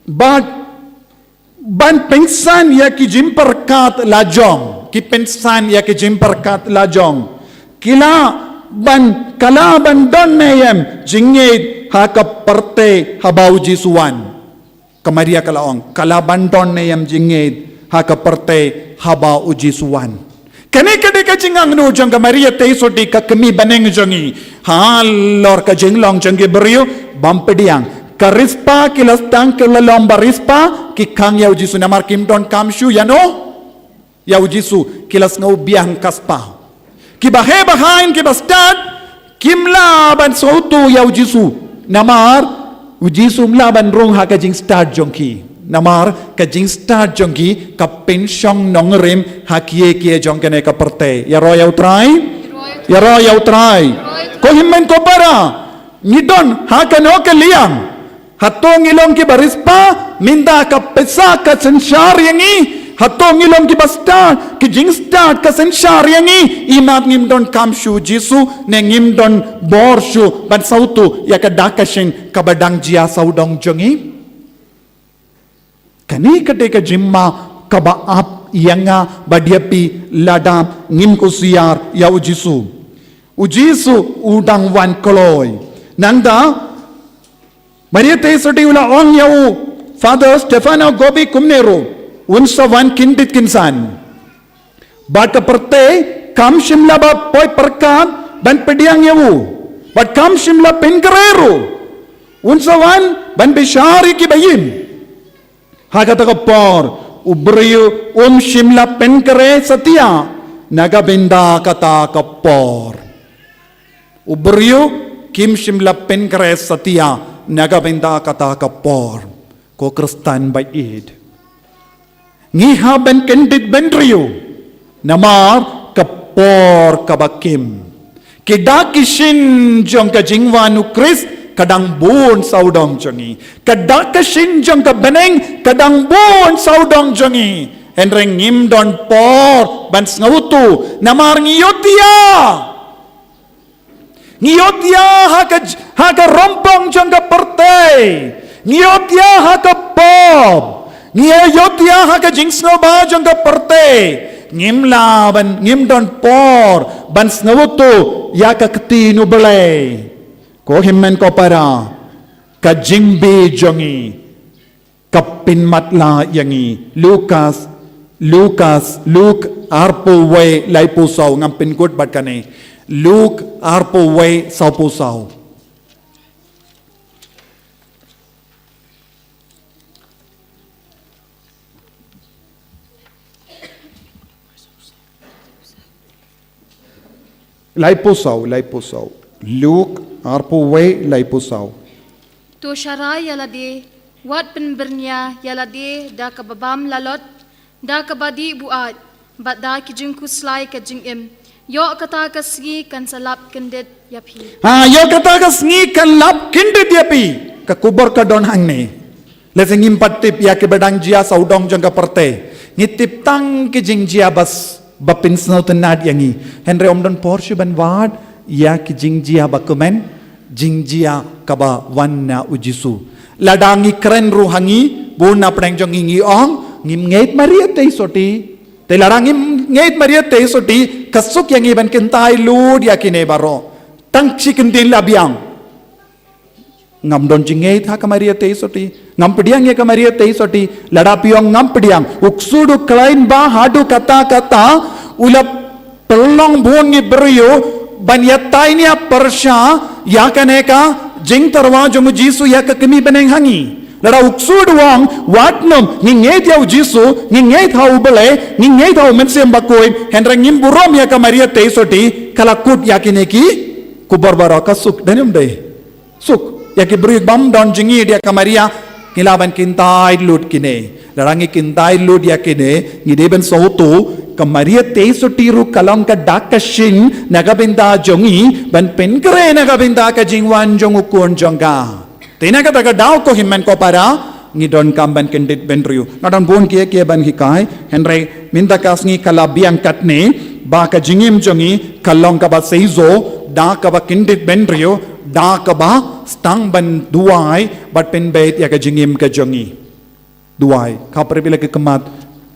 bad ban pynsan ïa ki jingpyrkhat lajong, ki pynsan ïa ki jingpyrkhat lajong. Ki lah ban, ka lah ban don ne em jingngeit ha ka pyrthei haba u Jisu wan. Ka Maria ka la ong, ka lah ban don ne em jingngeit ha ka pyrthei haba u Jisu wan. Kane ka dei ka jingangnud jong ka Maria Theisotti, ka kmie bneng jong ngi. Halor ka jinglong jong ki briew bym pdiang. Ka Rizpah, ki la sdang ki la long ba Rizpah, ki khang ïa u Jisu namar kim donkam shuh ïano, ïa u Jisu, ki la sngew biang ka spah. Kiba heh ba haiñ, kiba stad, kim lah ban sngewthuh ïa u Jisu. Namar u Jisu um lah ban rung ha ka jingstad jong ki. Namar ka jingstad jong ki ka pynshong nongrim ha kiei kiei jong kane ka pyrthei. Ïaroh ïa u Trai. Ïaroh ïa u Trai. Ko hynmen ko para, ngi don ha kano ka liang? Hato ngi long kiba Rizpah, mynta ka pisa ka synshar ïa ngi? Hato ngi long kiba stad, ki jingstad ka synshar ïa ngi? Imat ngim donkam shuh Jisu, ne ngim don bor shuh ban sngewthuh ïa ka dak ka shin kaba dang jia sawdong jong ngi? Kane ka dei ka jingma kaba ap ïa nga bad ïa phi lada ngim kusiar ïa u Jisu. U Jisu u dang wan kloi. Nangta Maria Theisotti u la ong ïa u Father Stefano Gobbi kumne ruh, un sa wan kyndit kynsan. Bad ka pyrthei kam shym la ba poi pyrkhat ban pdiang ïa u. Bad kam shym la pynkhreh ruh. Un sa wan ban bishar ïa kiba im. Ha kata ka por, u briew um shym la pynkhreh satia na ka bynta kata ka por. U briew kim shym la pynkhreh satia na ka bynta kata ka por. Ko Khristan ba ïeit, ngi hap ban kyndit bynriew namar ka por kaba kim. Ki dak ki shin jong ka jingwan u Khrist ka dang bun sawdong jong ngi. Ka dak ka shin jong ka bneng ka dang bun sawdong jong ngi. Hynrei ngim don por ban sngewthuh namar ngi ïohthiah. Ngi ïohthiah ha ka, ha ka rympong jong ka pyrthei. Ngi ïohthiah ha ka pop. Ngi ïohthiah ha ka jingsngewbha jong ka pyrthei. Ngim lah ban, ngim don por ban sngewthuh ïa ka ktien U Blei. Ko hynmen ko para, ka jingbit jong ngi ka pynmatlah ïa ngi. Lukas, Lukas, Luk arphew wei laiphew saw, ngam pynkut bad kane. Luk arphew wei sawphew saw. Laiphew saw, laiphew saw. Luk arphew wei laiphew saw. To sharai ïa lade, wat pynbyrngia ïa lade da kaba bam lalot, da kaba dih buaid, bad da ki jingkhuslai ka jingim. Ïoh kata ka sngi kan sa lap kyndit ïa phi. Ha, ïoh kata ka sngi kan lap kyndit ïa phi. Ka khubor ka don hangne. Lehse ngim pat tip ïa kiba dang jia sawdong jong ka pyrthei. Ngi tip tang ki jingjia ba s-, ba pynsngewtynnad ïa ngi. Hynrei ym don por shuh ban wad ïa ki jingjia ba kmen, jingjia kaba wan na U Jisu. Lada ngi kren ruh ha ngi, bun na pdeng jong ngi ngi ong, ngim ngeit Maria Theisotti. Te lada ngim ngeit Maria Theisotti, ka suk ïa ngi ban kyntait lut ïa kine baroh. Tang shi kyntien la biang. Ngam don jingngeit ha ka Maria Theisotti. Ngam pdiang ïa ka Maria Theisotti. Lada phi ong ngam pdiang, u ksuid u khlaiñ ba haduh katta katta u la pynlong bun ngi briew ban ïa tai nia pyrshah ïa kane ka jingtyrwa jong U Jisu ïa ka kmie bneng ha ngi. Lada u ksuid u ong, wat nym, ngi ngeit ïa U Jisu, ngi ngeit ha U Blei, ngi ngeit ha U Mynsiem Bakhuid, hynrei ngim burom ïa ka Maria Theisotti, ka la kut ïa kine ki khubor baroh, ka suk, dei ne ym dei? Suk ïa ki briew bym don jingngeit ïa ka Maria, ngi lah ban kyntait lut kine. Lada ngi kyntait lut ïa kine, ngi dei ban sngewthuh, ka Maria Theisotti ruh ka long ka dak ka shin na ka bynta jong ngi, ban pynkhreh na ka bynta ka jingwan jong U Khun jong ka. Te na kata ka daw, ko hynmen ko para, ngi donkam ban kyndit bynriew. Nga don bun kiei kiei ban hikai, hynrei mynta ka sngi ka la biang katne, ba ka jingim jong ngi ka long kaba seisoh da kaba kyndit bynriew, da kaba sdang ban duwai bad pynbeit ïa ka jingim ka jong ngi. Duwai, khapkhreh ïa la ki khmat,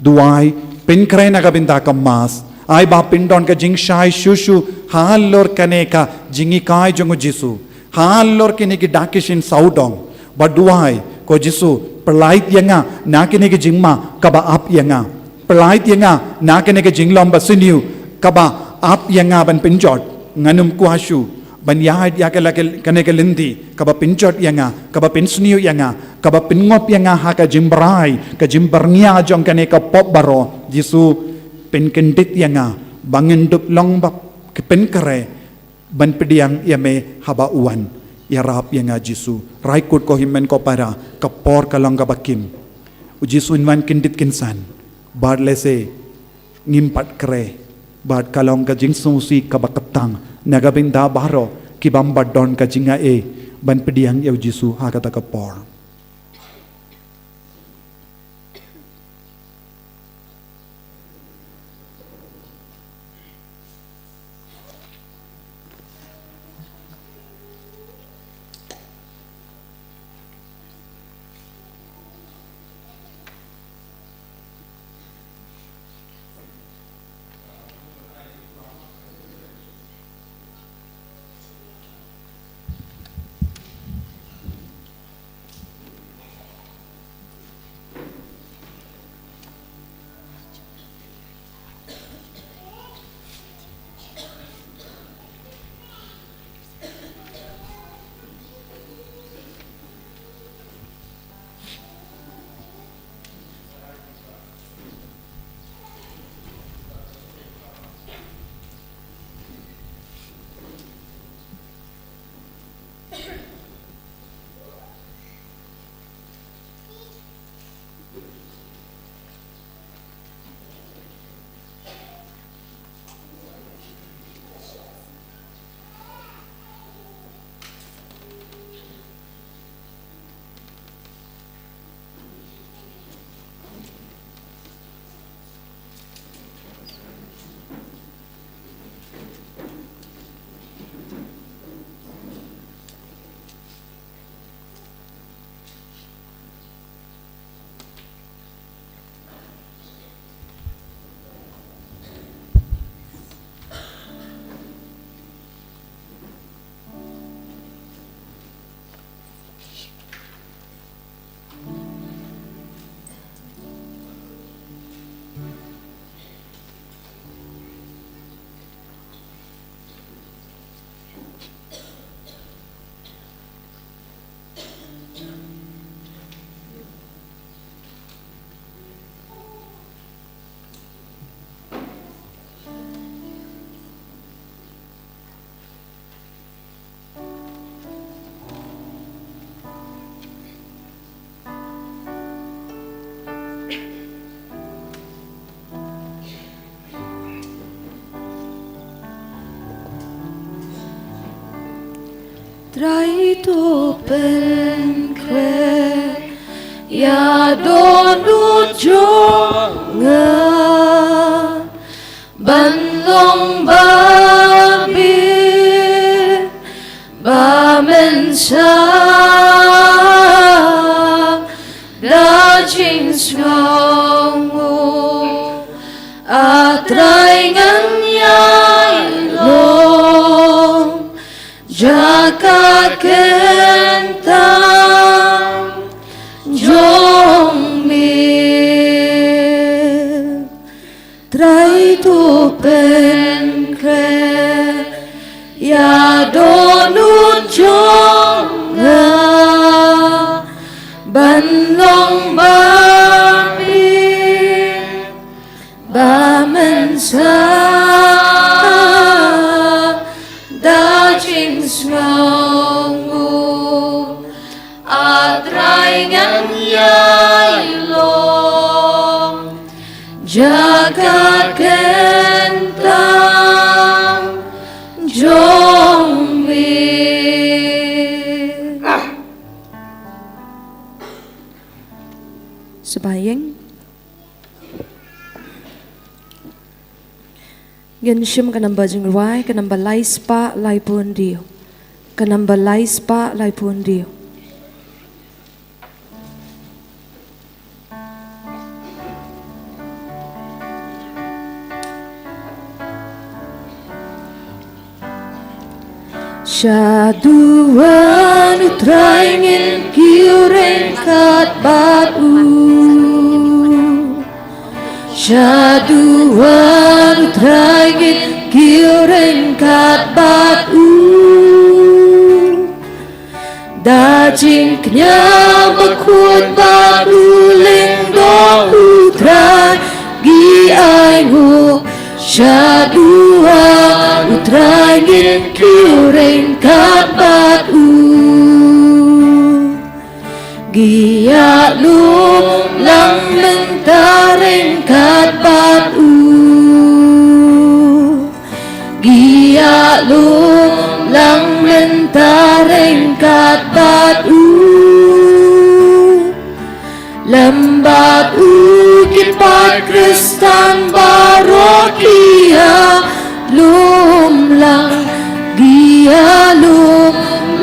duwai, pynkhreh na ka bynta ka Mass. Ai ba pyndon ka jingshai shuh shuh halor kane ka jinghikai jong U Jisu, halor kine ki dak ki shin sawdong. Ba duwai, ko Jisu, pyllait ïa nga na kine ki jingma kaba ap ïa nga. Pyllait ïa nga na kine ki jinglong ba sniew, kaba ap ïa nga ban pynjot, ngan ym kwah shuh ban ïaid ïa ka la ka, kane ka lynti kaba pynjot ïa nga, kaba pynsniew ïa nga, kaba pynngop ïa nga ha ka jingbrai, ka jingbyrngia jong kane ka pop baroh. Jisu, pynkyndit ïa nga ba ngan dup long ba pynkhreh ban pdiang ïa me haba u wan. Ïarap ïa nga Jisu. Rai kut ko hynmen ko para, ka por ka long kaba kim. U Jisu un wan kyndit kynsan. Bad lehse ngim pat khreh bad ka long ka jingsngewsih kaba kyrteng na ka bynta baroh ki bym pat don ka jingaiei ban pdiang ïa u Jisu ha kata ka por. Trai to pynkhreh ïa dohnud jong nga ban long ba bit ba mynsiem da jingsngewnguh. A Trai ngan ïai long jaka kyntang jong me. Trai to pynkhreh ïa dohnud jong nga ban long ba bit ba mynsiem da jingsngewnguh. A Trai ngan ïai long jaka kyntang jong me. Sngewbha ïeng. Ngin shim ka number jingrwai, ka number lai spah laiphew hynriew. Ka number lai spah laiphew hynriew. Sha duwan U Trai ngin kiew ryngkat bad u. Sha duwan U Trai ngin kat bad u. Da jingkñia bakhuid bad u lyngdoh u Trai, ngi ai nguh sha u Trai, ngin kiew ryngkat bad u. Ngi ïalum lang mynta ryngkat bad u. Ngi ïalum lang mynta ryngkat bad u. Lem bad u ki paid Khristan baroh ki ïalum lang. Ngi ïalum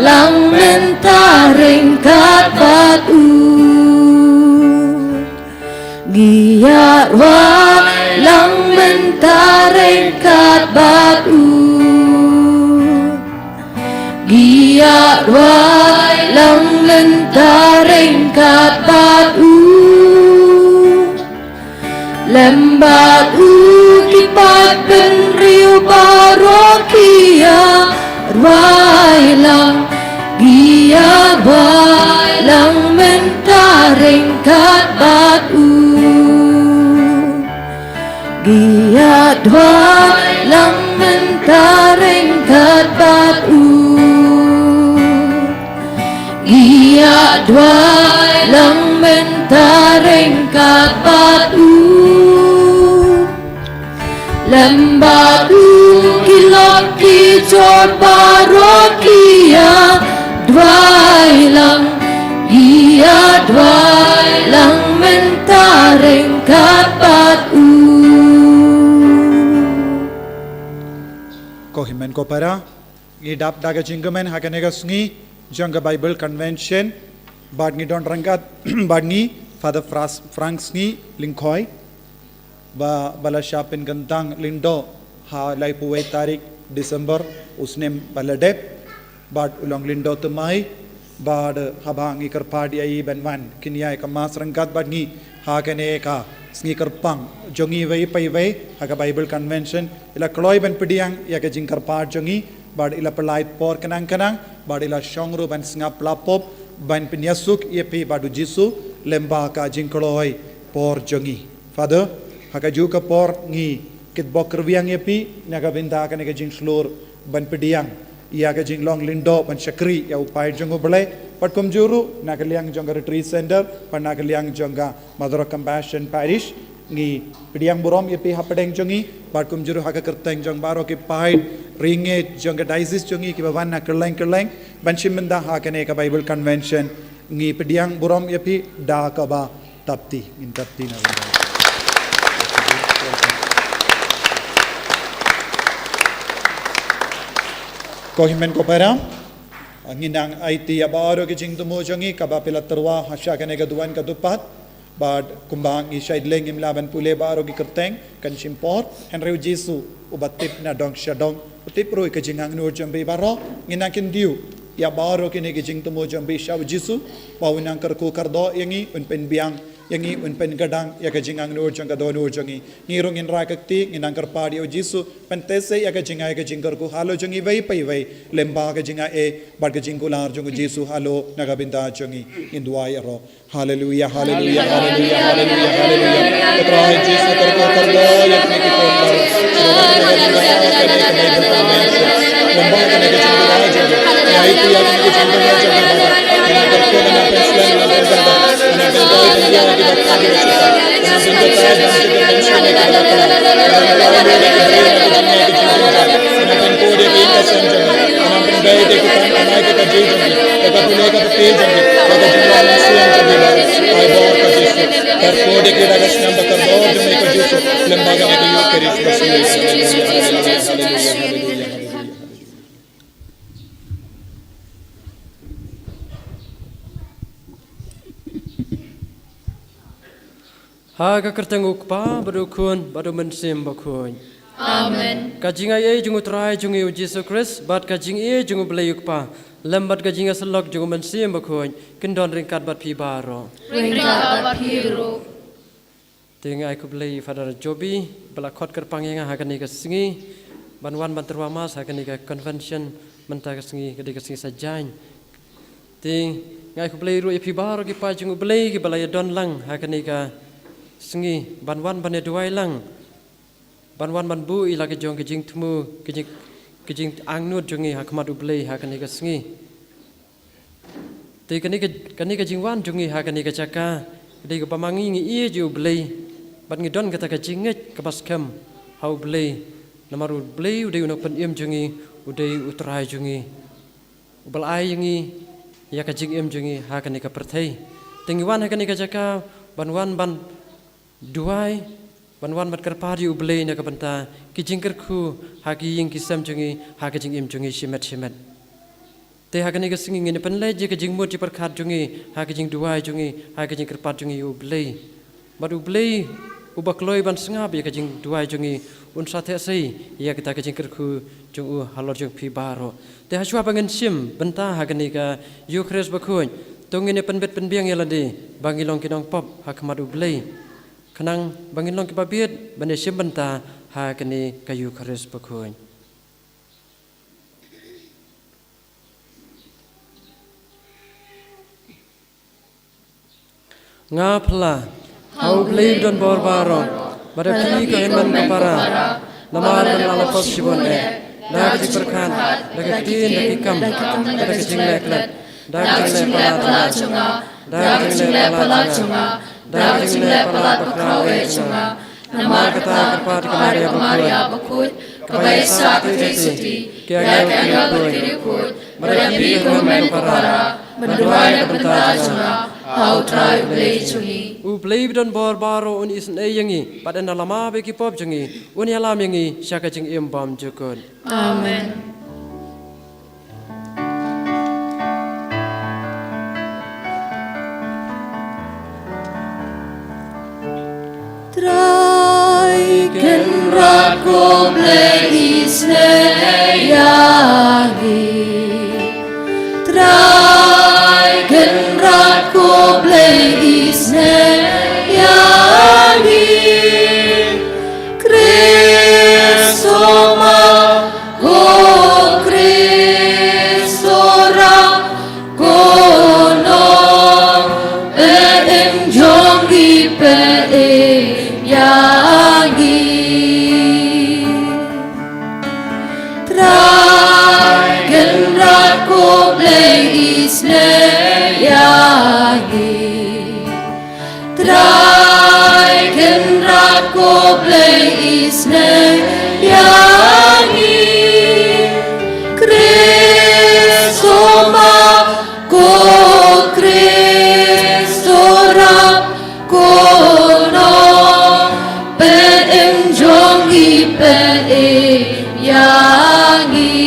lang mynta ryngkat bad u. Ngi ïarwai lang mynta ryngkat bad u. Ngi ïarwai lang mynta ryngkat bad u. Lem bad u ki paid bynriew baroh ki ïarwai lang. Ngi ïarwai lang mynta ryngkat bad u. Ngi ïarwai lang mynta ryngkat bad u. Ngi ïarwai lang mynta ryngkat bad u. Lem bad u ki lok ki jor baroh ki ïarwai lang. Ngi ïarwai lang mynta ryngkat bad u. Ko hynmen ko para, ngi dap da ka jingkmen ha kane ka sngi jong ka Bible Convention, bad ngi don ryngkat bad ngi Father Fras-, Frank Sngi Lyngkhoi, ba, ba la shah pynkyntang lyngdoh ha laiphew wei tarik December u snem ba la dep, bad u long lyngdoh thymmai, bad haba ngi kyrpad ïa i ban wan kynïa ïa ka Mass ryngkat bad ngi ha kane ka sngi kyrpang jong ngi iwei pa iwei ha ka Bible Convention, i la kloi ban pdiang ïa ka jingkyrpad jong ngi, bad i la pynlait por khnang khnang, bad i la shong ruh ban sngap la pop, ban pynïasuk ïa phi bad u Jisu lem bad ka jingkloi por jong ngi. Father, ha kajuh ka por ngi kitbok kyrwiang ïa phi na ka bynta kane ka jingshlur ban pdiang ïa ka jinglong lyngdoh ban shakri ïa u paid jong U Blei, bad kumjuh ruh na ka liang jong ka Retreat Center bad na ka liang jong ka Mother of Compassion Parish. Ngi pdiang burom ïa phi hapdeng jong ngi, bad kumjuh ruh ha ka kyrteng jong baroh ki paid ri ngeit jong ka diocese jong ngi kiba wan na kylleng kylleng ban shim bynta ha kane ka Bible Convention. Ngi pdiang burom ïa phi da kaba tap kti, ngin tap kti na. Ko hynmen ko para, ngin nang aiti ïa baroh ki jingthmu jong ngi kaba phi la tyrwa ha sha kane ka duwan ka dewpat. Bad kumba ngi shait leh, ngim lah ban pule baroh ki kyrteng, kan shim por, hynrei u Jisu uba tip na dong sha dong, u tip ruh ïa ka jingangnud jong phi baroh. Ngin nang kyntiew ïa baroh kine ki jingthmu jong phi sha u Jisu, ba un nang kyrkhu kyrdoh ïa ngi, un pynbiang ïa ngi, un pynkhiah ïa ka jingangnud jong ka dohnud jong ngi. Ngi ruh ngin rai ka kti, ngin nang kyrpad ïa u Jisu ban teh seh ïa ka jingai ka jingkyrkhu halor jong ngi iwei pa iwei lem bad ka jingai bad ka jingkular jong u Jisu halor na ka bynta jong ngi. Ngin duwai ïa baroh. Haleluia, haleluia, haleluia, haleluia, haleluia. Ka Trai Jisu, kyrkhu kyrdoh ïa kine ki khun baroh. Lem bad kane ka jingduwai jong ngi, ngi aiti ïa kine ki jingduwai jong ngi, Baba. Kane ka kyrkhu, kane ka pynslem, kane ka pynbor, kane ka pynbor ïa ki bad ki bad. Ha ka kyrteng u Kpa, bad u Khun, bad u Mynsiem Bakhuid. Amen. Ka jingaiei jong u Trai jong ngi u Jisu Khrist, bad ka jingïeit jong u Blei u Kpa, lem bad ka jingïasyllok jong u Mynsiem Bakhuid, kin don ryngkat bad phi baroh. Ryngkat bad phi ruh. Te nga ai khublei Father Joby, ba la khot kyrpang ïa nga ha kane ka sngi. ban wan ban tyrwa mass ha kane ka convention mynta ka sngi, ka dei ka sngi Saitjaiñ. Te nga ai khublei ruh ïa phi baroh ki paid jong U Blei kiba la ïadon lang ha kane ka sngi ban wan ban ïaduwai lang, ban wan ban buh ïa la ka jong ka jingthmu, ka jing, ka jingangnud jong ngi ha khmat U Blei ha kane ka sngi. Te kane ka, kane ka jingwan jong ngi ha kane ka jaka ka dei kaba ma ngi ngi ïeit ïa U Blei bad ngi don kata ka jingngeit kaba skhem ha U Blei. Namar U Blei u dei U Nongpynim jong ngi, u dei U Trai jong ngi, uba la ai ïa ngi ïa ka jingim jong ngi ha kane ka pyrthei. Te ngi wan ha kane ka jaka ban wan ban duwai, ban wan ban kyrpad ïa U Blei na ka bynta ki jingkyrkhu ha ki ïing ki sem jong ngi, ha ka jingim jong ngi shimet shimet. Te ha kane ka sngi ngin ïa pynleit ïa ka jingmut jingpyrkhat jong ngi ha ka jingduwai jong ngi, ha ka jingkyrpad jong ngi ïa U Blei. Bad U Blei uba kloi ban sngap ïa ka jingduwai jong ngi un sa theh sei ïa kata ka jingkyrkhu jong u halor jong phi baroh. Te hashwa ba ngin shim bynta ha kane ka Eukharist bakhuid, to ngin ïa pynbit pynbiang ïa lade ba ngi long ki nongpop ha khmat U Blei, khnang ba ngin long kiba bieit ban ïa shim bynta ha kane ka Eukharist bakhuid. Nga phylla ha U Blei ba don bor baroh, bad ïa phi ko hynmen ko para, namar ba nga la pop shibun eh, da ka jingpyrkhat, da ka ktien, da ki kam, da ka jingleh klet, da ka jingleh palat jong nga, da ka jingleh palat jong nga, da ka jingleh palat bakhraw eh jong nga. Namar kata kyrpad ïa ka Maria bakhuid, kaba ïaisah kyrteng suti, ki angel bad ki riewkhuid, bad ïa phi ko hynmen ko para, ban duwai na ka bynta jong nga ha U Trai U Blei jong ngi. U Blei ba don bor baroh un isynei ïa ngi, bad yn da lama bad ki pop jong ngi, un ïalam ïa ngi sha ka jingim bymjukut. Amen. Trai Kynrad ko Blei isynei ïa ngi. Trai Kynrad ko Blei isynei ïa ngi. Khrist ma, ko Khrist rah, ko Nongpynim jong ngi, pynim ïa ngi. Trai Kynrad ko Blei isynei ïa ngi. Trai Kynrad ko Blei isynei ïa ngi. Khrist ma, ko Khrist rah, ko Nongpynim jong ngi, pynim ïa ngi.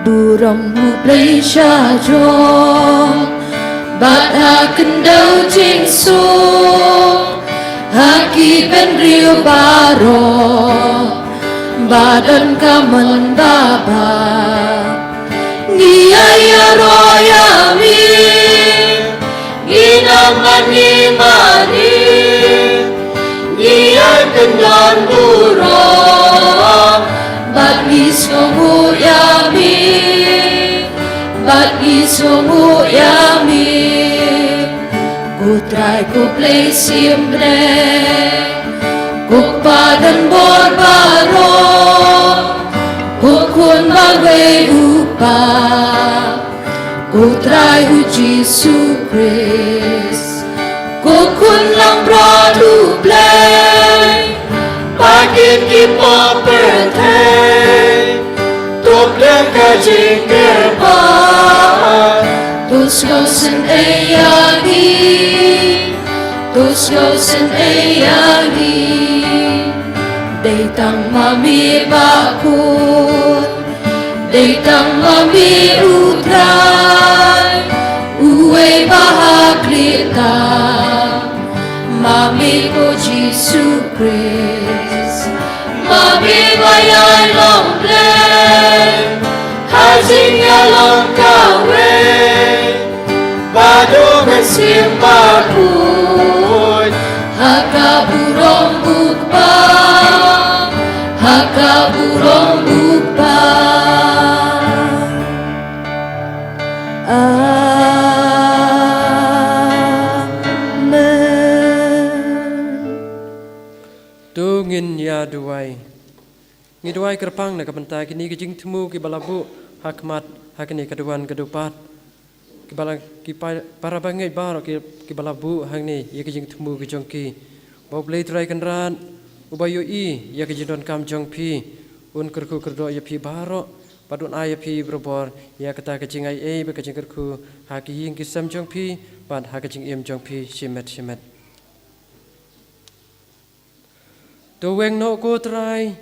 Burom U Blei shajrong, bad ha khyndew jingsuk, ha ki bynriew baroh ba donkam mynba bha. Ngi ïa ïaroh ïa me, ngi nang mane mane, ngi ïa kyndon burom, bad ngi sngewnguh ïa me, bad ngi sngewnguh ïa me. Ko Trai ko Blei shim bneng, ko Kpa don bor baroh, ko Khun marwei U Kpa, ko Trai U Jisu Khrist, ko Khun langbrot U Blei, ba kit ki pop pyrthei, to pdiang ka jingkyrpad, to sngewsynei ïa ngi, to sngewsynei ïa ngi. Dei tang ma me Bah Khun, dei tang ma me U Trai, uwei ba ha khlieh tam, ma me ko Jisu Khrist, ma me ba ïai long Blei ha jingïalong kawei, ba duk mynsiem bakhuid To ngin ïa duwai. Ngi duwai kyrpang na ka bynta kine ki jingthmu kiba la buh ha khmat ha kane ka duwan ka dupat. Kiba la ki pa-, para bangeit baroh ki, kiba la buh hangne ïa ki jingthmu ki jong ki. Ba U Blei Trai Kynrad uba ïohi ïa ki jingdonkam jong phi, un kyrkhu kyrdoh ïa phi baroh, bad un ai ïa phi barabor ïa kata ka jingai ei bad ka jingkyrkhu ha ki ïing ki sem jong phi bad ha ka jingim jong phi shimet shimet. To weng noh ko Trai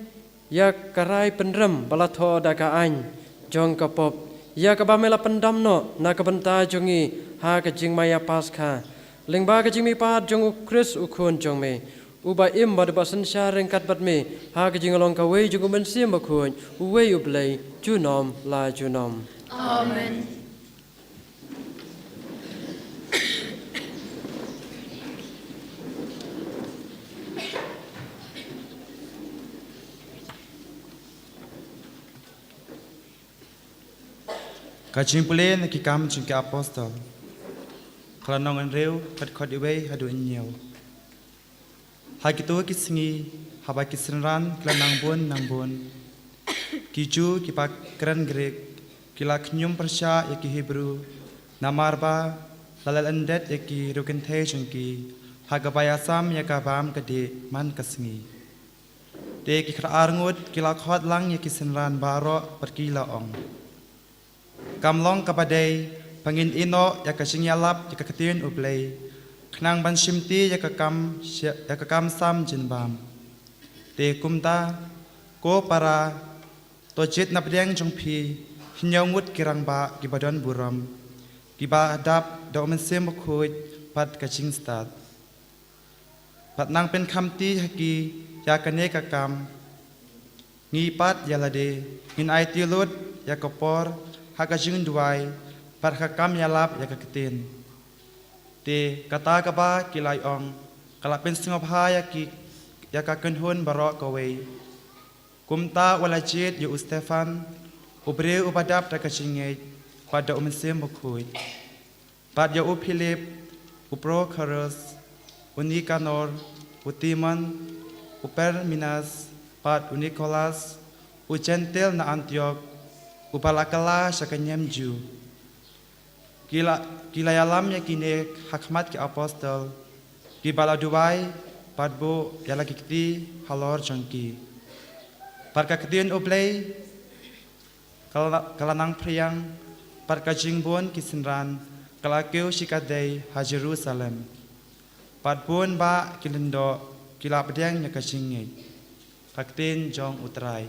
ïa ka rai pynrem ba la thoh da ka aiñ jong ka pop, ïa kaba me la pyndam noh na ka bynta jong ngi ha ka jingmaïa Paskha, lyngba ka jingmihpat jong U Khrist U Khun jong me, uba im bad uba synshar ryngkat bad me ha ka jinglong kawei jong U Mynsiem Bakhuid, uwei U Blei, junom la junom. Amen. Ka jingpule na Ki Kam jong ki Apostol, ka lynnong hynriew, ka dkhot wei haduh hynñiew. Ha kito ki sngi, haba ki synran ki la nang bun nang bun, ki Jiw kiba kren Grik ki la khñium pyrshah ïa ki Hebru, namar ba la leh lyndet ïa ki riewkynthei jong ki ha kaba ïasam ïa ka bam ka dih man ka sngi. Te ki khatar ngut ki la khot lang ïa ki synran baroh bad ki la ong: Kam long kaba dei ba ngin ïehnoh ïa ka jingïalap ïa ka ktien U Blei, khnang ban shimti ïa ka kam, ïa ka kam sam jingbam. Te kumta, ko para, to jied na pdeng jong phi hynñiew ngut ki rangbah kiba don burom, kiba dap da U Mynsiem Bakhuid bad ka jingstad. Bad nang pynkhamti ha ki ïa kane ka kam. Ngi pat ïa lade ngin aiti lut ïa ka por ha ka jingduwai bad ha ka kam ïalap ïa ka ktien. Te kata kaba ki la ong ka la pynsngewbha ïa ki, ïa ka kynhun baroh kawei. Kumta u la jied ïa u Stephan, u briew uba dap da ka jingngeit bad da U Mynsiem Bakhuid, bad ïa u Philip, u Prokhorus, u Nikanor, u Timon, u Parmenas, bad u Nikolas, u Jentil na Antiok, uba la kylla sha ka niam Jiw. Ki la, ki la ïalam ïa kine ha khmat ki apostol, kiba la duwai bad buh ïa la ki kti halor jong ki. Bad ka ktien U Blei ka la, ka la nang phriang, bad ka jingbun ki synran ka la kiew shikatdei ha Jerusalem. Bad bun bah ki lyngdoh ki la pdiang ïa ka jingngeit. Ka ktien jong U Trai.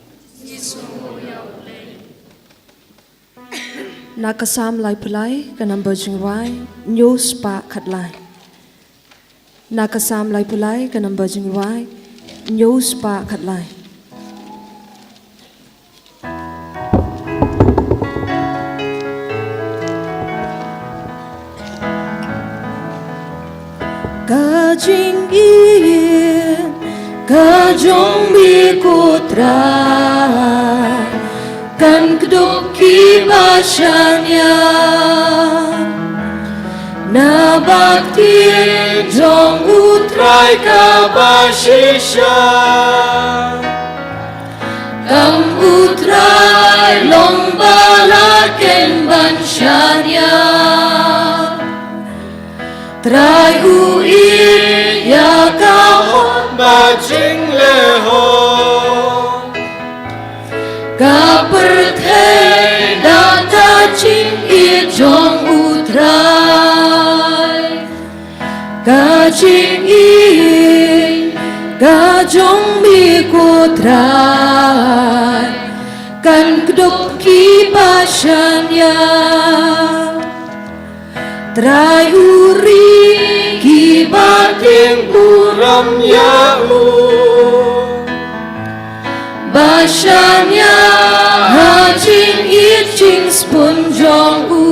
Na ka Salm laiphew lai, ka number jingrwai hynñiew spah khatlai. Na ka Salm laiphew lai, ka number jingrwai hynñiew spah khatlai. Ka jingïeit ka jong me ko Trai kan kdup kiba shaniah. Na ka ktien jong U Trai kaba shisha. Kam U Trai long ba la khein ban shaniah. Trai u ïeit ïa ka hok bad jinglehok. Ka pyrthei da ka jingïeit jong U Trai. Ka jingïeit ka jong me ko Trai kan kdup kiba shaniah. Trai u ri kiba tieng burom ïa u. Ba shaniah ha jingïeit jingsbun jong u.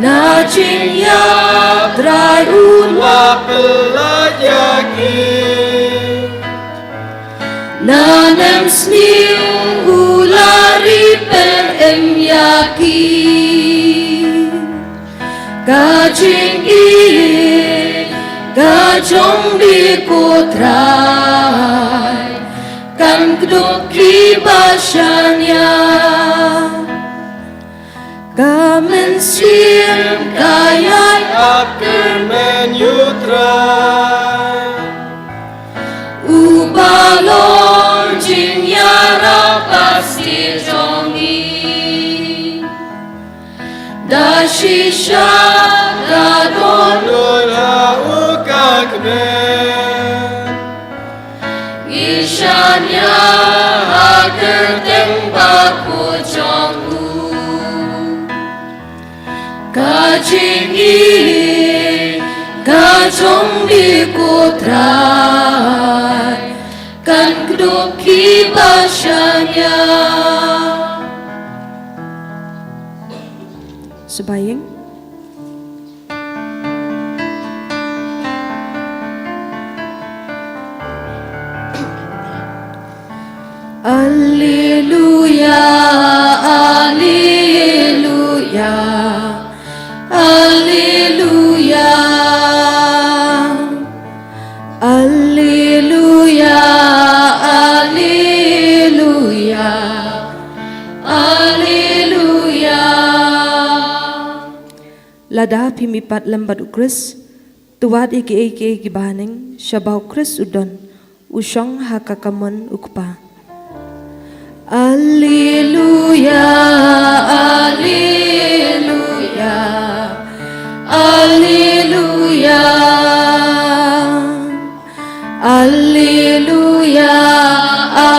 Na jingïap Trai u la pynlait ïa ki. Na nemsniew u la ri pyrem ïa ki. Ka jingïeit ka jong me Ko Trai, kan kdup ki ba shaniah. Ka mynsiem ka ïai ap kyrmen ïa u Trai, u ba long jingïarap pastieh jong ngi. Da shisha ka don lut ha u ka kmen, ngi shaniah ha kyrteng bakhuid jong u. Ka jingïeit ka jong me ko Trai, kan kdup ki ba shaniah. Shaba ïeng. Alleluia, alleluia, alleluia. Alleluia, alleluia, alleluia. Lada phim ïapat lem bad u Khrist, to wad ïa kiei kiei ki bahaneng, shaba u Khrist u don, u shong ha ka kamon u Kpa. Alleluia, alleluia, alleluia. Alleluia,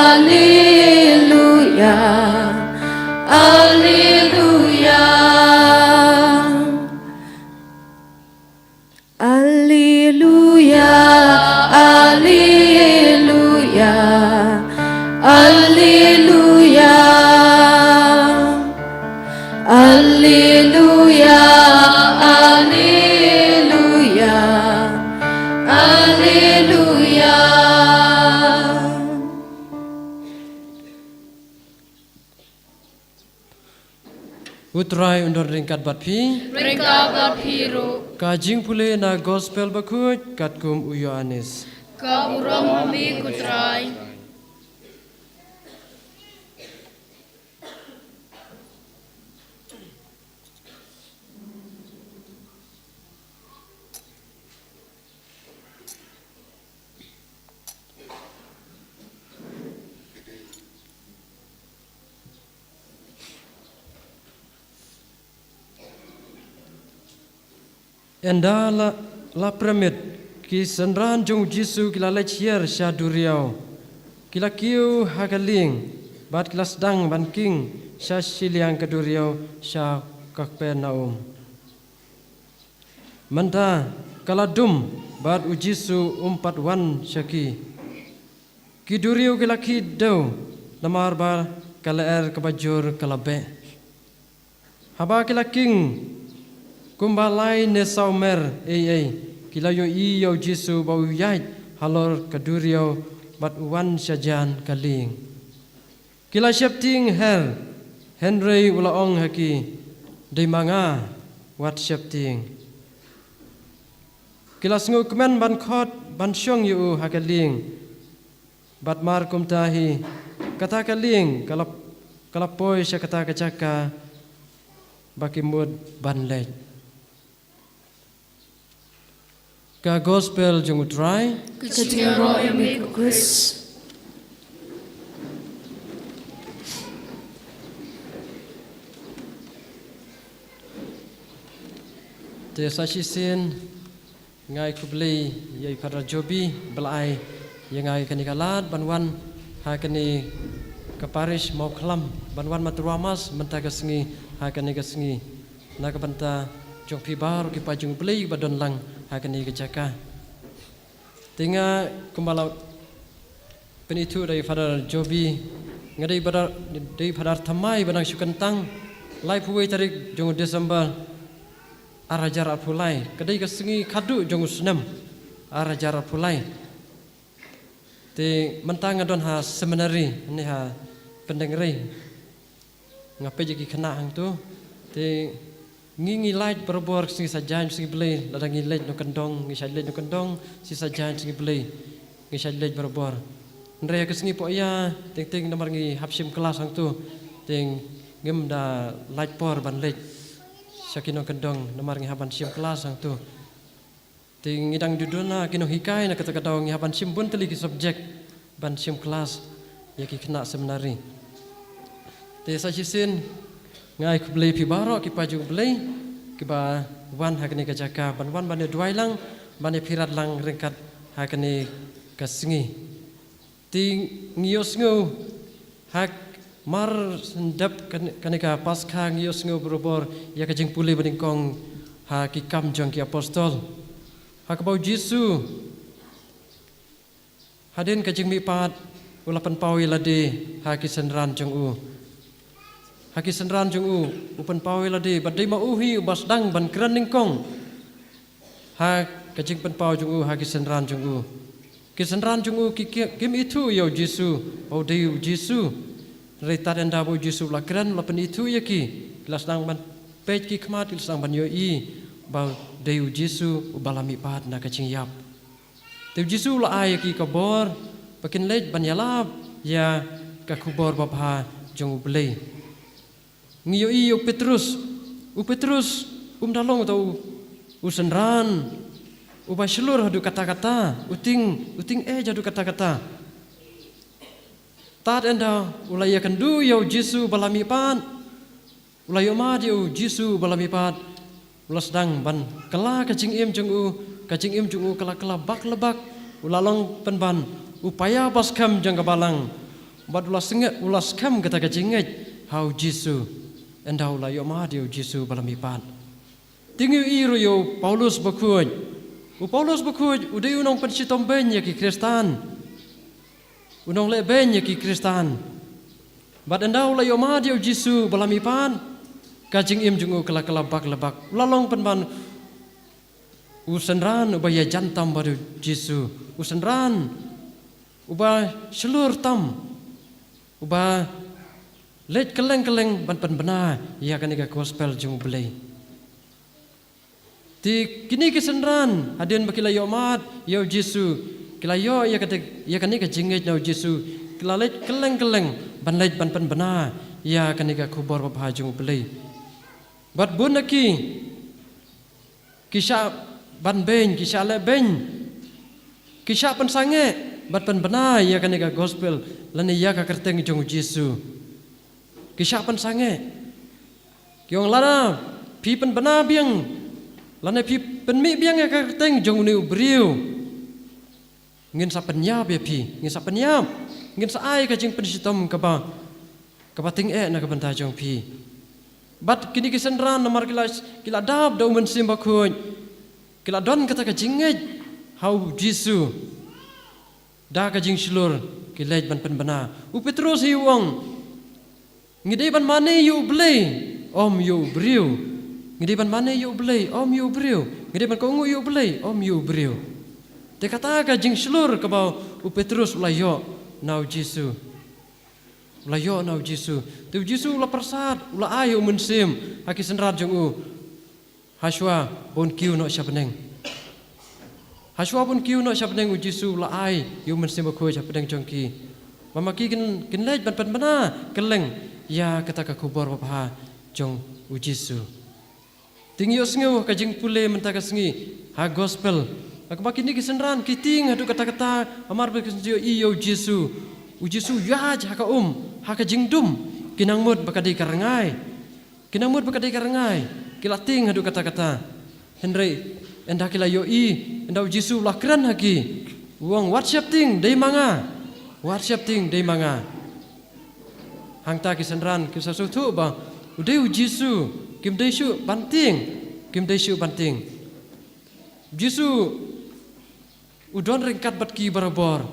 alleluia, alleluia. Alleluia, alleluia, alleluia. Alleluia, alleluia, alleluia. U Trai un don ryngkat bad phi. Ryngkat bad phi ruh. Ka jingpule na Gospel Bakhuid katkum u Ïoannis. Ka burom ha me ko Trai. Ynda la, la pyrmit, ki synran jong u Jisu ki la leit hiar sha duriaw. Ki la kiew ha ka lieng, bad ki la sdang ban king sha shiliang ka duriaw sha Kapernaum. Mynta ka la dum, bad u Jisu um pat wan sha ki. Ki duriaw ki la khih dew, namar ba ka lyer kaba jur ka la beh. Haba ki la king kumba lai ne saw mer ei ei, ki la ïohi ïa u Jisu ba u ïaid halor ka duriaw bad u wan shajan ka lieng. Ki la sheptieng her, hynrei u la ong ha ki, "Dei ma nga, wat sheptieng." Ki la sngewkmen ban khot ban shong ïa u ha ka lieng. Bad mar kumta hi, kata ka lieng ka la, ka la poi sha kata ka jaka ba ki mut ban leit. Ka Gospel jong u Trai. Ka jingïaroh ïa me ko Khrist. Te sa shisien nga ai khublei ïa i Father Joby ba la ai ïa nga ïa kane ka lad ban wan ha kane ka parish Mawkhlam, ban wan martuid mass mynta ka sngi ha kane ka sngi. Na ka bynta jong phi baroh ki paid jong U Blei ba don lang ha kane ka jaka. Te nga kumba la pynithuh da i Father Joby, nga dei Father, dei Father thymmai ba nang shu kyntang, laiphew wei tarik jong u December, ar hajar arphew lai, ka dei ka sngi khatduh jong u snem, ar hajar arphew lai. Te mynta nga don ha seminary, ne ha Pyndengrei. Nga peit ïa ki khynnah hangto. Te Ngi ngi leit barabor ka sngi Saitjaiñ sngi Blei, lada ngi leit nongkyndong, ngi shait leit nongkyndong sngi Saitjaiñ sngi Blei, ngi shait leit barabor. Hynrei ka sngi Poh Ïa, teng teng namar ngi hap shim klas hangto, teng ngim da lait por ban leit sha ki nongkyndong namar ngi hap ban shim klas hangto. Te ngi dang duduna ki nonghikai na kata ka daw ngi hap ban shim bun tylli ki subject ban shim klas ïa ki khynnah seminari. Te sa shisien nga ai khublei phi baroh ki paidbah Blei kiba wan ha kane ka jaka ban wan ban ïa duwai lang ban ïa phirat lang ryngkat ha kane ka sngi. Te ngi ïohsngew ha mar shen dep kane, kane ka Paskha ngi ïohsngew barabor ïa ka jingpule banyngkong ha Ki Kam jong ki Apostol. Ha kaba u Jisu hadien ka jingmihpat u la pynpaw ïa lade ha ki synran jong u. Ha ki synran jong u, u pynpaw ïa lade, bad dei ma u hi uba sdang ban kren nyngkong ha ka jingpynpaw jong u ha ki synran jong u. Ki synran jong u ki, ki, kim ithuh ïa u Jisu ba u dei u Jisu. Hynrei tad ynda ba u Jisu u la kren, u la pynithuh ïa ki, ki la sdang ban peit ki khmat, ki la sdang ban ïohi ba u dei u Jisu uba la mihpat na ka jingïap. Te u Jisu u la ai ïa ki ka bor ba kin leit ban ïalap ïa ka khubor babha jong U Blei. Ngi ïohi ïa u Petrus. U Petrus um da long uta u, u synran uba shlur haduh katta katta, u tieng, u tieng eh haduh katta katta. Tad ynda u la ïakynduh ïa u Jisu ba la mihpat, u la ïohmad ïa u Jisu ba la mihpat, u la sdang ban kylla ka jingim jong u, ka jingim jong u ka la kylla bak la bak, u la long pynban u païa ba skhem jong ka balang. Bad u la snge-, u la skhem kata ka jingngeit ha u Jisu ynda u la ïohmad ïa u Jisu ba la mihpat. Te ngi ïohi ruh ïa u Paulus bakhuid. U Paulus bakhuid u dei u nongpynshitom beiñ ïa ki Khristan, u nongleh beiñ ïa ki Khristan. Bad ynda u la ïohmad ïa u Jisu ba la mihpat, ka jingim jong u ka la kylla bak la bak, u la long pynban u synran uba ïajan tam bad u Jisu, u synran uba shlur tam, uba leit kylleng kylleng ban pynbna ïa kane ka gospel jong U Blei. Te kine ki synran hadien ba ki la ïohmad ïa u Jisu, ki la ïoh ïa kata, ïa kane ka jingngeit na u Jisu, ki la leit kylleng kylleng ban leit ban pynbna ïa kane ka khubor babha jong U Blei. Bad bun na ki, ki shah ban beiñ, ki shah leh beiñ, ki shah pynsangeh ban pynbna ïa kane ka gospel lane ïa ka kyrteng jong u Jisu. Ki shah pynsangeh. Ki ong lada phi pynbna biang lane phi pynmih biang ïa ka kyrteng jong une u briew, ngin sa pynïap ïa phi, ngin sa pynïap, ngin sa ai ka jingpynshitom kaba, kaba tieng eh na ka bynta jong phi. Bad kine ki synran namar ki la, ki la dap da u Mynsiem Bakhuid, ki la don kata ka jingngeit ha u Jisu. Da ka jingshlur ki leit ban pynbna. U Petrus hi u ong, ngi dei ban mane ïa U Blei, ym ïa u briew. Ngi dei ban mane ïa U Blei, ym ïa u briew. Ngi dei ban kohnguh ïa U Blei, ym ïa u briew. Te kata ka jingshlur kaba u Petrus u la ïoh na u Jisu, u la ïoh na u Jisu. Te u Jisu u la pyrsad, u la ai ïa u Mynsiem ha ki synran jong u. Hashwa ba un kiew noh sha bneng. Hashwa ba un kiew noh sha bneng, u Jisu u la ai ïa u Mynsiem Bakhuid sha bneng jong ki, ba ma ki kin, kin leit ban pynbna kylleng ïa kata ka khubor babha jong u Jisu. Te ngi ïohsngew ka jingpule mynta ka sngi ha gospel, ha kaba kine ki synran ki tieng haduh katta katta, hamar ba kin ïohi ïa u Jisu. U Jisu u ïaid ha ka um, ha ka jingdum, ki nang mut ba ka dei ka rngai. Ki nang mut ba ka dei ka rngai, ki la tieng haduh katta katta. Hynrei ynda ki la ïohi, ynda u Jisu u la kren ha ki, u ong, wat sheptieng, dei ma nga. Wat sheptieng, dei ma nga. Hangta ki synran ki sa sngewthuh ba u dei u Jisu, kim dei shuh ban tieng, kim dei shuh ban tieng. Jisu u don ryngkat bad ki barabor.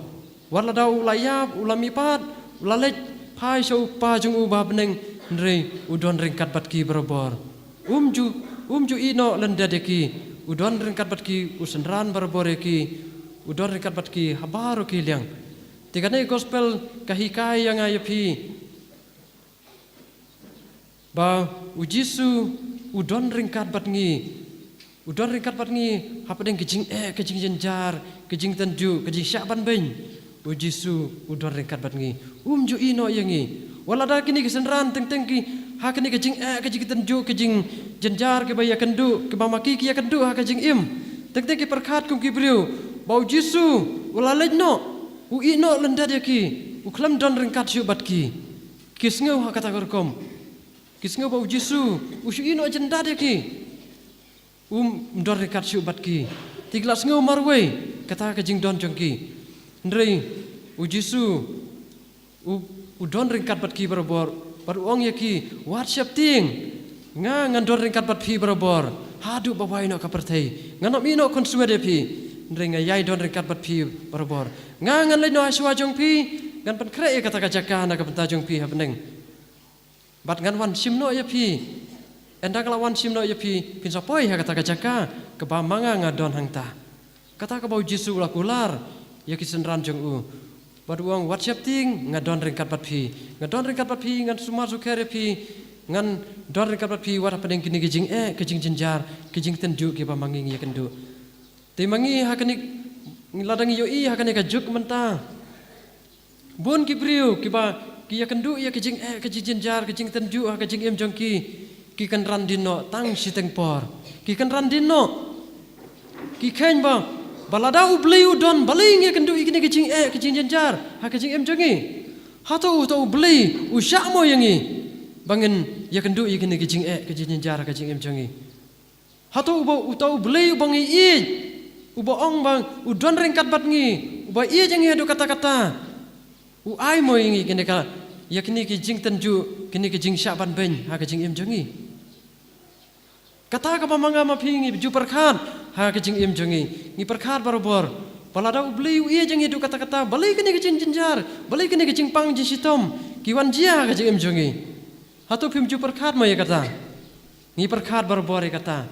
Wat lada u la ïap, u la mihpat, u la leit phai sha u Kpa jong u ba ha bneng, hynrei u don ryngkat bad ki barabor. Um ju, um ju ïeh noh lyndet ïa ki. U don ryngkat bad ki, u synran barabor ïa ki. U don ryngkat bad ki ha baroh ki liang. Te kane gospel ka hikai ïa nga ïa phi ba u Jisu u don ryngkat bad ngi. U don ryngkat bad ngi hapdeng ka jingeh, ka jingjynjar, ka jingtynjuh, ka jingshah ban beiñ. U Jisu u don ryngkat bad ngi. Um ju ïehnoh ïa ngi. Wat lada kine ki synran teng teng ki ha kane ka jingeh, ka jingtynjuh, ka jingjynjar kiba ïakynduh, kiba ma ki ki ïakynduh ha ka jingim. Teng teng ki pyrkhat kum ki briew ba u Jisu u la leit noh, u ïehnoh lyndet ïa ki, u khlem don ryngkat shuh bad ki. Ki sngew ha kata ka rukom. Ki sngew ba u Jisu u shu ïehnoh jyndat ïa ki. Um don ryngkat shuh bad ki. Te ki la sngew marwei kata ka jingdon jong ki. Hynrei u Jisu u, u don ryngkat bad ki barabor. Bad u ong ïa ki, wat sheptieng. Nga ngan don ryngkat bad phi barabor haduh ba wai noh ka pyrthei. Ngan ym ïehnoh khunswet ïa phi. Hynrei nga ïai don ryngkat bad phi barabor. Nga ngan leit noh ha shuwa jong phi. Ngan pynkhreh ïa kata ka jaka na ka bynta jong phi ha bneng. Bad ngan wan shim noh ïa phi. Ynda nga la wan shim noh ïa phi, phin sa poi ha kata ka jaka kaba ma nga nga don hangta. Kata kaba u Jisu u la kular ïa ki synran jong u. Bad u ong, wat sheptieng, nga don ryngkat bad phi. Nga don ryngkat bad phi, ngan sumar sukher ïa phi. Ngan don ryngkat bad phi wat hapdeng kine ki jingeh, ki jingjynjar, ki jingtynjuh kiba ma ngi ngi ïakynduh. Te ma ngi ha kane, lada ngi ïohi ha kane ka juk mynta. Bun ki briew kiba ki ïakynduh ïa ka jingeh, ka jingjynjar, ka jingtynjuh ha ka jingim jong ki, ki kynran dien noh tang shiteng por. Ki kynran dien noh. Ki kheiñ ba, ba lada u Blei u don, balei ngi ïakynduh ïa kine ka jingeh, ka jingjynjar ha ka jingim jong ngi. Hato uta u Blei u shah mo ïa ngi ba ngin ïakynduh ïa kine ka jingeh, ka jingjynjar ha ka jingim jong ngi. Hato uba, uta u Blei uba ngi ïeit, uba ong ba u don ryngkat bad ngi, uba ïeit ïa ngi haduh katta katta, u ai mo ïa ngi kine ka, ïa kine ki jingtynjuh, kine ki jingshah ban beiñ ha ka jingim jong ngi. Kata kaba ma nga ma phi ngi ju pyrkhat ha ka jingim jong ngi. Ngi pyrkhat barabor ba lada u Blei u ïeit ïa ngi haduh katta katta, balei kine ki jingjynjar, balei kine ki jingpang jingshitom ki wan jia ha ka jingim jong ngi. Hato phim ju pyrkhat mo ïa kata? Ngi pyrkhat barabor ïa kata.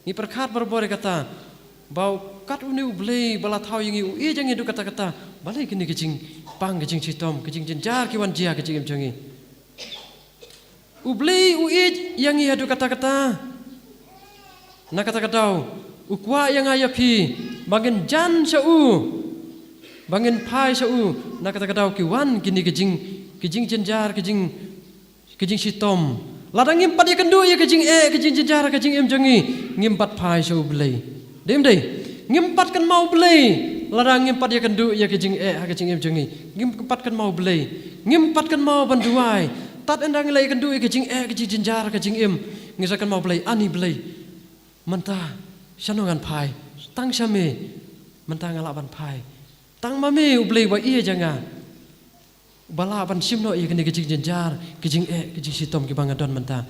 Ngi pyrkhat barabor ïa kata. Ba kat une u Blei ba la thaw ïa ngi, u ïeit ïa ngi haduh katta katta, balei kine ki jingpang, ki jingshitom, ki jingjynjar ki wan jia ha ka jingim jong ngi. U Blei u ïeit ïa ngi haduh katta katta. Na kata ka daw u kwah ïa nga ïa phi ba ngin jan sha u, ba ngin phai sha u. Na kata ka daw ki wan kine ki jing, ki jingjynjar, ki jing, ki jingshitom. Lada ngim pat ïakynduh ïa ka jingeh, ka jingjynjar ha ka jingim jong ngi, ngim pat phai sha u Blei. Dei ym dei? Ngim pat kynmaw Blei lada ngim pat ïakynduh ïa ka jingeh ha ka jingim jong ngi. Ngim pat kynmaw Blei. Ngim pat kynmaw ban duwai. Tad ynda ngi la ïakynduh ïa ka jingeh, ka jingjynjar ha ka jingim, ngi sa kynmaw Blei, ani Blei, mynta shano ngan phai? Tang sha me mynta nga lah ban phai. Tang ma me u Blei ba ïeit ïa nga, ba lah ban shim noh ïa kane ka jingjynjar, ka jingeh, ka jingshitom kiba nga don mynta.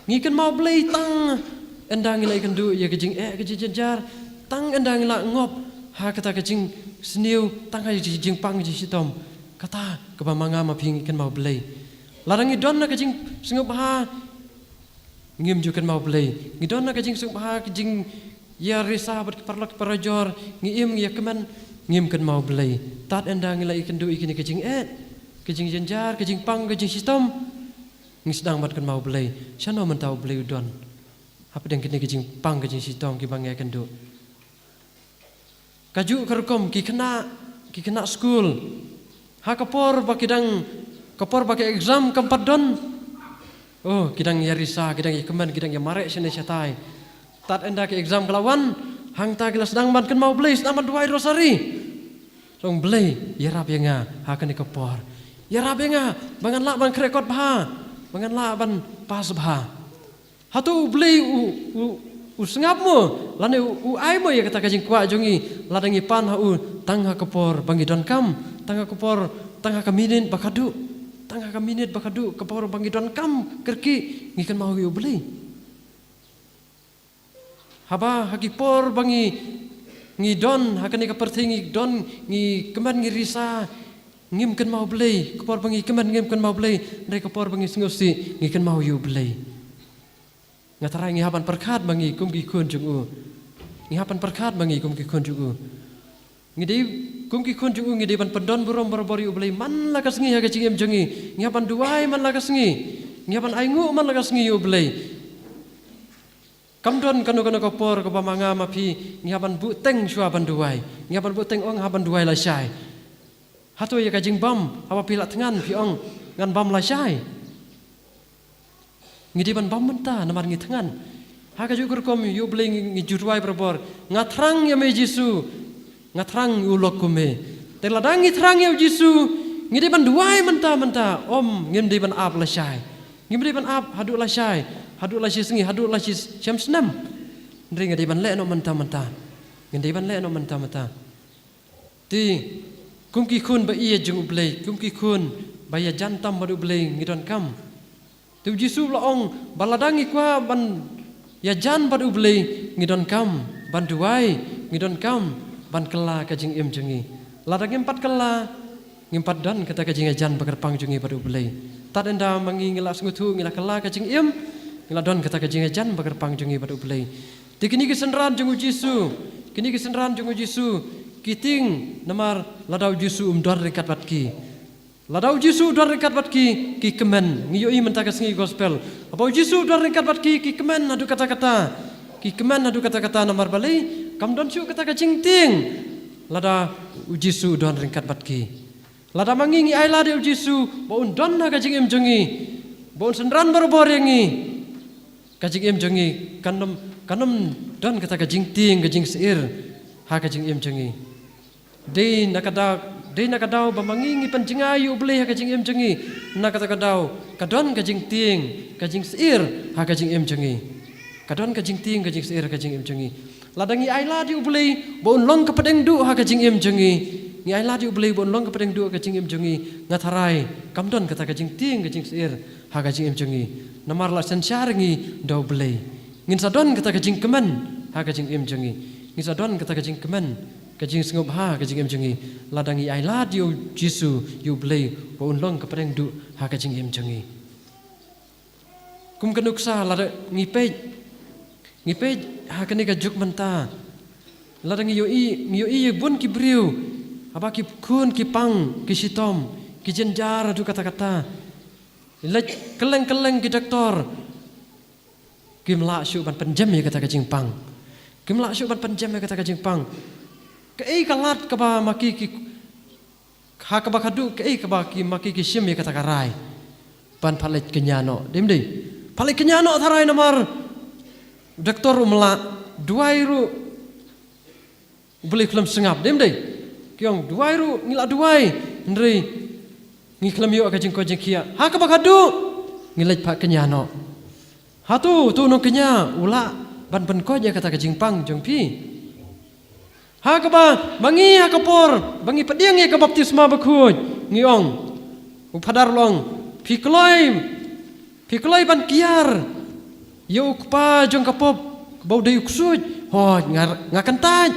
Ngi kynmaw Blei tang ynda ngi la ïakynduh ïa ka jingeh, ka jingjynjar, tang ynda ngi la ngop ha kata ka jingsniew, tang ha ka jingpang, ka jingshitom. Kata kaba ma nga ma phi ngi kynmaw Blei. Lada ngi don ha ka jingsngewbha, ngim ju kynmaw Blei. Ngi don ha ka jingsngewbha, ka jingïarisa bad ki paralok parajor, ngi im, ngi ïakmen, ngim kynmaw Blei. Tad ynda ngi la ïakynduh ïa kine ka jingeh, ka jingjynjar, ka jingpang, ka jingshitom, ngi sdang ban kynmaw Blei. Shano mynta u Blei u don hapdeng kine ka jingpang, ka jingshitom kiba ngi ïakynduh? Kajuh ka rukom ki khynnah, ki khynnah skul, ha ka por ba ki dang, ka por ba ka exam kam pat don, oh, ki dang ïarisa, ki dang ïakmen, ki dang ïamareh shane shatai. Tad ynda ka exam ka la wan, hangta ki la sdang ban kynmaw Blei, sdang ban duwai rosari. Sdang, Blei, ïarap ïa nga ha kane ka por. Ïarap ïa nga ba ngan lah ban khreh kot bha, ba ngan lah ban pass bha. Hato u Blei u, u, u sngap mo, lane u, u ai mo ïa kata ka jingkwah jong ngi lada ngi pan ha u tang ha ka por ba ngi donkam, tang ha ka por, tang ha ka minit ba khadduh, tang ha ka minit ba khadduh, ka por ba ngi donkam kyrkieh, ngi kynmaw ïa u Blei? Haba ha ki por ba ngi, ngi don ha kane ka pyrthei, ngi don, ngi kmen, ngi risa, ngim kynmaw Blei. Ka por ba ngi kmen, ngim kynmaw Blei, hynrei ka por ba ngi sngewsih, ngi kynmaw ïa u Blei. Nga tharai ngi hap ban pyrkhat ma ngi kum ki khun jong u. Ngi hap ban pyrkhat ma ngi kum ki khun jong u. Ngi dei, kum ki khun jong u, ngi dei ban pyndon burom barabor ïa u Blei man la ka sngi ha ka jingim jong ngi. Ngi hap ban duwai man la ka sngi. Ngi hap ban ainguh man la ka sngi ïa u Blei. Kam don kano kano ka por kaba ma nga ma phi ngi hap ban buh teng shuwa ban duwai. Ngi hap ban buh teng ong hap ban duwai lashai. Hato ïa ka jingbam haba phi la thngan phi ong ngan bam lashai? Ngi dei ban bam mynta namar ngi thngan. Ha kajuh ka rukom ïa U Blei ngi, ngi ju duwai barabor. Nga thrang ïa me Jisu. Nga thrang ïa u lok kum me. Te lada ngi thrang ïa U Jisu, ngi dei ban duwai mynta mynta, ym ngim dei ban ap lashai. Ngim dei ban ap haduh lashai, haduh lashisngi, haduh lashisnem. Hynrei ngi dei ban leh noh mynta mynta. Ngi dei ban leh noh mynta mynta. Te kum ki khun ba ïeit jong U Blei, kum ki khun ba ïajan tam bad U Blei ngi donkam. Te U Jisu u la ong ba lada ngi kwah ban ïajan bad U Blei ngi donkam ban duwai, ngi donkam ban kylla ka jingim jong ngi. Lada ngim pat kylla, ngim pat don kata ka jingïajan ba kyrpang jong ngi bad U Blei. Tad ynda ma ngi ngi la sngewthuh, ngi la kylla ka jingim, ngi la don kata ka jingïajan ba kyrpang jong ngi bad U Blei. Te kine ki synran jong U Jisu, kine ki synran jong U Jisu ki tieng namar lada U Jisu um don ryngkat bad ki. Lada U Jisu u don ryngkat bad ki, ki kmen. Ngi ïohi mynta ka sngi gospel. Haba U Jisu u don ryngkat bad ki, ki kmen haduh katta katta. Ki kmen haduh katta katta namar balei? Kam don shuh kata ka jingtieng lada U Jisu u don ryngkat bad ki. Lada ma ngi ngi ailad ïa U Jisu ba un don ha ka jingim jong ngi, ba un synran barabor ïa ngi, ka jingim jong ngi kan ym, kan ym don kata ka jingtieng, ka jingsyier ha ka jingim jong ngi. Dei na ka daw, dei na ka daw ba ma ngi ngi pynjngai ïa U Blei ha ka jingim jong ngi, na kata ka daw ka don ka jingtieng, ka jingsyier ha ka jingim jong ngi. Ka don ka jingtieng, ka jingsyier ha ka jingim jong ngi. Lada ngi ailad ïa U Blei ba un long ka pdeng duh ha ka jingim jong ngi, ngi ailad ïa U Blei ba un long ka pdeng duh ha ka jingim jong ngi, nga tharai kam don kata ka jingtieng, ka jingsyier ha ka jingim jong ngi. Namar la synshar ngi da U Blei. Ngin sa don kata ka jingkmen ha ka jingim jong ngi. Ngin sa don kata ka jingkmen, ka jingsngewbha ha ka jingim jong ngi lada ngi ailad ïa U Jisu, ïa U Blei ba un long ka pdeng duh ha ka jingim jong ngi. Kum ka nuksa lada ngi peit, ngi peit ha kane ka juk mynta. Lada ngi ïohi, ngi ïohi ïa bun ki briew haba ki khun ki pang, ki shitom, ki jynjar haduh katta katta. Leit kylleng kylleng ki doktor, kim lah shuh ban pynjem ïa kata ka jingpang. Kim lah shuh ban pynjem ïa kata ka jingpang. Kaei ka lad kaba ma ki ki, ha kaba khadduh kaei kaba ki ma ki ki shim ïa kata ka rai? Ban pha leit kñia noh, dei ym dei? Pha leit kñia noh tharai namar doktor um lah, duwai ruh U Blei khlem sngap, dei ym dei? Ki ong duwai ruh ngi la duwai, hynrei ngi khlem ïoh ka jingkoit jingkhiah. Ha kaba khadduh ngi leit pha kñia noh. Hato uto u nongkñia u lah ban pynkoit ïa kata ka jingpang jong phi? Ha kaba ma ngi ha ka por ba ngi pdiang ïa ka baptisma bakhuid, ngi ong, u phadar u la ong, phi kloi, phi kloi ban kiar ïa u kpa jong ka pop kaba u dei u ksuid? Hooid, nga, nga kyntait.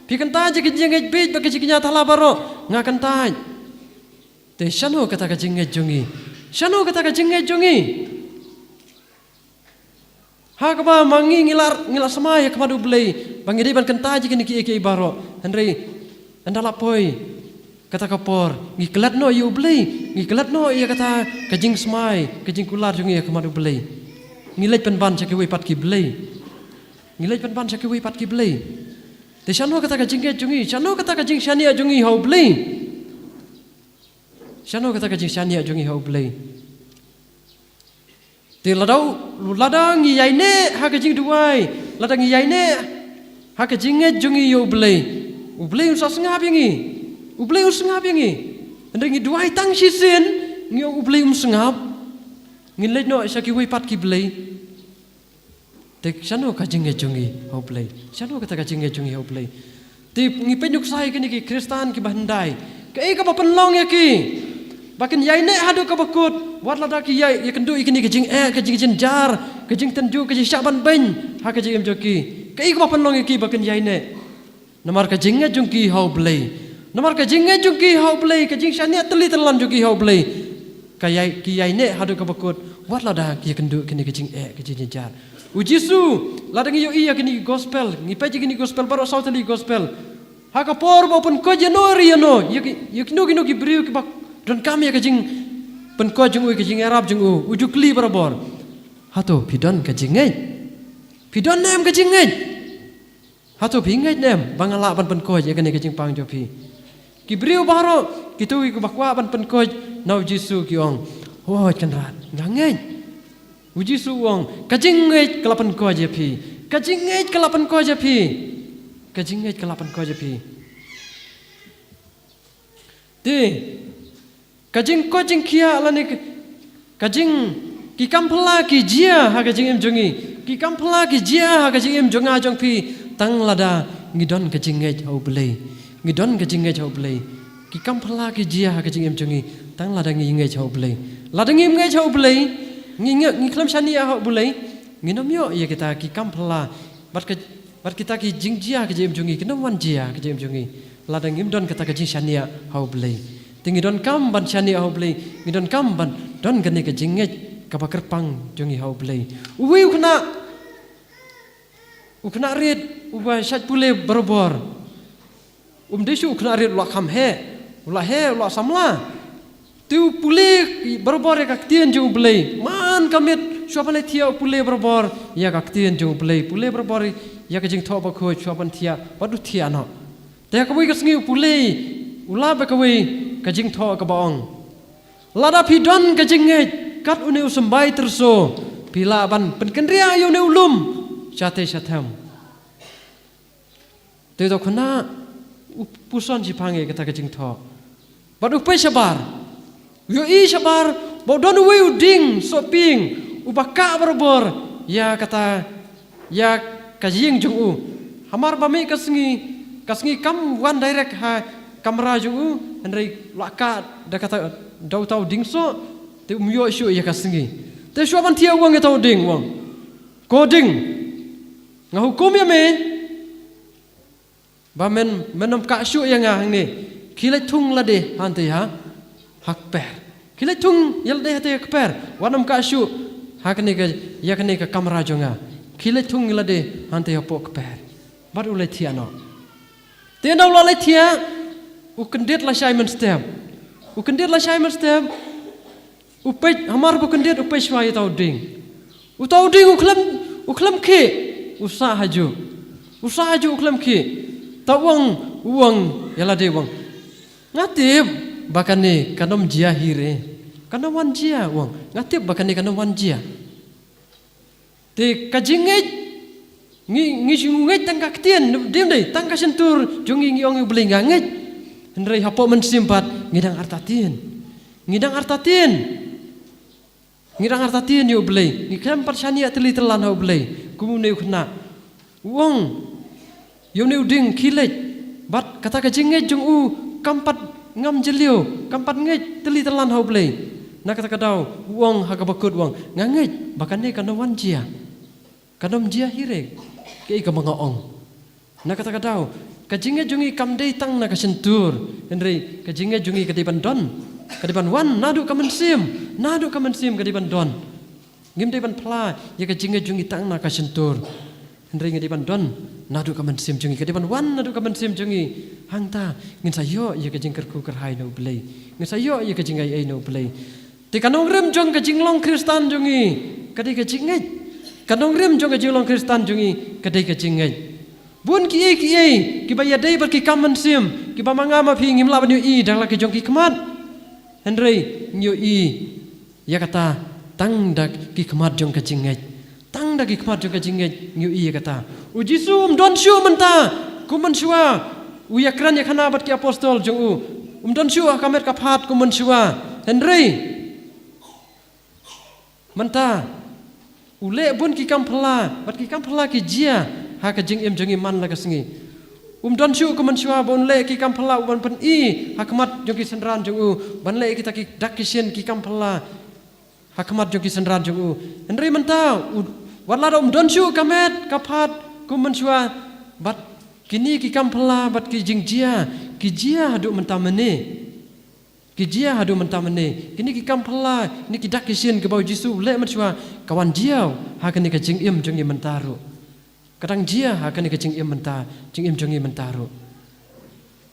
Phi kyntait ïa ka jingngeit beit bad ka jingkñia thala baroh? Nga kyntait. Te shano kata ka jingngeit jong ngi? Shano kata ka jingngeit jong ngi? Ha kaba ma ngi ngi la, ngi la smai ha khmat U Blei ba ngi dei ban kyntait ïa kine kiei kiei baroh, hynrei ynda la poi kata ka por ngi klet noh ïa U Blei, ngi klet noh ïa kata ka jingsmai, ka jingkular jong ngi ha khmat U Blei. Ngi leit pynban sha kiwei pat ki blei. Ngi leit pynban sha kiwei pat ki blei. Te shano kata ka jingngeit jong ngi? Shano kata ka jingshaniah jong ngi ha U Blei? Shano kata ka jingshaniah jong ngi ha U Blei? Te lada, lada ngi ïaineh ha ka jingduwai, lada ngi ïaineh ha ka jingngeit jong ngi ïa U Blei, U Blei un sa sngap ïa ngi. U Blei un sngap ïa ngi. Hynrei ngi duwai tang shisien, ngi ong U Blei um sngap. Ngin leit noh sha kiwei pat ki blei. Te shano ka jingngeit jong ngi ha U Blei? Shano kata ka jingngeit jong ngi ha U Blei? Te ngi peit nuksa ïa kine ki Khristan kiba hyndai. Kaei kaba pynlong ïa ki ba kin ïaineh haduh kaba kut, wat lada ki ïa, ïakynduh ïa kine ki jingeh, ka jingjynjar, ka jingtynjuh, ka jingshah ban beiñ ha ka jingim jong ki? Kaei kaba pynlong ïa ki ba kin ïaineh? Namar ka jingngeit jong ki ha U Blei. Namar ka jingngeit jong ki ha U Blei, ka jingshaniah tylli tyllon jong ki ha U Blei, ka ïai, ki ïaineh haduh kaba kut, wat lada ki ïakynduh kine ki jingeh, ki jingjynjar. U Jisu, lada ngi ïohi ïa kine ki gospel, ngi peit ïa kine ki gospel baroh, saw tylli ki gospel. Ha ka por ba u pynkoit ïano re ïano ïa ki, ïa kino kino ki briew kiba donkam ïa ka jingpynkoit jong u, ïa ka jingïarap jong u, u ju kylli barabor, hato phi don ka jingngeit? Phi don ne em ka jingngeit? Hato phi ngeit ne em ba nga lah ban pynkoit ïa kane ka jingpang jong phi? Ki briew baroh, kito kiba kwah ban pynkoit na u Jisu ki ong, "Hooid Kynrad, nga ngeit." U Jisu u ong, "Ka jingngeit ka la pynkoit ïa phi. Ka jingngeit ka la pynkoit ïa phi. Ka jingngeit ka la pynkoit ïa phi." Te ka jingkoit jingkhiah lane ka, ka jing, ki kam phylla ki jia ha ka jingim jong ngi. Ki kam phylla ki jia ha ka jingim jong nga jong phi, tang lada ngi don ka jingngeit ha U Blei. Ngi don ka jingngeit ha U Blei. Ki kam phylla ki jia ha ka jingim jong ngi, tang lada ngi ngeit ha U Blei. Lada ngim ngeit ha U Blei, ngi ngi, ngi khlem shaniah ha U Blei, ngin ym ïoh ïa kita ki kam phylla. Bad ka, bad kita ki jingjia ha ka jingim jong ngi kin ym wan jia ha ka jingim jong ngi. Lada ngim don kata ka jingshaniah ha U Blei. Te ngi donkam ban shaniah ha U Blei, ngi donkam ban don kane ka jingngeit kaba kyrpang jong ngi ha U Blei. Uwei u khynnah, u khynnah rit uba shait pule barabor. Um dei shuh u khynnah rit u la kham heh, u la heh, u la samla. Te u pule barabor ïa ka ktien jong U Blei. Man ka miet shuwa ban leit thiah u pule barabor ïa ka ktien jong U Blei. Pule barabor ïa ka Jingthoh Bakhuid shuwa ban thiah, bad u thiah noh. Te ha kawei ka sngi u pule, u lap ïa kawei ka jingthoh kaba ong, "Lada phi don ka jingngeit kat une u symbai tyrso, phi lah ban pynkynriah ïa une u lum shatei shathem." Te uta u khynnah u puson shiphang ïa kata ka jingthoh. Bad u peit shabar. U ïohi shabar ba u don uwei u dieng sohpieng uba kah barabor ïa kata, ïa ka ïing jong u. Hamar ba mih ka sngi, ka sngi kam wan direct ha kamra jong u, hynrei la kah da kata, da uta u dieng soh, te um ïoh shuh ïa ka sngi. Te shuwa ban thiah u ong ïa uta u dieng, u ong, "Ko dieng, nga hukum ïa me ba men, men ym kah shuh ïa nga hangne. Khie leit thung lade hangtei ha, ha kper. Khie leit thung ïa lade hangtei ha kper. Wat nym kah shuh ha kane ka, ïa kane ka kamra jong nga. Khie leit thung ïa lade hangtei hapoh kper." Bad u leit thiah noh. Te ynda u la leit thiah, u kyndit lashai mynstep. U kyndit lashai mynstep. U peit, hamar ba u kyndit, u peit shuwa ïa uta u dieng. Uta u dieng u khlem, u khlem khih, u sah hajuh. U sah hajuh u khlem khih. Te u ong, u ong ïa lade, u ong, "Nga tip ba kane kan ym jia hi re. Kan ym wan jia," u ong. "Nga tip ba kane kan ym wan jia." Te ka jingngeit, ngi, ngi shu ngeit tang ka ktien, dei ym dei, tang ka shyntur jong ngi ngi ong ïa U Blei nga ngeit. Hynrei hapoh mynsiem pat ngi dang artatien. Ngi dang artatien. Ngi dang artatien ïa U Blei. Ngi khlem pat shaniah tylli tyllan ha U Blei. Kum une u khynnah. U ong ïa une u dieng, "Khie leit." Bad kata ka jingngeit jong u kam pat ngam jylliew, kam pat ngeit tylli tyllan ha U Blei. Na kata ka daw u ong ha kaba kut, u ong, "Nga ngeit ba kane kan ym wan jia. Kan ym jia hi re kaei kaba nga ong." Na kata ka daw ka jingngeit jong ngi kam dei tang na ka shyntur, hynrei ka jingngeit jong ngi ka dei ban don, ka dei ban wan naduh ka mynsiem, naduh ka mynsiem ka dei ban don. Ngim dei ban phla ïa ka jingngeit jong ngi tang na ka shyntur. Hynrei ngi dei ban don naduh ka mynsiem jong ngi, ka dei ban wan naduh ka mynsiem jong ngi. Hangta ngin sa ïoh ïa ka jingkyrkhu kyrhai na U Blei. Ngin sa ïoh ïa ka jingaiei na U Blei. Te ka nongrim jong ka jinglong Khristan jong ngi ka dei ka jingngeit. Ka nongrim jong ka jinglong Khristan jong ngi ka dei ka jingngeit. Bun kiei kiei kiba ïadei bad ki kam mynsiem kiba ma nga ma phi ngim lah ban ïohi da la ki jong ki khmat. Hynrei ngi ïohi ïa kata tang da ki khmat jong ka jingngeit. Tang da ki khmat jong ka jingngeit ngi ïohi ïa kata. U Jisu um don shuh mynta kum mynshuwa. U ïakren ïakhana bad ki apostol jong u. Um don shuh ha ka met ka phad kum mynshuwa. Hynrei mynta u leh bun ki kam phylla, bad ki kam phylla ki jia ha ka jingim jong ngi man la ka sngi. Um don shuh kum mynshuwa ba un leh ki kam phylla, u ban pyni ha khmat jong ki synran jong u, ban leh kita ki dak ki shin ki kam phylla ha khmat jong ki synran jong u. Hynrei mynta u, wat la da um don shuh ka met ka phad kum mynshuwa, bad kine ki kam phylla bad ki jingjia ki jia haduh mynta mynne. Ki jia haduh mynta mynne. Kine ki kam phylla, kine ki dak ki shin kiba u Jisu u leh mynshuwa, ka wan jia ha kane ka jingim jong ngi mynta ruh. Ka dang jia ha kane ka jingim mynta, jingim jong ngi mynta ruh.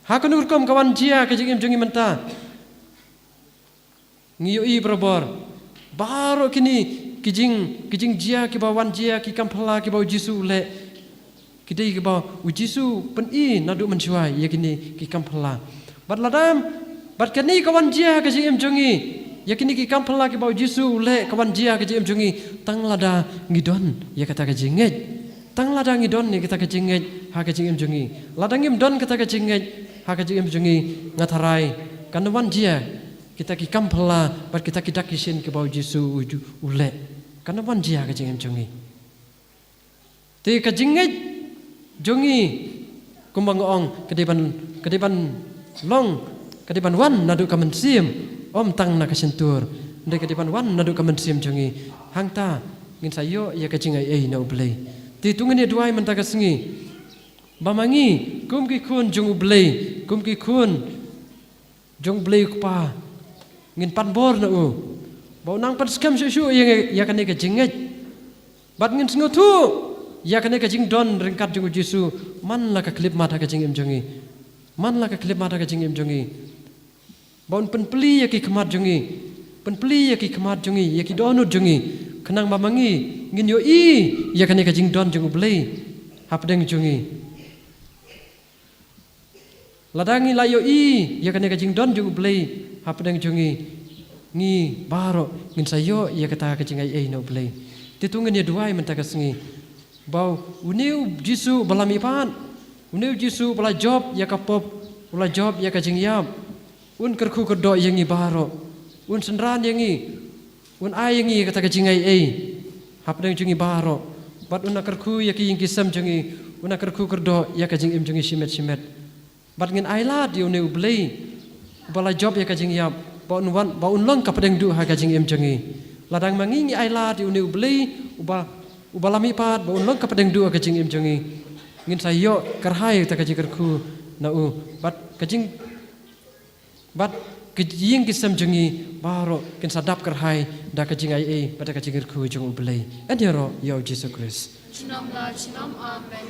Ha kano ka rukom ka wan jia ha ka jingim jong ngi mynta? Ngi ïohi barabor baroh kine ki jing, ki jingjia kiba wan jia, ki kam phylla kiba u Jisu u leh, ki dei kiba u Jisu u pyni naduh mynshuwa ïa kine ki kam phylla. Bad lada, bad kane ka wan jia ha ka jingim jong ngi, ïa kine ki kam phylla kiba u Jisu u leh ka wan jia ha ka jingim jong ngi, tang lada ngi don ïa kata ka jingngeit. Tang lada ngi don ïa kata ka jingngeit ha ka jingim jong ngi. Lada ngim don kata ka jingngeit ha ka jingim jong ngi, nga tharai kan ym wan jia kita ki kam phylla bad kita ki dak ki shin kiba u Jisu u ju-, u leh. Kan ym wan jia ha ka jingim jong ngi. Te ka jingngeit jong ngi, kumba nga ong, ka dei ban, ka dei ban long, ka dei ban wan naduh ka mynsiem, ym tang na ka shyntur. Hynrei ka dei ban wan naduh ka mynsiem jong ngi. Hangta ngin sa ïoh ïa ka jingaiei na U Blei. Te to ngin ïa duwai mynta ka sngi ba ma ngi kum ki khun jong U Blei, kum ki khun jong U Blei U Kpa, ngin pan bor na u ba un nang pynskhem shuh shuh ïa, ïa kane ka jingngeit. Bad ngin sngewthuh ïa kane ka jingdon ryngkat jong u Jisu man la ka khyllipmat ha ka jingim jong ngi. Man la ka khyllipmat ha ka jingim jong ngi. Ba un pynplie ïa ki khmat jong ngi. Pynplie ïa ki khmat jong ngi, ïa ki dohnud jong ngi. Khnang ba ma ngi ngin ïohi ïa kane ka jingdon jong U Blei hapdeng jong ngi. Lada ngi la ïohi ïa kane ka jingdon jong U Blei hapdeng jong ngi, ngi baroh ngin sa ïoh ïa kata ka jingaiei na U Blei. Te to ngin ïa duwai mynta ka sngi ba une u Jisu uba la mihpat, une u Jisu uba la jop ïa ka pop, u la jop ïa ka jingïap, un kyrkhu kyrdoh ïa ngi baroh, un synran ïa ngi, un ai ïa ngi kata ka jingaiei hapdeng jong ngi baroh. Bad un nang kyrkhu ïa ki ïing ki sem jong ngi, un nang kyrkhu kyrdoh ïa ka jingim jong ngi shimet shimet. Bad ngin ailad ïa une U Blei uba la jop ïa ka jingïap, ba un wan, ba un long ka pdeng duh ha ka jingim jong ngi. Lada ma ngi ngi ailad ïa une U Blei uba, uba la mihpat, ba un long ka pdeng duh ha ka jingim jong ngi, ngin sa ïoh kyrhai ïa kata ka jingkyrkhu na u. Bad ka jing Bad ki ïing ki sem jong ngi baroh kin sa dap kyrhai da ka jingaiei bad da ka jingkyrkhu jong U Blei. Yn ïaroh ïa U Jisu Khrist. Junom la junom, amen.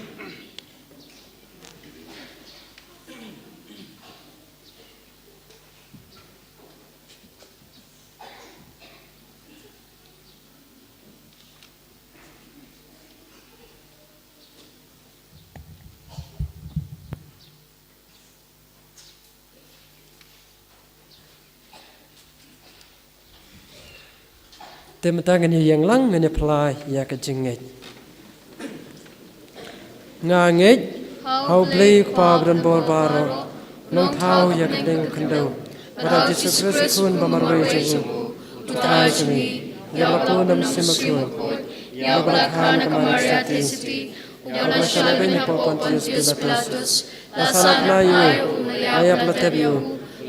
Te mynta ngin ïeng lang, ngin ïa phla ïa ka jingngeit. Nga ngeit ha U Blei U Kpa badonbor baroh, u nongthaw ïa ka bneng khyndew, bad ha U Jisu Khrist u Khun ba marwei jong u, u Trai jong ngi, ïa la pun da u Mynsiem Bakhuid, ïa ba la kha na ka Maria Theisotti, ïa ba la shah lehbeiñ hapoh Pontius Pilatus, la sahnarphna ïa u, la ïap la tep ïa u,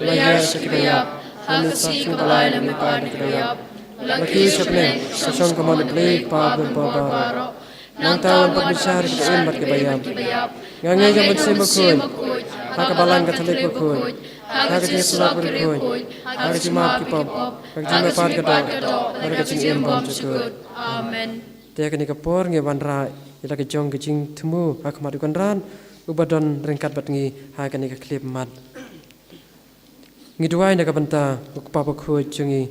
la hiar sha kiba ïap, ha ka sngi kaba lai la mihpat na kiba ïap, la kiew sha bneng, sha shong kamon U Blei U Kpa badonbor baroh. Nangta un pat bishar ïa kiba im bad kiba ïap. Nga ngeit ïa U Mynsiem Bakhuid, ha ka Balang Katholik bakhuid, ha ka jingïasyllok barit khuid, ha ka jingmap ki pop, ha ka jingmihpat ka doh, bad ha ka jingim bymjukut. Amen. Te ha kane ka por ngi wanrah ïa la ka jong ka jingthmu ha khmat U Kynrad uba don ryngkat bad ngi ha kane ka khyllipmat. Ngi duwai na ka bynta u kpa bakhuid jong ngi,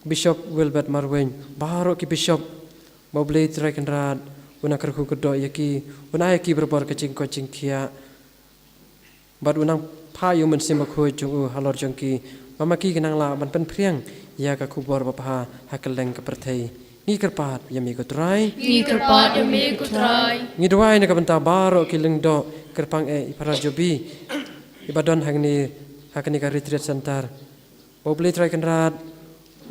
Bishop Wilbert Marwein, baroh ki bishop, ba U Blei Trai Kynrad un nang kyrkhu kyrdoh ïa ki, un ai ïa ki barabor ka jingkoit jingkhiah. Bad un nang phah ïa U Mynsiem Bakhuid jong u halor jong ki, ba ma ki kin nang lah ban pynphriang ïa ka khubor babha ha kylleng ka pyrthei. Ngi kyrpad ïa me ko Trai. Ngi kyrpad ïa me ko Trai. Ngi duwai na ka bynta baroh ki lyngdoh kyrpang eh, i para jobi, iba don hangne ha kane ka retreat center. Ba U Blei Trai Kynrad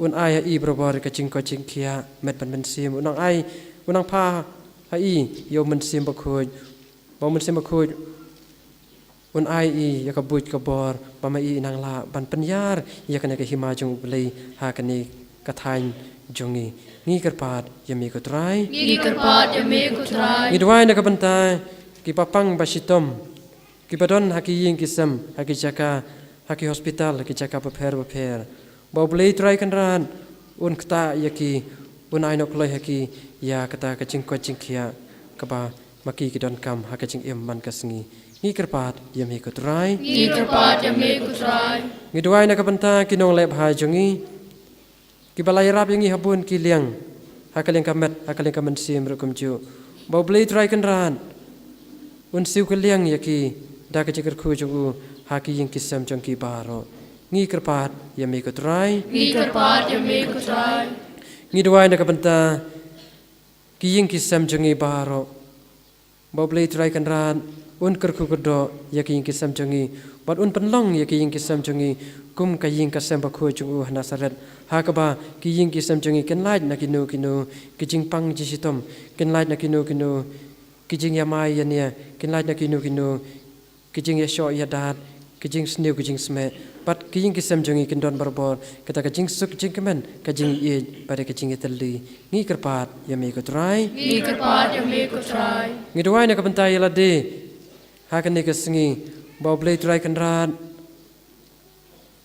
un ai ha i barabor ka jingkoit jingkhiah, met bad mynsiem, un nang ai, un nang phah ha i ïa U Mynsiem Bakhuid. Ba U Mynsiem Bakhuid un ai i ïa ka buit ka bor, ba ma i i nang lah ban pynïar ïa kane ka hima jong U Blei ha kane ka thaiñ jong ngi. Ngi kyrpad ïa me ko Trai. Ngi kyrpad ïa me ko Trai. Ngi duwai na ka bynta kiba pang ba shitom, kiba don ha ki ïing ki sem, ha ki jaka, ha ki hospital, ha ki jaka bapher bapher. Ba U Blei Trai Kynrad un ktah ïa ki, un ai noh kloi ha ki ïa kata ka jingkoit jingkhiah kaba ma ki ki donkam ha ka jingim man ka sngi. Ngi kyrpad ïa me ko Trai. Ngi kyrpad ïa me ko Trai. Ngi duwai na ka bynta ki nongleh bha jong ngi, kiba la ïarap ïa ngi ha bun ki liang, ha ka liang ka met, ha ka liang ka mynsiem ruh kumjuh. Ba U Blei Trai Kynrad un siew kylliang ïa ki da ka jingkyrkhu jong u ha ki ïing ki sem jong ki baroh. Ngi kyrpad ïa me ko Trai. Ngi kyrpad ïa me ko Trai. Ngi duwai na ka bynta ki ïing ki sem jong ngi baroh. Ba U Blei Trai Kynrad un kyrkhu kyrdoh ïa ki ïing ki sem jong ngi, bad un pynlong ïa ki ïing ki sem jong ngi kum ka ïing ka sem bakhuid jong u ha Nasaret, ha kaba ki ïing ki sem jong ngi kin lait na kino kino ki jingpang jingshitom, kin lait na kino kino ki jingïamai ïania, kin lait na kino kino ki jingïashoh ïadat, ki jingsniew, ki jingsmeh, bad ki ïing ki sem jong ngi kin don barabor kata ka jingsuk jingkmen, ka jingïeit bad ka jingïatylli. Ngi kyrpad ïa me ko Trai. Ngi kyrpad ïa me ko Trai. Ngi duwai na ka bynta ïa lade ha kane ka sngi, ba U Blei Trai Kynrad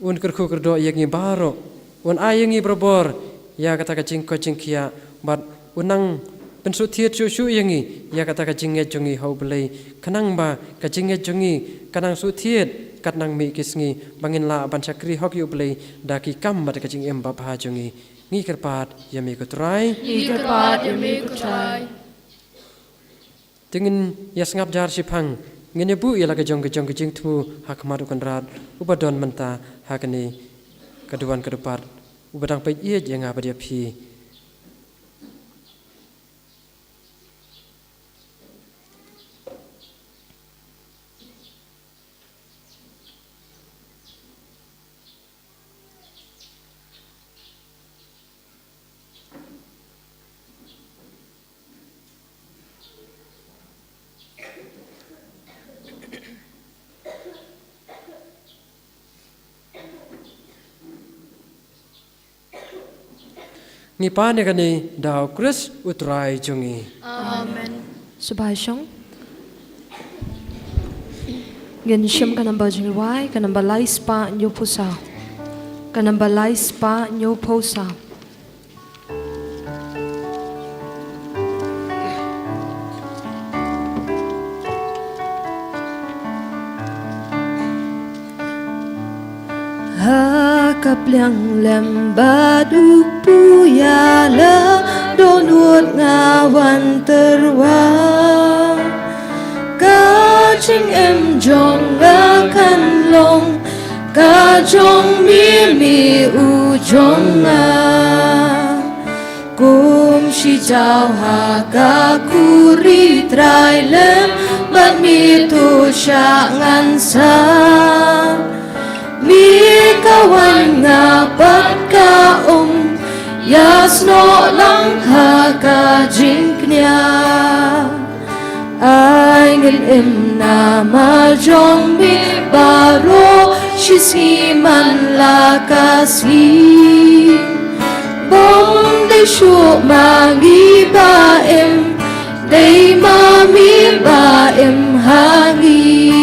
un kyrkhu kyrdoh ïa ngi baroh, un ai ïa ngi barabor ïa kata ka jingkoit jingkhiah, bad un nang pynsngewthied shuh shuh ïa ngi ïa kata ka jingngeit jong ngi ha U Blei, khnang ba ka jingngeit jong ngi kan nang sngewthied katba nang mih ki sngi, ba ngin lah ban shakri hok ïa U Blei da ki kam bad ka jingim babha jong ngi. Ngi kyrpad ïa me ko Trai. Ngi kyrpad ïa me ko Trai. Te ngin ïa sngap jar shiphang, ngin ïa buh ïa la ka jong ka jong ka jingthmu ha khmat U Kynrad uba don mynta ha kane ka duwan ka dewpat, uba dang peit ïeit ïa nga bad ïa phi. Ngi pan ïa kane da U Khrist U Trai jong ngi. Amen. Sngewbha shong. Ngin shim ka namba jingrwai, ka namba lai spah hynñiew phew saw. Ka namba lai spah hynñiew phew saw. Ha ka pliang lem bad u kpu ïalam, dohnud nga wan tyrwa. Ka jingim jong nga kan long ka jong me, me u jong nga. Kum shi jaw ha ka khuri Trai lem bad me to shah ngan sa. Me ka wan nga pat ka um, ïasnoh lang ha ka jingkñia. Ai ngin im na mar jong me baroh shi sngi man la ka sngi. Bym dei shuh ma ngi ba im, dei ma me ba im ha ngi.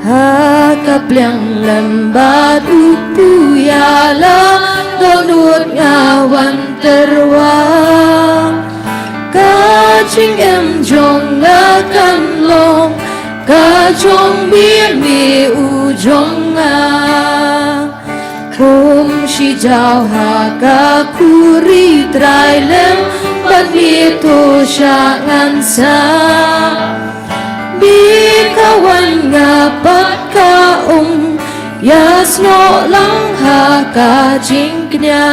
Ha ka pliang lem bad u kpu ïalam, dohnud nga wan tyrwa. Ka jingim jong nga kan long ka jong me, me u jong nga. Kum shi jaw ha ka khuri Trai lem bad me to shah ngan sa. Me ka wan nga pat ka um, ïasnoh lang ha ka jingkñia.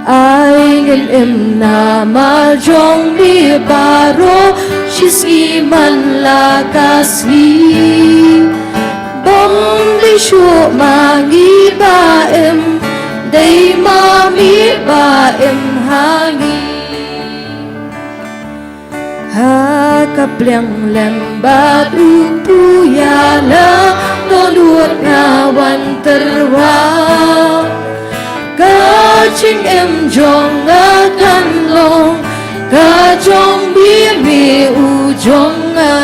Ai ngin im na mar jong me baroh shi sngi man la ka sngi. Bym dei shuh ma ngi ba im, dei ma me ba im ha ngi. Ha ka pliang lem bad u kpu ïalam, dohnud nga wan tyrwa. Ka jingim jong nga kan long ka jong me, me u jong nga.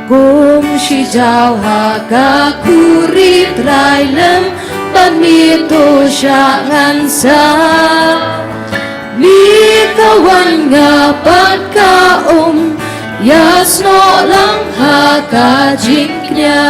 Kum shi jaw ha ka khuri Trai lem bad me to shah ngan sa. Me ka wan nga pat ka um, ïasnoh lang ha ka jingkñia.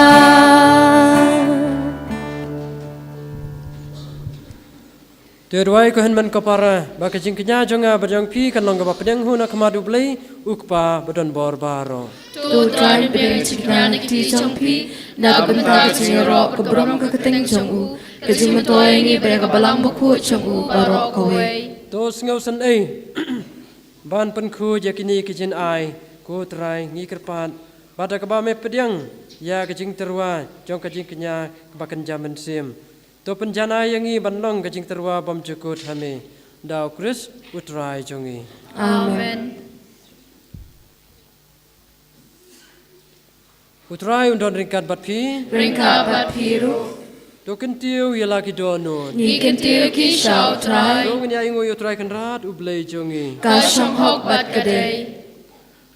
Te duwai ko hynmen ko para, ba ka jingkñia jong nga bad jong phi kan long kaba pdiang hi na khmat U Blei, U Kpa badonbor baroh. To Trai pdiang ka jingkñia na ka kti jong phi, na ka bynta ka jingïaroh ka burom ka kyrteng jong u, ka jingmyntoi ïa ngi bad ïa ka balang bakhuid jong u baroh kawei. To sngewsynei ban pynkhuid ïa kine ki jingai, ko Trai ngi kyrpad, bad da kaba me pdiang ïa ka jingtyrwa jong ka jingkñia kaba kynja mynsiem. To pynjanai ïa ngi ban long ka jingtyrwa bymjukut ha me. Da U Khrist U Trai jong ngi. Amen. U Trai un don ryngkat bad phi. Ryngkat bad phi ruh. To kyntiew ïa la ki dohnud. Ngi kyntiew ki sha U Trai. To ngin ïa ainguh ïa U Trai Kynrad U Blei jong ngi. Ka shong hok bad ka dei.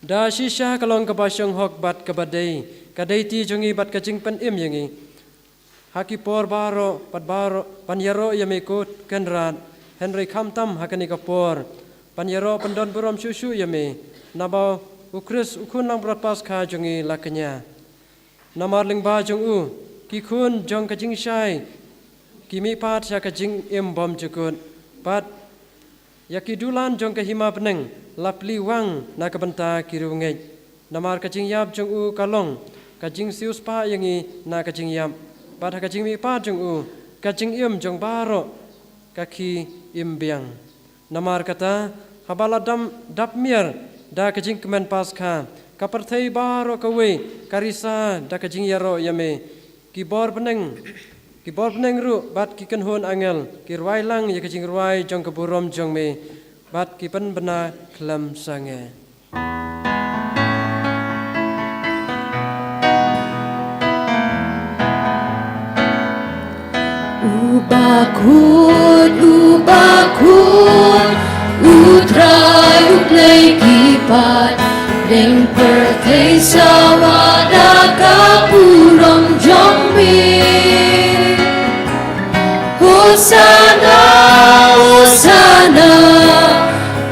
Da shisha ka long kaba shong hok bad kaba dei, ka dei ti jong ngi bad ka jingpynim ïa ngi ha ki por baroh bad baroh ban ïaroh ïa me ko Kynrad, hynrei khamtam ha kane ka por ban ïaroh pyndon burom shuh shuh ïa me, naba U Khrist U Khun langbrot Paskha jong ngi la kñia. Namar lyngba jong u, ki khun jong ka jingshai ki mihpat sha ka jingim bymjukut, bad ïa ki dulan jong ka hima bneng la plie wang na ka bynta ki riewngeit. Namar ka jingïap jong u ka long ka jingsiewspah ïa ngi na ka jingïap, bad ha ka jingmihpat jong u ka jingim jong baroh ka khie im biang. Namar kata, haba la dam dap miar da ka jingkmen Paskha, ka pyrthei baroh kawei ka risa da ka jingïaroh ïa me. Ki bor bneng, ki bor bneng ruh bad ki kynhun angel ki rwai lang ïa ka jingrwai jong ka burom jong me, bad ki pynbna khlem sangeh. U bakhuid, u bakhuid, U Trai U Blei ki paid, deng pyrthei sawa da ka burom jong me. Hosana, Hosana,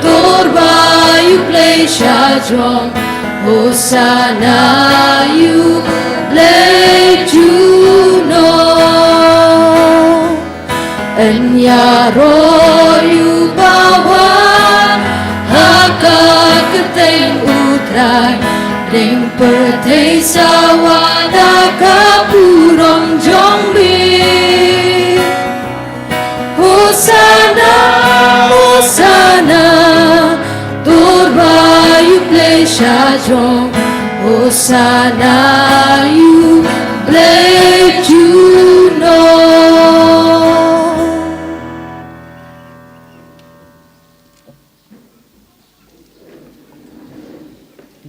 to rwai ïa U Blei shajrong. Hosana ïa U Blei junom. Yn ïaroh ïa u bawan ha ka kyrteng U Trai, deng pyrthei sawa da ka burom jong me. Hosana, Hosana, to rwai ïa U Blei shajrong. Hosana ïa U Blei junom.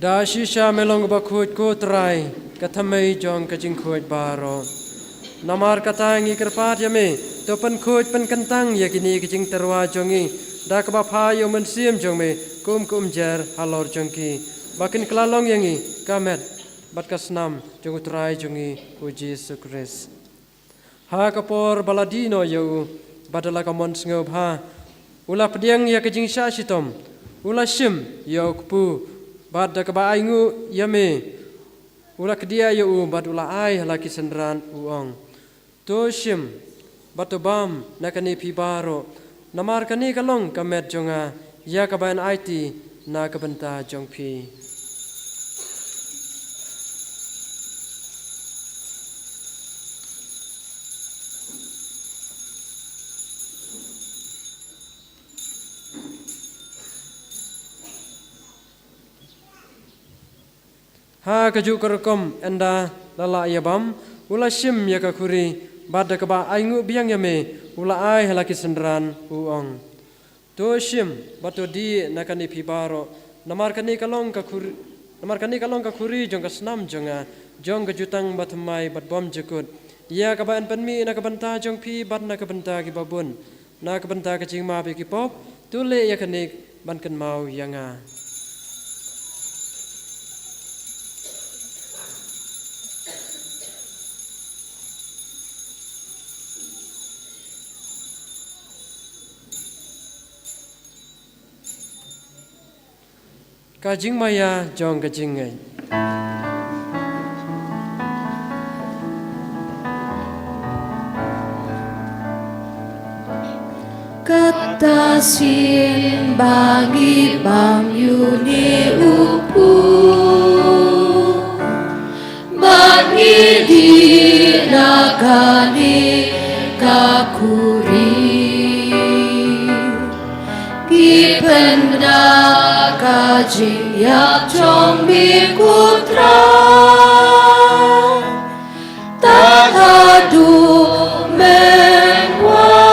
Da shisha me long u bakhuid ko Trai, ka thymmei jong ka jingkhuid baroh. Namar kata ngi kyrpad ïa me, to pynkhuid pynkyntang ïa kine ki jingtyrwa jong ngi da kaba phah ïa u Mynsiem jong me kum ka umjer halor jong ki, ba kin kylla long ïa ngi ka met bad ka snam jong u Trai jong ngi u Jisu Khrist. Ha ka por ba la die noh ïa u, bad da la ka mon sngewbha, u la pdiang ïa ka jingshah shitom, u la shim ïa u kpu, bad da kaba ainguh ïa me, u la kdiah ïa u bad u la ai ha la ki synran, u ong: To shim bad to bam na kane phi baroh, namar kane ka long ka met jong nga, ïa kaba yn aiti na ka bynta jong phi. Ha kajuh ka rukom, ynda la lah ïa bam, u la shim ïa ka khuri, bad da kaba ainguh biang ïa me, u la ai ha la ki synran, u ong: To shim bad to die na kane phi baroh, namar kane ka long ka khuri, namar kane ka long ka khuri jong ka snam jong nga, jong ka jutang bathymmai bad bymjukut, ïa kaba yn pynmih na ka bynta jong phi bad na ka bynta kiba bun. Na ka bynta ka jingmap ïa ki pop, to leh ïa kane ban kynmaw ïa nga. Ka jingmaïa jong ka jingngeit. Ta sien ba ngi bam ïa une u pud, bad ngi dih na kane ka khuri. Ngi pynbna ka jingïap jong me ko Trai, tad haduh mynwan.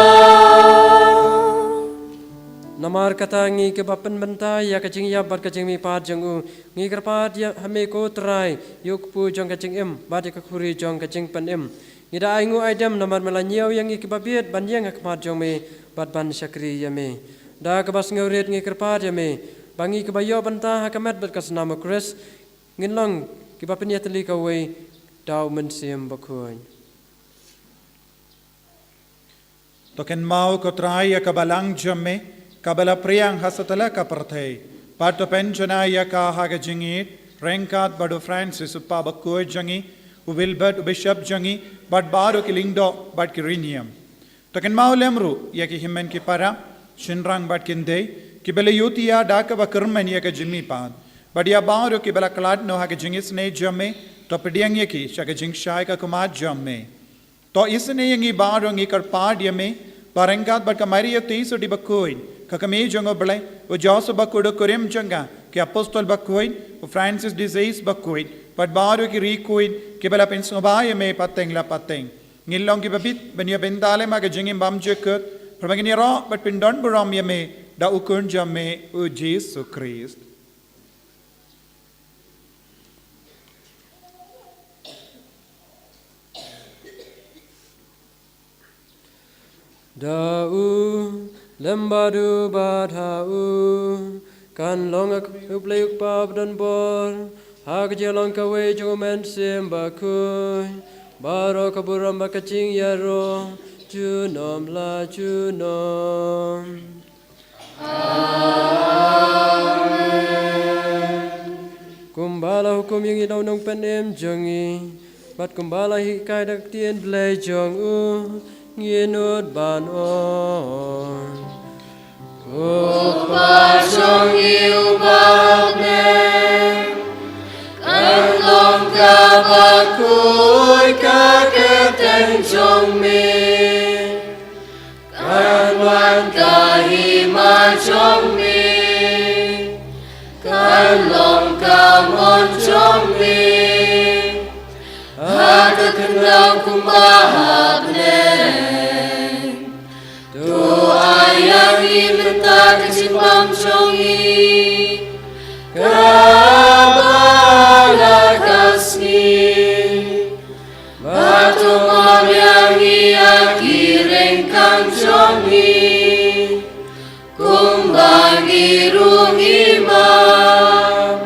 Namar kata ngi kiba pynbynta ïa ka jingïap bad ka jingmihpat jong u, ngi kyrpad ïa ha me ko Trai, ïa u kpu jong ka jingim bad ïa ka khuri jong ka jingpynim. Ngi da ainguh aidem namar me la ñiew ïa ngi kiba bieit ban ïeng ha khmat jong me bad ban shakri ïa me. Da kaba sngewrit ngi kyrpad ïa me ba ngi kiba ïoh bynta ha ka met bad ka snam u Khrist ngin long kiba pynïatylli kawei da u Mynsiem Bakhuid. To kynmaw ko Trai ïa ka balang jong me kaba la phriang ha satlak ka pyrthei, bad to pynjanai ïa ka ha ka jingïeit ryngkat bad u Francis u Kpa Bakhuid jong ngi, u Wilbert u Bishop jong ngi, bad baroh ki lyngdoh bad ki rynïeng. To kynmaw lem ruh ïa ki hynmen ki para, shynrang bad kynthei kiba la ïohthiah da kaba kyrmen ïa ka jingmihpat, bad ïa baroh kiba la khlad noh ha ka jingisynei jong me, to pdiang ïa ki sha ka jingshai ka khmat jong me. To isynei ïa ngi baroh, ngi kyrpad ïa me ba ryngkat bad ka Maria Theisotti Bakhuid, ka kmie jong u Blei, u Joseph Bakhuid u kurim jong ka, ki apostol bakhuid, u Francis de Sales Bakhuid, bad baroh ki riewkhuid kiba la pynsngewbha ïa me pateng la pateng. Ngin long kiba bit ban ïa bynta lem ha ka jingim bymjukut, pyrshah ngin ïaroh bad pyndonburom ïa me da u Khun jong me u Jisu Khrist. Da u lem bad u bad ha u kan long ha u Blei u Kpa badonbor, ha ka jinglong kawei jong u Mynsiem Bakhuid, baroh ka burom bad ka jingïaroh junom la junom. Kumba la hukum ïa ngi da u Nongpynim jong ngi, bad kumba la hikai da ka ktien Blei jong u, ngin nud ban ong: Ko Kpa jong ngi uba ha bneng, kan long kaba khuid ka kyrteng jong me. Kan wan ka hima jong me, kan long ka mon jong me, ha ka khyndew kumba ha bneng. To ai ïa ngi mynta ka jingbam jong ngi kaba la ka sngi. Bad to map ïa ngi ïa ki ryngkang jong ngi, kumba ngi ruh ngi map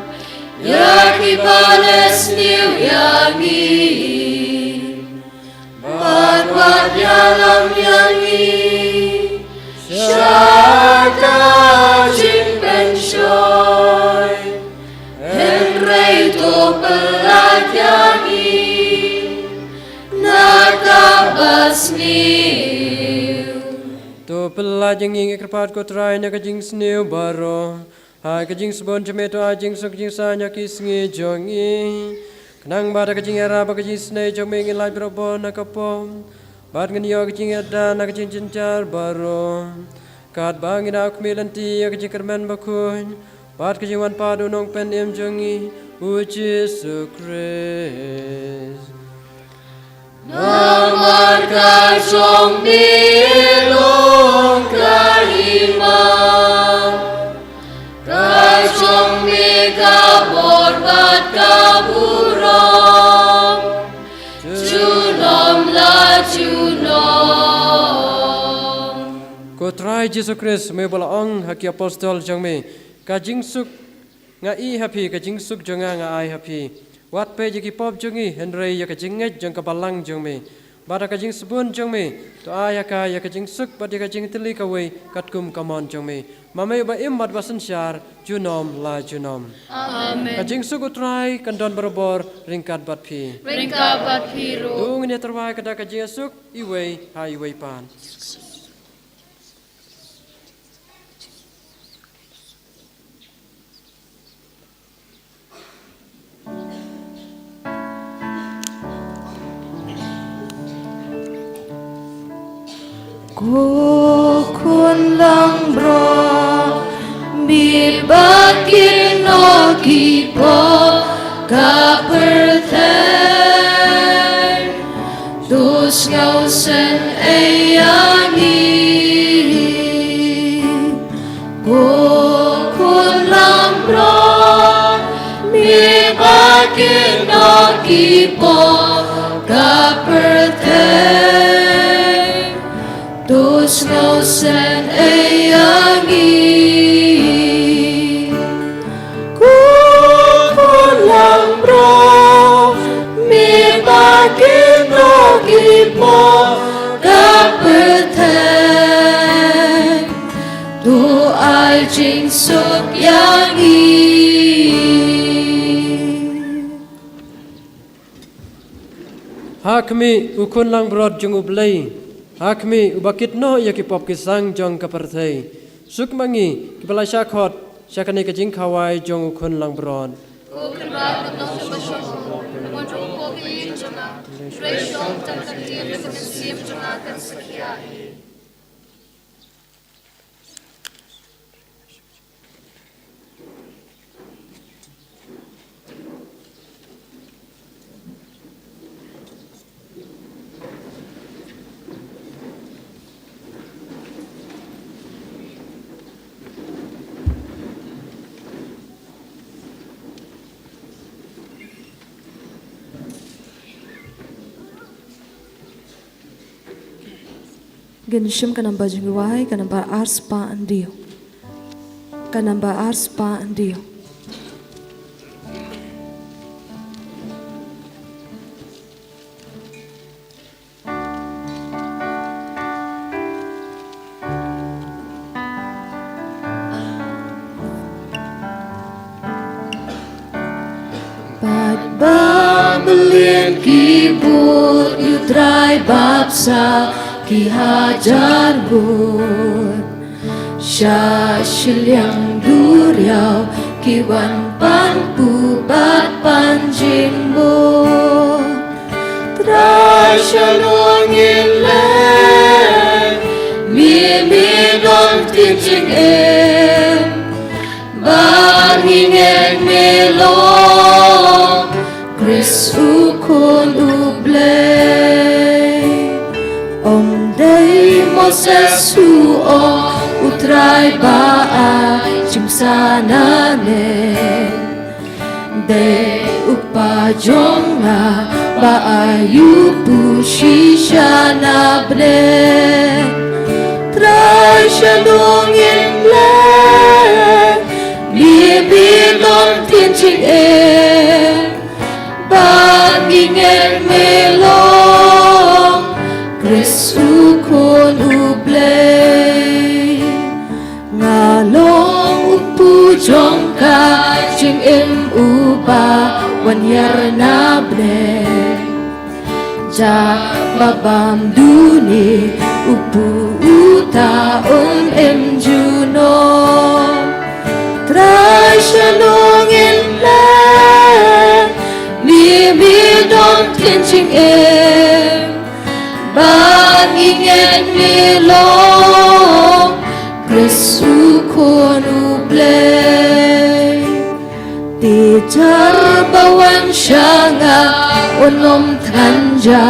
ïa kiba leh sniew ïa ngi. Bad wat ïalam ïa ngi sha ka jingpynshoi, hynrei to pyllait ïa ngi na kaba sniew. To pyllait ïa ngi, ngi kyrpad ko Trai, na ka jingsniew baroh. Ha ka jingsbun jong me to ai jingsuk jingsaiñ ha ki sngi jong ngi, khnang ba da ka jingïarap bad ka jingisynei jong me ngin lait barabor na ka pop, bad ngin ïoh ka jingïada na ka jingjynjar baroh. Katba ngi da khmih lynti ïa ka jingkyrmen bakhuid bad ka jingwan pat u Nongpynim jong ngi u Jisu Khrist. Namar ka jong me long ka hima, ka jong me ka bor bad ka burom, junom la junom. Ko Trai Jisu Khrist, me ba la ong ha ki apostol jong me, ka jingsuk nga ai ha phi, ka jingsuk jong nga nga ai ha phi. Wat peit ïa ki pop jong ngi, hynrei ïa ka jingngeit jong ka balang jong me. Bad ha ka jingsbun jong me to ai ha ka ïa ka jingsuk bad ïa ka jingtylli kawei katkum ka mon jong me. Ma me uba im bad ba synshar junom la junom. Amen. Ka jingsuk u Trai kan don barabor ryngkat bad phi. Ryngkat bad phi ruh. To ngin ïa tyrwa ka da ka jingsuk iwei ha iwei pat. O khun langbrot, me ba kynnoh ki pop ka pyrthei, to sngewsynei ïa ngi. O khun langbrot, me ba kynnoh ki pop ka pyrthei, to sngewsynei ïa ngi. Ko khun langbrot, me ba kynnoh ki pop ka pyrthei, to ai jingsuk ïa ngi. Ha khmih, u khun langbrot jong U Blei. Ha khmih, uba kynnoh ïa ki pop ki sang jong ka pyrthei. Suk ma ngi kiba la shah khot sha kane ka jingkhawai jong u khun langbrot. Ngin shim ka namba jingduwai, ka namba arspah hynriew. Ka namba arspah hynriew. Bad ba mlien ki bud ïa U Trai bapsa ki hajar bud. Sha shiliang duriaw ki wan pan pu bad pan jingmut. Trai sha nongin leh, me me don ktien jingim. Ba ngi ngeit me long Khrist u Khun U Blei. Ym dei Moses u ong, U Trai ba ai jingmyntoi nangne. Dei u Kpa jong nga ba ai ïa u shisha na bneng. Trai sha nongin leh, me me don ktien jingim. Ba ngi ngeit me long Khrist u Khun U Blei. Nga long u kpu jong ka jingim uba wan hiar na bneng. Jar ba bam duni u kpu uta um im junom. Trai sha nongin leh, me me don ktien jingim. Ba ngi ngeit me long Khrist u Khun U Blei. Te jar ba wan sha nga un ym thngan ja,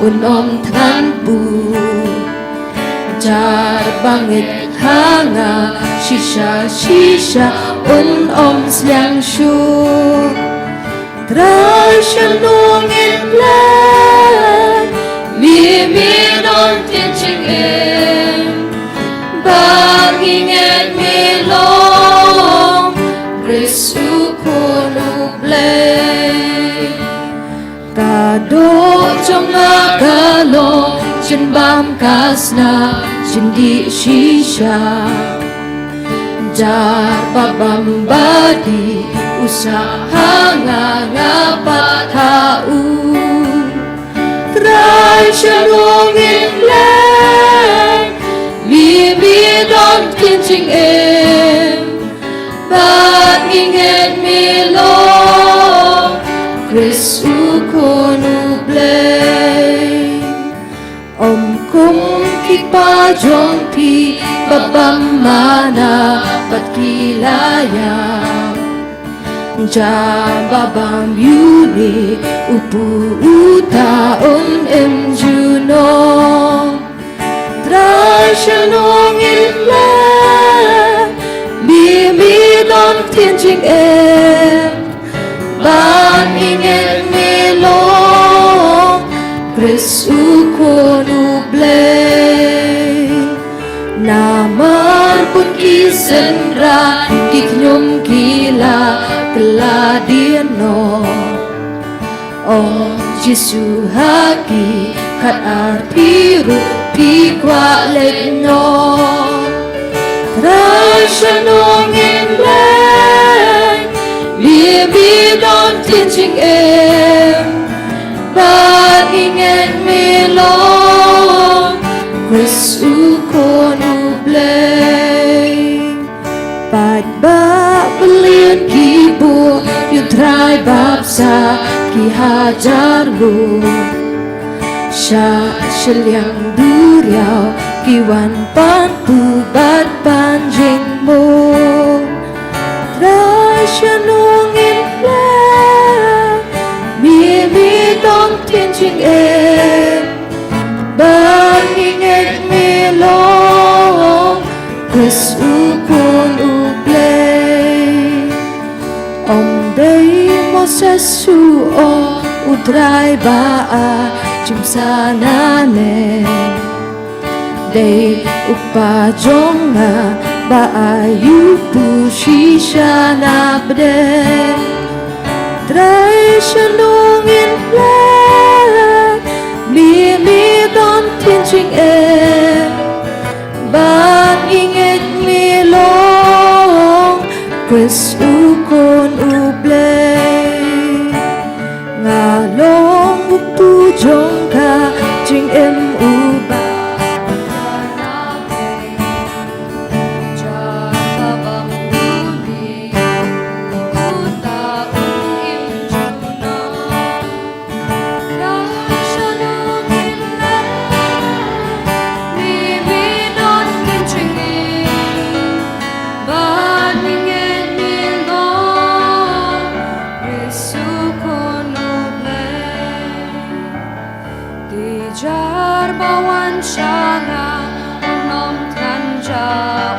un ym thngan bud. Jar ba ngeit ha nga shisha shisha un ym sliang shuh. Trai sha nongin leh, me me don ktien jingim. Ba ngi ngeit me long Khrist u Khun U Blei. Ka doh jong nga ka long jingbam ka snam jingdih shisha. Jar ba bam ba dih u sah ha nga, nga pat ha u. Trai sha nongin leh, me me don ktien jingim. Ba ngi ngeit me long Khrist u Khun U Blei. Ym kum ki Kpa jong phi ba bam mana bad ki la ïap. Jan ba bam ïu ne u pu uta un im junom. Trai sha nongin leh, mi mi don ktien jingim. Ban ïngeit mi long, Khrist u khun u Blei. Namar bun ki synran ki khñium ki la kylla dien noh. Ong Jisu ha ki, khat ar phi ruh phi kwah leit noh. Trai sha nongin leh, mi mi don ktien jingim. Ban ïngeit mi long, Khrist u khun u Blei. Paidbah ba lieh ki buh, ïa u Trai baptisa ki hajar lut. Sha shiliang duriaw ki wan pan puh bad pan jingmut. Trai sha nongin leh, mi mi don ktien jingim. Ban ïngeit mi long, Khrist u khun u Blei. Ym dei Moses u ong, u Trai ba ai jingpynsah na me. Dei u Kpa jong nga ba ai ïa u pu shisha na pdeng. Trai sha nongin leh, mi mi don ktien jingim. Ban ïngeit mi long, Khrist u khun u Blei. Nga long u pu jong ka jingim uba Te jar ba wan sha nga, un ym thngan ja,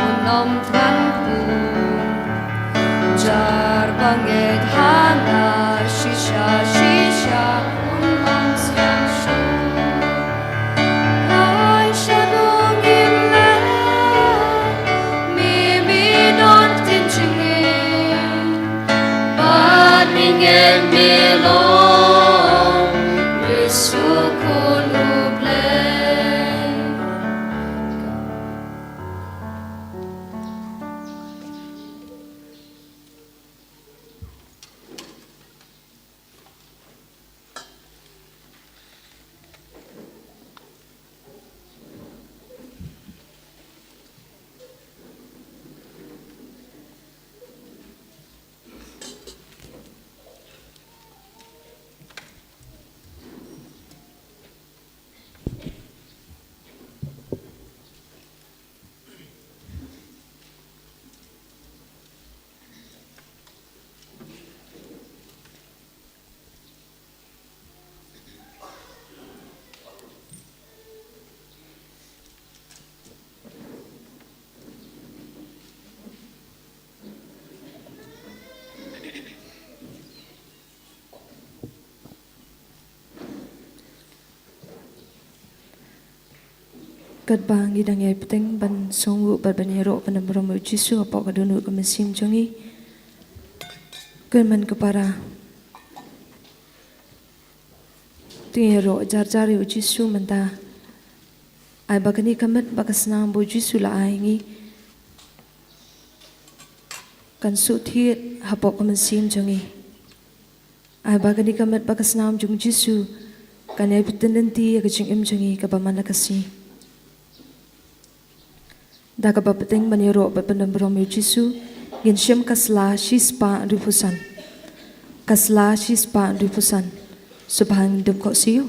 un ym thngan pun. Jar ba ngeit ha nga shisha shisha, un ym sngewsih. Ai sha nongin leh, mi mi don ktien jingim. Ban ïngeit mi long, Khrist u khun u Blei. Katba ngi dang ïai bteng ban sngewbha bad ban ïaroh ban ym burom ïa u Jisu hapoh ka dohnud ka mynsiem jong ngi. Kynmaw ko para. Te ïaroh jar jar ïa u Jisu mynta. Ai ba kane ka met bad ka snam ba u Jisu la ai ngi kan suk thied hapoh ka mynsiem jong ngi. Ai ba kane ka met bad ka snam jong u Jisu kan ïai pyntngen ïa ka jingim jong ngi kaba man la ka sngi. Da kaba bteng ban ïaroh bad ban ym burom ïa u Jisu, ngin shim ka sla shispah hynriewphew san. Ka sla shispah hynriewphew san. Sngewbha ngin dum koh shuh.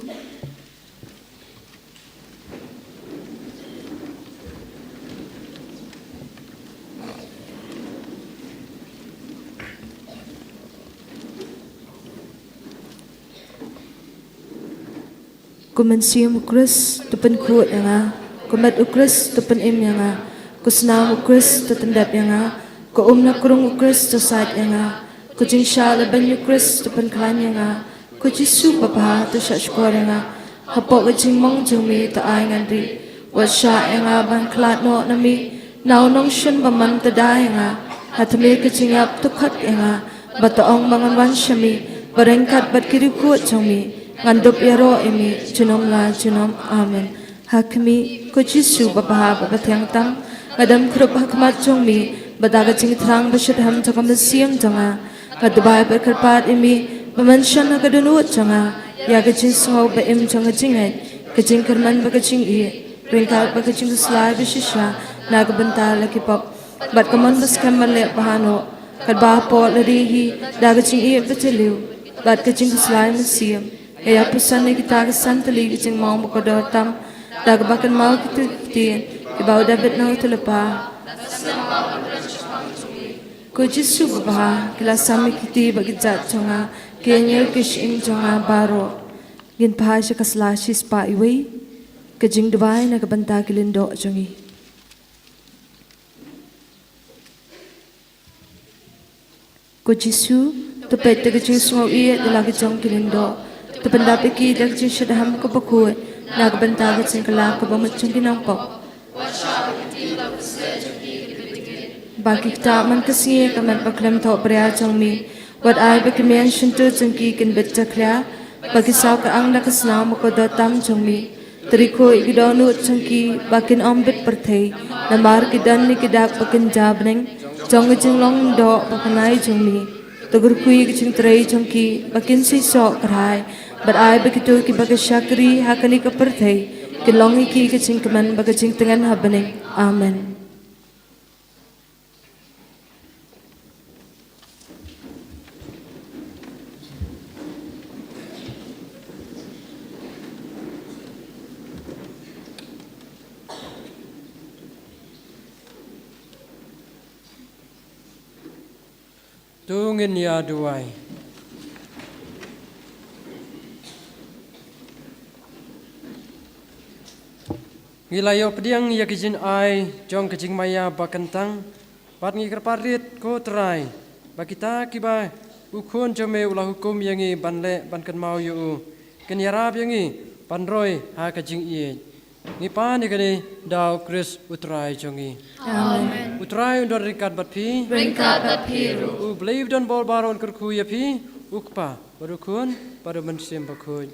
Ko mynsiem u Khrist, to pynkhuid ïa nga. Ko met u Khrist, to pynim ïa nga. Ko snam u Khrist, to pyndep ïa nga. Ko um na krung u Khrist, to sait ïa nga. Ko jingshah lehbeiñ u Khrist, to pynkhlaiñ ïa nga. Ko Jisu babha, to shahshkor ïa nga. Hapoh ka jingmong jong me, to ai ngan rieh. Wat shah ïa nga ban khlad noh na me, na u nongshun bymman, to da ïa nga. Ha tmier ka jingïap, to khot ïa nga. Bad to ong ba ngan wan sha me, bad ryngkat bad ki riewkhuid jong me ngan dup ïaroh ïa me junom la junom. Amen. Ha khmih, ko Jisu babha bad bathiang tam, nga dem khrup ha khmat jong me, bad da ka jingthrang bashitrhem jong ka mynsiem jong nga, nga duwai bad kyrpad ïa me ba men shon ha ka dohnud jong nga ïa ka jingsngew ba im jong ka jingngeit, ka jingkyrmen bad ka jingïeit, ryngkat bad ka jingkhuslai bashisha na ka bynta la ki pop, bad ka mon baskhem ban leh bha noh, katba hapoh lade hi da ka jingïeit batylliw bad ka jingkhuslai mynsiem, nga ïa pyrshang ïa kita ki san tylli ki jingmong ba kordor tam, da kaba kynmaw ïa kita ki ktien kiba u David nongïathuhlypa. Ko Jisu babha, ki la sam ïa ki kti bad ki kjat jong nga, ki ïa ñiew ïa ki shyieng jong nga baroh. Ngin phai sha ka sla shispah wei, ka jingduwai na ka bynta ki lyngdoh jong ngi. Ko Jisu, to peit ïa ka jingsngew ïeit da la ki jong ki lyngdoh, to pyndap ïa ki da ka jingshitrhem kaba khuid na ka bynta ka jingkylla kaba mut jong ki nongpop. Ba ki ktah man ka sngi ha ka met bakhlem thohbria jong me. Wat ai ba ki miang shyntur jong ki kin bit jakhlia, ba ki saw kyang da ka snam ba kordor tam jong me. To ri khuid ïa ki dohnud jong ki ba kin ym bit pyrthei, namar ki don ïa ki dak ba kin jia bneng jong ka jinglong lyngdoh ba pynai jong me. To kyrkhu ïa ka jingtrei jong ki ba kin seisoh kyrhai, bad ai ba kito kiba ki shakri ha kane ka pyrthei kin long ïa ki ka jingkmen bad ka jingtngen ha bneng. Amen. To ngin ïa duwai. Ngi la ïoh pdiang ïa ka jingai jong ka jingmaïa ba kyntang, bad ngi kyrpad rit ko Trai, ba kita kiba u Khun jong me u la hukum ïa ngi ban leh ban kynmaw ïa u, kin ïarap ïa ngi ban roi ha ka jingïeit. Ngi pan ïa kane da u Khrist u Trai jong ngi. Amen. U Trai un don ryngkat bad phi. Ryngkat bad phi ruh. U Blei ba don bor baroh un kyrkhu ïa phi, u Kpa, bad u Khun, bad u Mynsiem Bakhuid.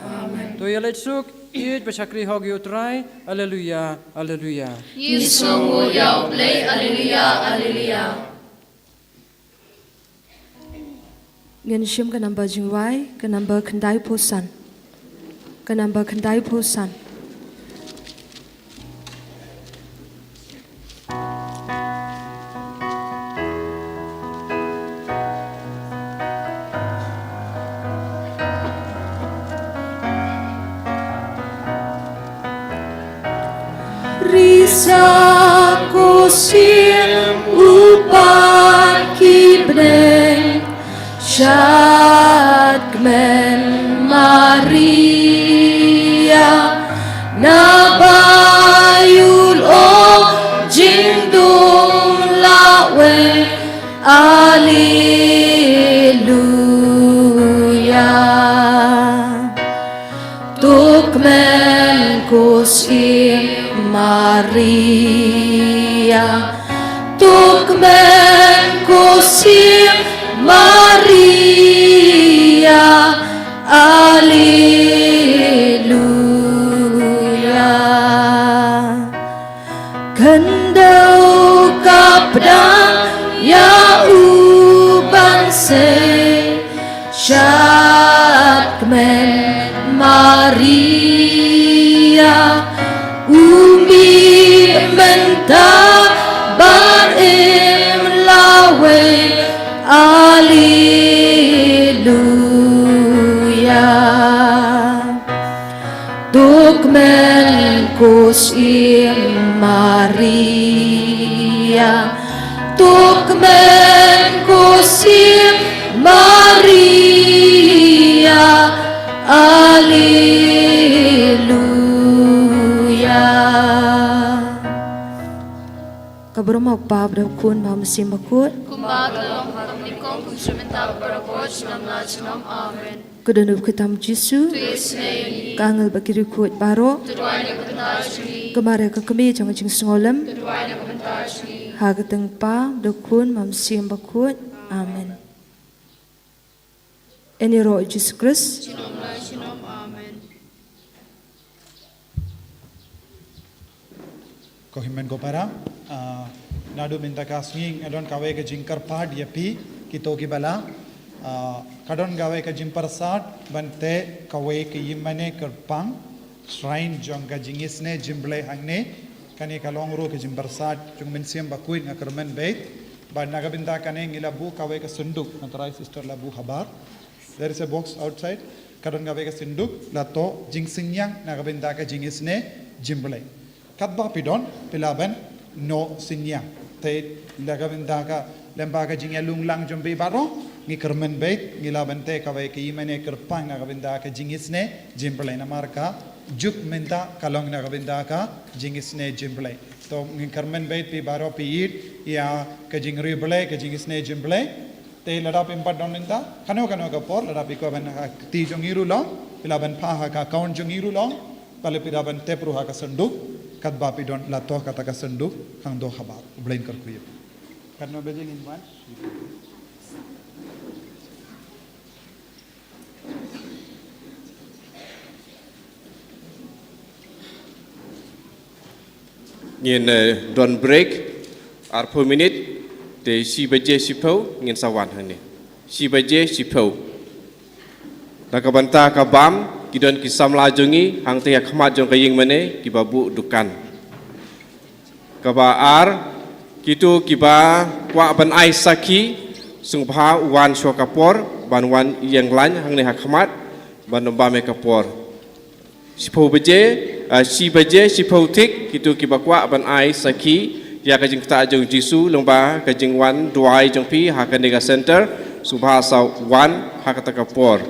Amen. To ïa leit suk, ïeit bad shakri hok ïa u Trai. Alleluia, alleluia. Ngi sngewnguh ïa u Blei, alleluia, alleluia. Ngin shim ka number jingrwai, ka number khyndai phew san. Ka number khyndai phew san. Risa ko siem u pat ki bneng, shad kmen Maria, naba ïoh jingdum lawei. Alleluia. To kmen ko siem Maria. To kmen ko siem Maria. Alleluia. Khyndew ka pdeng ïa u ban sei, shad kmen Maria, u mih mynta bad im lawei. Alleluia. To kmen ko siem Maria, to kmen ko siem Maria. Alleluia. Ka burom ha u Kpa bad ha u Khun bad ha u Mynsiem Bakhuid. Kumba ka long ha ka nyngkong, kum sha mynta, bad baroh ka por, junom la junom. Amen. Ka dohnud bad ka kti u Jisu. To ïa isynei ïa ngi. Ka angel bad ki riewkhuid baroh. To duwai na ka bynta jong ngi. Ka Maria ka kmie jong ka jingsngewlem. To duwai na ka bynta jong ngi. Ha ka kyrteng u Kpa bad u Khun bad ha u Mynsiem Bakhuid. Amen. Yn ïaroh ïa u Jisu Khrist. Junom la junom. Amen. Ko hynmen ko para, ah, naduh mynta ka sngi nga don kawei ka jingkyrpad ïa phi kito kiba la, ah, ka don kawei ka jingpyrsad ban teh kawei ka ïingmane kyrpang, shrine jong ka jingisynei jingblei hangne. Kane ka long ruh ka jingpyrsad jong u Mynsiem Bakhuid, nga kyrmen beit. Bad na ka bynta kane ngi la buh kawei ka synduk, nga tharai sister la buh habar. There is a box outside. Ka don kawei ka synduk, la thoh jingsynñiang na ka bynta ka jingisynei jingblei. Katba phi don, phi lah ban noh synñiang. Te na ka bynta ka, lyngba ka jingïalung lang jong phi baroh, ngi kyrmen beit, ngi lah ban teh kawei ka ïingmane kyrpang na ka bynta ka jingisynei jingblei, namar ka juk mynta ka long na ka bynta ka jingisynei jingblei. To ngi kyrmen beit phi baroh phi ïeit ïa ka jingriewblei, ka jingisynei jingblei. Te lada phim pat don mynta, kano kano ka por, lada phi kwah ban ha ka kti jong ngi ruh long, phi lah ban phah ha ka account jong ngi ruh long, bad lada phi lah ban tep ruh ha ka synduk, katba phi don, la thoh kata ka synduk hangto habar. U Blei un kyrkhu ïa phi. Katno baje ngin wan? Ngin, eh, don break arphew minit, te shi baje shiphew ngin sa wan hangne. Shi baje shiphew. Na ka bynta ka bam, ki don ki samla jong ngi hangtei ha khmat jong ka ïingmane kiba buh dukan. Kaba ar, kito kiba kwah ban ai sakhi, sngewbha wan shuwa ka por, ban wan ïeng lain hangne ha khmat, ban ym bam ïa ka por. Shiphew baje, ah, shi baje shiphew thik, kito kiba kwah ban ai sakhi ïa ka jingktah jong u Jisu lyngba ka jingwan duwai jong phi ha kane ka center, sngewbha sa wan ha kata ka por.